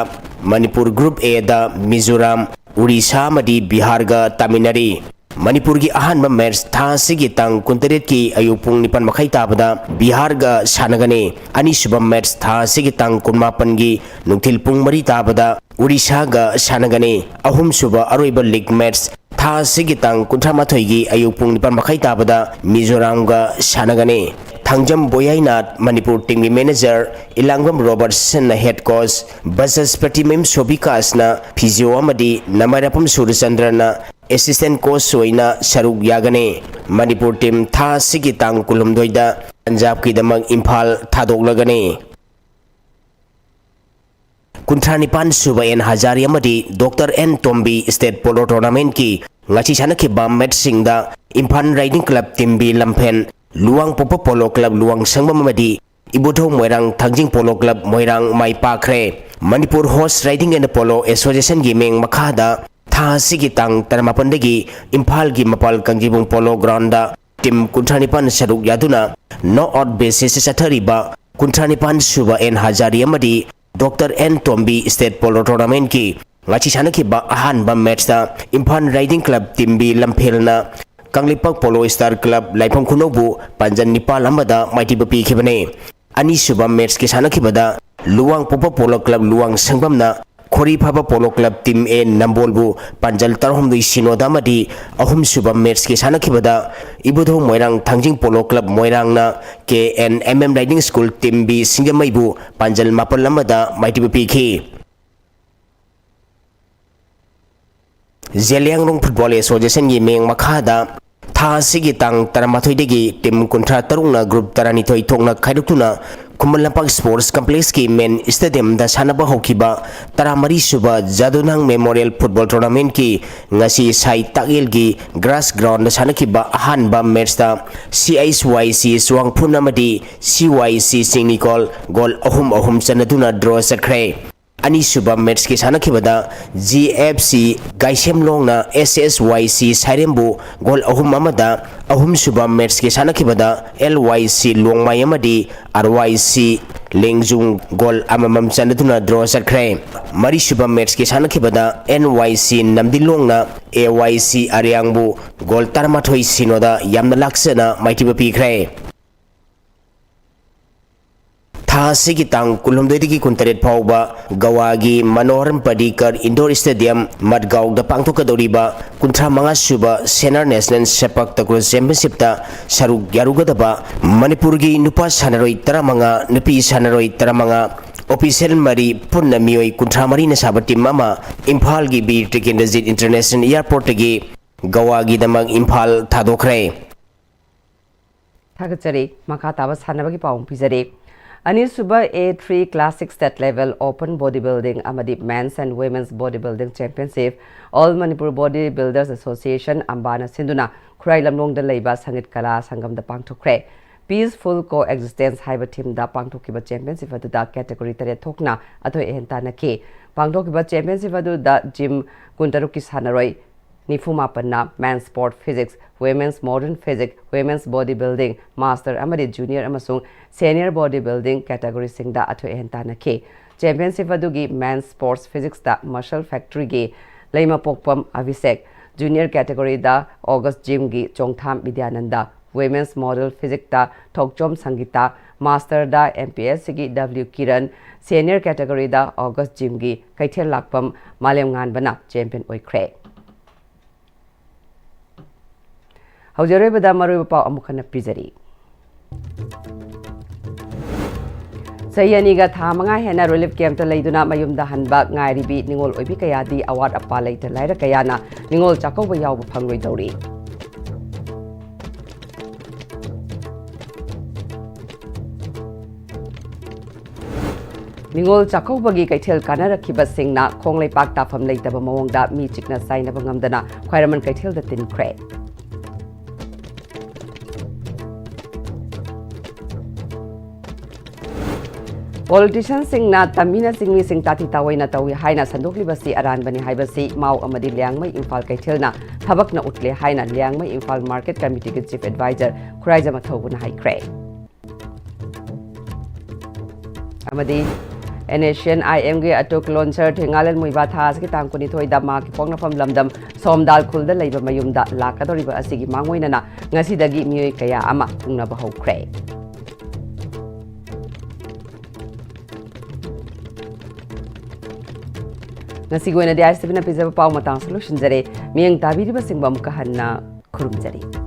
ꯃꯅꯤꯄꯨꯔ ꯒ꯭ꯔꯨꯞ ꯑꯦꯗ ꯃꯤꯖꯣꯔꯥꯝ, ꯎꯔꯤꯁꯥ ꯑꯃꯗꯤ ꯕꯤꯍꯥꯔꯒ ꯇꯥꯃꯤꯟꯅꯔꯤ꯫ ꯃꯅꯤꯄꯨꯔꯒꯤ ꯑꯍꯥꯟꯕ ꯃꯦꯠꯆ ꯊꯥ ꯑꯁꯤꯒꯤ ꯇꯥꯡ ꯀꯨꯟꯇꯔꯦꯠꯀꯤ ꯑꯌꯨꯛ ꯄꯨꯡ ꯅꯤꯄꯥꯟ ꯃꯈꯥꯏ ꯇꯥꯕꯗ ꯕꯤꯍꯥꯔꯒ ꯁꯥꯟꯅꯒꯅꯤ꯫ ꯑꯅꯤꯁꯨꯕ ꯃꯦꯠꯆ ꯊꯥ ꯑꯁꯤꯒꯤ ꯇꯥꯡ ꯀꯨꯟꯃꯥꯄꯟꯒꯤ ꯅꯨꯡꯊꯤꯜ ꯄꯨꯡ ꯃꯔꯤ ꯇꯥꯕꯗ ꯎꯔꯤꯁꯥꯒ ꯁꯥꯟꯅꯒꯅꯤ꯫ ꯑꯍꯨꯝꯁꯨꯕ ꯑꯔꯣꯏꯕ ꯂꯤꯒ ꯃꯦꯠꯆ ꯊꯥ ꯑꯁꯤꯒꯤ ꯇꯥꯡ ꯀꯨꯟꯊ꯭ꯔꯥ ꯃꯥꯊꯣꯏꯒꯤ ꯑꯌꯨꯛ ꯄꯨꯡ ꯅꯤꯄꯥꯟ ꯃꯈꯥꯏ ꯇꯥꯕꯗ ꯃꯤꯖꯣꯔꯥꯝꯒ ꯁꯥꯟꯅꯒꯅꯤ꯫ ꯊꯥꯡꯖꯝ ꯕꯣꯌꯥꯏꯅꯥꯊ ꯃꯅꯤꯄꯨꯔ ꯇꯤꯝꯒꯤ ꯃꯦꯅꯦꯖꯔ, ꯏꯂꯥꯡꯕꯝ ꯔꯣꯕꯔꯠꯁꯟꯅ ꯍꯦꯗ ꯀꯣꯆ, ꯕꯁꯁꯄꯇꯤ ꯃꯌꯨꯝ ꯁꯣꯕꯤꯀꯥꯁꯅ ꯐꯤꯖꯤꯑꯣ ꯑꯃꯗꯤ ꯅꯃꯥꯏꯔꯥꯄꯝ ꯁꯨꯔꯆꯟꯗ꯭ꯔꯅ ꯑꯦꯁꯤꯁꯇꯦꯟ ꯀꯣꯆ ꯑꯣꯏꯅ ꯁꯔꯨꯛ ꯌꯥꯒꯅꯤ꯫ ꯃꯅꯤꯄꯨꯔ ꯇꯤꯝ ꯊꯥ ꯑꯁꯤꯒꯤ ꯇꯥꯡ ꯀꯨꯟꯍꯨꯝꯗꯣꯏꯗ ꯄꯟꯖꯥꯕꯀꯤꯗꯃꯛ ꯏꯝꯐꯥꯜ ꯊꯥꯗꯣꯛꯂꯒꯅꯤ꯫ ꯀꯨꯟꯊ꯭ꯔꯥ ꯅꯤꯄꯥꯟ ꯁꯨꯕ ꯑꯦꯟ ꯍꯖꯥꯔꯤ ꯑꯃꯗꯤ doctor N Tombi state polo ꯇꯣꯔꯅꯥꯃꯦꯟꯠꯀꯤ ꯉꯁꯤ ꯁꯥꯟꯅꯈꯤꯕ ꯃꯦꯠꯁꯁꯤꯡꯗ Imphal riding club team B Lamphel, ꯂꯨꯋꯥꯡꯄꯣꯛꯄ ꯄꯣꯂꯣ ꯀ꯭ꯂꯕ ꯂꯨꯋꯥꯡꯁꯪꯕꯝ ꯑꯃꯗꯤ ꯏꯕꯨꯙꯧ ꯃꯣꯏꯔꯥꯡ ꯊꯥꯡꯖꯤꯡ ꯄꯣꯂꯣ ꯀ꯭ꯂꯕ ꯃꯣꯏꯔꯥꯡ ꯃꯥꯏ ꯄꯥꯛꯈ꯭ꯔꯦ꯫ Manipur horse riding and polo ꯑꯦꯁꯣꯁꯤꯌꯦꯁꯟꯒꯤ ꯃꯤꯡ ꯃꯈꯥꯗ ꯊꯥ ꯑꯁꯤꯒꯤ ꯇꯥꯡ ꯇꯔꯥꯃꯥꯄꯟꯗꯒꯤ ꯏꯝꯐꯥꯜꯒꯤ ꯃꯄꯥꯜ ꯀꯥꯡꯖꯩꯕꯨꯡ ꯄꯣꯂꯣ ꯒ꯭ꯔꯥꯎꯟꯗ ꯇꯤꯝ ꯀꯨꯟꯊ꯭ꯔꯥ ꯅꯤꯄꯥꯟ ꯁꯔꯨꯛ ꯌꯥꯗꯨꯅ ꯅꯣꯛ ꯑꯥꯎꯠ ꯕꯦꯁꯤꯁꯇ ꯆꯠꯊꯔꯤꯕ ꯀꯨꯟꯊ꯭ꯔꯥ ꯅꯤꯄꯥꯟ ꯁꯨꯕ ꯑꯦꯟ ꯍꯖꯥꯔꯤ ꯑꯃꯗꯤ doctor N Tombi state polo ꯇꯣꯔꯅꯥꯃꯦꯟꯠꯀꯤ ꯉꯁꯤ ꯁꯥꯟꯅꯈꯤꯕ ꯑꯍꯥꯟꯕ ꯃꯦꯠꯁꯇ Imphal riding club team B ꯂꯝꯐꯦꯜꯅ Kangleipak polo star club Laipham ꯈꯨꯅꯧꯕꯨ ꯄꯥꯟꯖꯜ ꯅꯤꯄꯥꯜ ꯑꯃꯗ ꯃꯥꯏꯊꯤꯕ ꯄꯤꯈꯤꯕꯅꯤ꯫ ꯑꯅꯤꯁꯨꯕ ꯃꯦꯠꯁꯀꯤ ꯁꯥꯟꯅꯈꯤꯕꯗ ꯂꯨꯋꯥꯡꯄꯣꯛꯄ ꯄꯣꯂꯣ ꯀ꯭ꯂꯕ ꯂꯨꯋꯥꯡꯁꯪꯕꯝꯅ ꯈꯣꯔꯤ ꯐꯥꯕ ꯄꯣꯂꯣ ꯀ꯭ꯂꯕ ꯇꯤꯝ ꯑꯦ ꯅꯝꯕꯣꯜꯕꯨ ꯄꯥꯟꯖꯜ ꯇꯔꯥꯍꯨꯝꯗꯣꯏ ꯁꯤꯅꯣꯗ ꯑꯃꯗꯤ ꯑꯍꯨꯝꯁꯨꯕ ꯃꯦꯠꯁꯀꯤ ꯁꯥꯟꯅꯈꯤꯕꯗ ꯏꯕꯨꯙꯧ ꯃꯣꯏꯔꯥꯡ ꯊꯥꯡꯖꯤꯡ ꯄꯣꯂꯣ ꯀ꯭ꯂꯕ ꯃꯣꯏꯔꯥꯡꯅ K N M M riding school team B ꯁꯤꯡꯖꯃꯩꯕꯨ ꯄꯥꯟꯖꯜ ꯃꯥꯄꯜ ꯑꯃꯗ ꯃꯥꯏꯊꯤꯕ ꯄꯤꯈꯤ꯫ ꯖꯦꯂꯤꯌꯥꯡꯔꯣꯡ ꯐꯨꯠꯕꯣꯜ ꯑꯦꯁꯣꯁꯤꯌꯦꯁꯟꯒꯤ ꯃꯤꯠꯌꯦꯡ ꯃꯈꯥꯗ ꯊꯥ ꯑꯁꯤꯒꯤ ꯇꯥꯡ ꯇꯔꯥꯃꯥꯊꯣꯏꯗꯒꯤ ꯇꯤꯝ ꯀꯨꯟꯊ꯭ꯔꯥ ꯇꯔꯨꯛꯅ ꯒ꯭ꯔꯨꯞ ꯇꯔꯥꯅꯤꯊꯣꯏ ꯊꯣꯛꯅ ꯈꯥꯏꯗꯣꯛꯇꯨꯅ ꯈꯨꯃꯟ ꯂꯝꯄꯥꯛ ꯁ꯭ꯄꯣꯔꯠꯁ ꯀꯝꯄ꯭ꯂꯦꯛꯁꯀꯤ ꯃꯦꯟ ꯁ꯭ꯇꯦꯗꯤꯌꯝꯗ ꯁꯥꯟꯅꯕ ꯍꯧꯈꯤꯕ ꯇꯔꯥꯃꯔꯤ ꯁꯨꯕ ꯖꯥꯗꯨꯅꯥꯡ ꯃꯦꯃꯣꯔꯤꯌꯦꯜ ꯐꯨꯠꯕꯣꯜ ꯇꯣꯔꯅꯥꯃꯦꯟꯠꯀꯤ ꯉꯁꯤ ꯁꯥꯏ ꯇꯥꯛꯌꯦꯜꯒꯤ ꯒ꯭ꯔꯥꯁ ꯒ꯭ꯔꯥꯎꯟꯗ ꯁꯥꯟꯅꯈꯤꯕ ꯑꯍꯥꯟꯕ ꯃꯦꯠꯁꯇ ꯁꯤ ꯑꯩꯆ ꯋꯥꯏ ꯁꯤ ꯆꯨꯋꯥꯡꯐꯨꯟ ꯑꯃꯗꯤ ꯁꯤ ꯋꯥꯏ ꯁꯤ ꯆꯤꯡꯅꯤꯀꯣꯜ ꯒꯣꯜ ꯑꯍꯨꯝ ꯑꯍꯨꯝ ꯆꯟꯅꯗꯨꯅ ꯗ꯭ꯔꯣ ꯆꯠꯈ꯭ꯔꯦ꯫ ꯑꯅꯤꯁꯨꯕ ꯃꯦꯠꯁꯀꯤ ꯁꯥꯟꯅꯈꯤꯕꯗ G F C ꯒꯥꯏꯁꯦꯝꯂꯣꯡꯅ S S Y C ꯁꯥꯏꯔꯦꯝꯕꯨ ꯒꯣꯜ ꯑꯍꯨꯝ ꯑꯃꯗ, ꯑꯍꯨꯝꯁꯨꯕ ꯃꯦꯠꯁꯀꯤ ꯁꯥꯟꯅꯈꯤꯕꯗ L Y C ꯂꯣꯡꯃꯥꯏ ꯑꯃꯗꯤ R Y C ꯂꯦꯡꯖꯨꯡ ꯒꯣꯜ ꯑꯃꯃꯝ ꯆꯟꯅꯗꯨꯅ ꯗ꯭ꯔꯣ ꯆꯠꯈ꯭ꯔꯦ꯫ ꯃꯔꯤꯁꯨꯕ ꯃꯦꯠꯁꯀꯤ ꯁꯥꯟꯅꯈꯤꯕꯗ N Y C ꯅꯝꯗꯤꯂꯣꯡꯅ A Y C ꯑꯔꯤꯌꯥꯡꯕꯨ ꯒꯣꯜ ꯇꯔꯥꯃꯥꯊꯣꯏ ꯁꯤꯅꯣꯗ ꯌꯥꯝꯅ ꯂꯥꯛꯆꯅ ꯃꯥꯏꯊꯤꯕ ꯄꯤꯈ꯭ꯔꯦ꯫ ꯊꯥ ꯑꯁꯤꯒꯤ ꯇꯥꯡ ꯀꯨꯟꯍꯨꯝꯗꯣꯏꯗꯒꯤ ꯀꯨꯟꯇꯔꯦꯠ ꯐꯥꯎꯕ ꯒꯋꯥꯒꯤ ꯃꯅꯣꯍꯔꯝ ꯄꯗꯤꯀꯔ ꯏꯟꯗꯣꯔ ꯁ꯭ꯇꯦꯗꯤꯌꯝ ꯃꯠꯒꯥꯎꯗ ꯄꯥꯡꯊꯣꯛꯀꯗꯧꯔꯤꯕ ꯀꯨꯟꯊ꯭ꯔꯥ ꯃꯉꯥ ꯁꯨꯕ ꯁꯦꯅꯥꯔ ꯅꯦꯁꯅꯦꯜ ꯁꯦꯄꯛ ꯇꯀ꯭ꯔꯣ ꯆꯦꯝꯄꯤꯌꯟꯁꯤꯞꯇ ꯁꯔꯨꯛ ꯌꯥꯔꯨꯒꯗꯕ ꯃꯅꯤꯄꯨꯔꯒꯤ ꯅꯨꯄꯥ ꯁꯥꯟꯅꯔꯣꯏ ꯇꯔꯥꯃꯉꯥ, ꯅꯨꯄꯤ ꯁꯥꯟꯅꯔꯣꯏ ꯇꯔꯥꯃꯉꯥ, ꯑꯣꯐꯤꯁꯤꯌꯦꯜ ꯃꯔꯤ, ꯄꯨꯟꯅ ꯃꯤꯑꯣꯏ ꯀꯨꯟꯊ꯭ꯔꯥ ꯃꯔꯤꯅ ꯁꯥꯕ ꯇꯤꯝ ꯑꯃ ꯏꯝꯐꯥꯜꯒꯤ ꯕꯤꯔ ꯇꯤꯀꯦꯟꯗ꯭ꯔꯖꯤꯠ ꯏꯟꯇꯔꯅꯦꯁꯅꯦꯜ ꯏꯌꯥꯔꯄꯣꯔꯠꯇꯒꯤ ꯒꯋꯥꯒꯤꯗꯃꯛ ꯏꯝꯐꯥꯜ ꯊꯥꯗꯣꯛꯈ꯭ꯔꯦ꯫ ꯊꯥꯒꯠꯆꯔꯤ꯫ ꯃꯈꯥ ꯇꯥꯕ ꯁꯥꯟꯅꯕꯒꯤ ꯄꯥꯎ ꯑꯃ ꯄꯤꯖꯔꯤ꯫ ꯑꯅꯤꯁꯨꯕ A three Classic State Level Open Body Building ꯑꯃꯗꯤ Men's and Women's Body Building Championship All Manipur Body Builders Association, ꯑꯝꯕꯥꯅ ꯁꯤꯟꯗꯨꯅ ꯈꯨꯔꯥꯏ ꯂꯝꯂꯣꯡꯗ ꯂꯩꯕ ꯁꯪꯒꯤꯠ ꯀꯂꯥ ꯁꯪꯒꯝꯗ ꯄꯥꯡꯊꯣꯛꯈ꯭ꯔꯦ꯫ Peaceful Coexistence ꯍꯥꯏꯕ ꯊꯤꯝꯗ ꯄꯥꯡꯊꯣꯛꯈꯤꯕ ꯆꯦꯝꯄꯤꯌꯟꯁꯤꯞ ꯑꯗꯨꯗ ꯀꯦꯇꯦꯒꯣꯔꯤ ꯇꯔꯦꯠ ꯊꯣꯛꯅ ꯑꯊꯣꯏ ꯑꯍꯦꯟ ꯇꯥꯟꯅꯈꯤ꯫ ꯄꯥꯡꯊꯣꯛꯈꯤꯕ ꯆꯦꯝꯄꯤꯌꯟꯁꯤꯞ ꯑꯗꯨꯗ ꯖꯤꯝ ꯀꯨꯟꯇꯔꯨꯛꯀꯤ ꯁꯥꯟꯅꯔꯣꯏ ꯅꯤꯐꯨ ꯃꯥꯄꯟꯅ Men's Sport Physics, Women's Modern Physics, Women's Body Building, Master ꯑꯃꯗꯤ Junior ꯑꯃꯁꯨꯡ Senior Body Building ꯀꯦꯇꯦꯒꯣꯔꯤꯁꯤꯡꯗ ꯑꯊꯣꯏ ꯑꯍꯦꯟ ꯇꯥꯟꯅꯈꯤ꯫ ꯆꯦꯝꯄꯤꯌꯟꯁꯤꯞ ꯑꯗꯨꯒꯤ Men's Sports Physicsꯇ Muscle Factoryꯒꯤ ꯂꯩꯃꯄꯣꯛꯄꯝ Abhishek, Junior ꯀꯦꯇꯦꯒꯣꯔꯤꯗ August Gymꯒꯤ ꯆꯣꯡꯊꯥꯝ ꯕꯤꯗ꯭ꯌꯥꯅꯟꯗ, Women's Model Physicꯇ ꯊꯣꯛꯆꯣꯝ ꯁꯪꯒꯤꯇꯥ, Masterꯗ M P S Cꯒꯤ W Kiran, Senior ꯀꯦꯇꯦꯒꯣꯔꯤꯗ August Gymꯒꯤ ꯀꯩꯊꯦꯜ ꯂꯥꯛꯄꯝ ꯃꯥꯂꯦꯝꯉꯥꯟꯕꯅ ꯆꯦꯝꯄꯤꯌꯟ ꯑꯣꯏꯈ꯭ꯔꯦ꯫ ꯍꯧꯖꯤꯛ ꯑꯔꯣꯏꯕꯗ ꯃꯔꯨꯑꯣꯏꯕ ꯄꯥꯎ ꯑꯃꯨꯛ ꯍꯟꯅ ꯄꯤꯖꯔꯤ꯫ ꯆꯍꯤ ꯑꯅꯤꯒ ꯊꯥ ꯃꯉꯥ ꯍꯦꯟꯅ ꯔꯤꯂꯤꯐ ꯀꯦꯝꯞꯇ ꯂꯩꯗꯨꯅ ꯃꯌꯨꯝꯗ ꯍꯟꯕ ꯉꯥꯏꯔꯤꯕꯤ ꯅꯤꯉꯣꯜ ꯑꯣꯏꯕꯤ ꯀꯌꯥꯗꯤ ꯑꯋꯥꯠ ꯑꯄꯥ ꯂꯩꯇ ꯂꯥꯏꯔ ꯀꯌꯥꯅ ꯅꯤꯉꯣꯜ ꯆꯥꯛꯀꯧꯕ ꯌꯥꯎꯕ ꯐꯪꯂꯣꯏꯗꯧꯔꯤ꯫ ꯅꯤꯉꯣꯜ ꯆꯥꯛꯀꯧꯕꯒꯤ ꯀꯩꯊꯦꯜ ꯀꯥꯟꯅꯔꯛꯈꯤꯕꯁꯤꯡꯅ ꯈꯣꯡ ꯂꯩꯄꯥꯛ ꯇꯥꯐꯝ ꯂꯩꯇꯕ ꯃꯑꯣꯡꯗ ꯃꯤ ꯆꯤꯛꯅ ꯆꯥꯏꯅꯕ ꯉꯝꯗꯅ ꯈ꯭ꯋꯥꯏꯔꯝꯕꯟ ꯀꯩꯊꯦꯜꯗ ꯇꯤꯟꯈ꯭ꯔꯦ꯫ ꯄꯣꯂꯤꯇꯤꯁꯤꯌꯟꯁꯤꯡꯅ ꯇꯝꯃꯤꯅ ꯆꯤꯡꯃꯤꯁꯤꯡ ꯇꯥꯊꯤ ꯇꯥꯑꯣꯏꯅ ꯇꯧꯏ ꯍꯥꯏꯅ ꯁꯟꯗꯣꯛꯂꯤꯕꯁꯤ ꯑꯔꯥꯟꯕꯅꯤ ꯍꯥꯏꯕꯁꯤ ꯃꯥꯎ ꯑꯃꯗꯤ ꯂꯤꯌꯥꯡꯃꯩ ꯏꯝꯐꯥꯜ ꯀꯩꯊꯦꯜꯅ ꯊꯕꯛꯅ ꯎꯠꯂꯦ ꯍꯥꯏꯅ ꯂꯤꯌꯥꯡꯃꯩ ꯏꯝꯐꯥꯜ ꯃꯥꯔꯀꯦꯠ ꯀꯃꯤꯇꯤꯒꯤ ꯆꯤꯐ ꯑꯦꯗꯚꯥꯏꯖꯔ ꯈꯨꯔꯥꯏꯖꯝ ꯑꯊꯧꯕꯅ ꯍꯥꯏꯈ꯭ꯔꯦ꯫ ꯑꯃꯗꯤ NSCN-IM-ꯒꯤ ꯑꯇꯣꯛ ꯂꯣꯟꯁꯔ ꯊꯦꯡꯉꯥꯂꯦꯟ ꯃꯨꯏꯕꯥ ꯊꯥ ꯑꯁꯤꯒꯤ ꯇꯥꯡ ꯀꯨꯟꯅꯤꯊꯣꯏꯗ ꯃꯍꯥꯛꯀꯤ ꯄꯣꯛꯅꯐꯝ ꯂꯝꯗꯝ ꯁꯣꯝꯗꯥꯜ ꯈꯨꯜꯗ ꯂꯩꯕ ꯃꯌꯨꯝꯗ ꯂꯥꯛꯀꯗꯧꯔꯤꯕ ꯑꯁꯤꯒꯤ ꯃꯥꯡꯑꯣꯏꯅꯅ ꯉꯁꯤꯗꯒꯤ ꯃꯤꯑꯣꯏ ꯀꯌꯥ ꯑꯃ ꯎꯅꯕ ꯍꯧꯈ꯭ꯔꯦ꯫ ꯉꯁꯤꯒꯤ ꯑꯣꯏꯅꯗꯤ ISTV-ꯅ ꯄꯤꯖꯕ ꯄꯥꯎ ꯃꯇꯥꯡꯁꯨ ꯂꯣꯏꯁꯤꯟꯖꯔꯦ꯫ ꯃꯤꯠꯌꯦꯡ ꯇꯥꯕꯤꯔꯤꯕꯁꯤꯡꯕꯨ ꯑꯃꯨꯛꯀ ꯍꯟꯅ ꯈꯨꯔꯨꯝꯖꯔꯤ꯫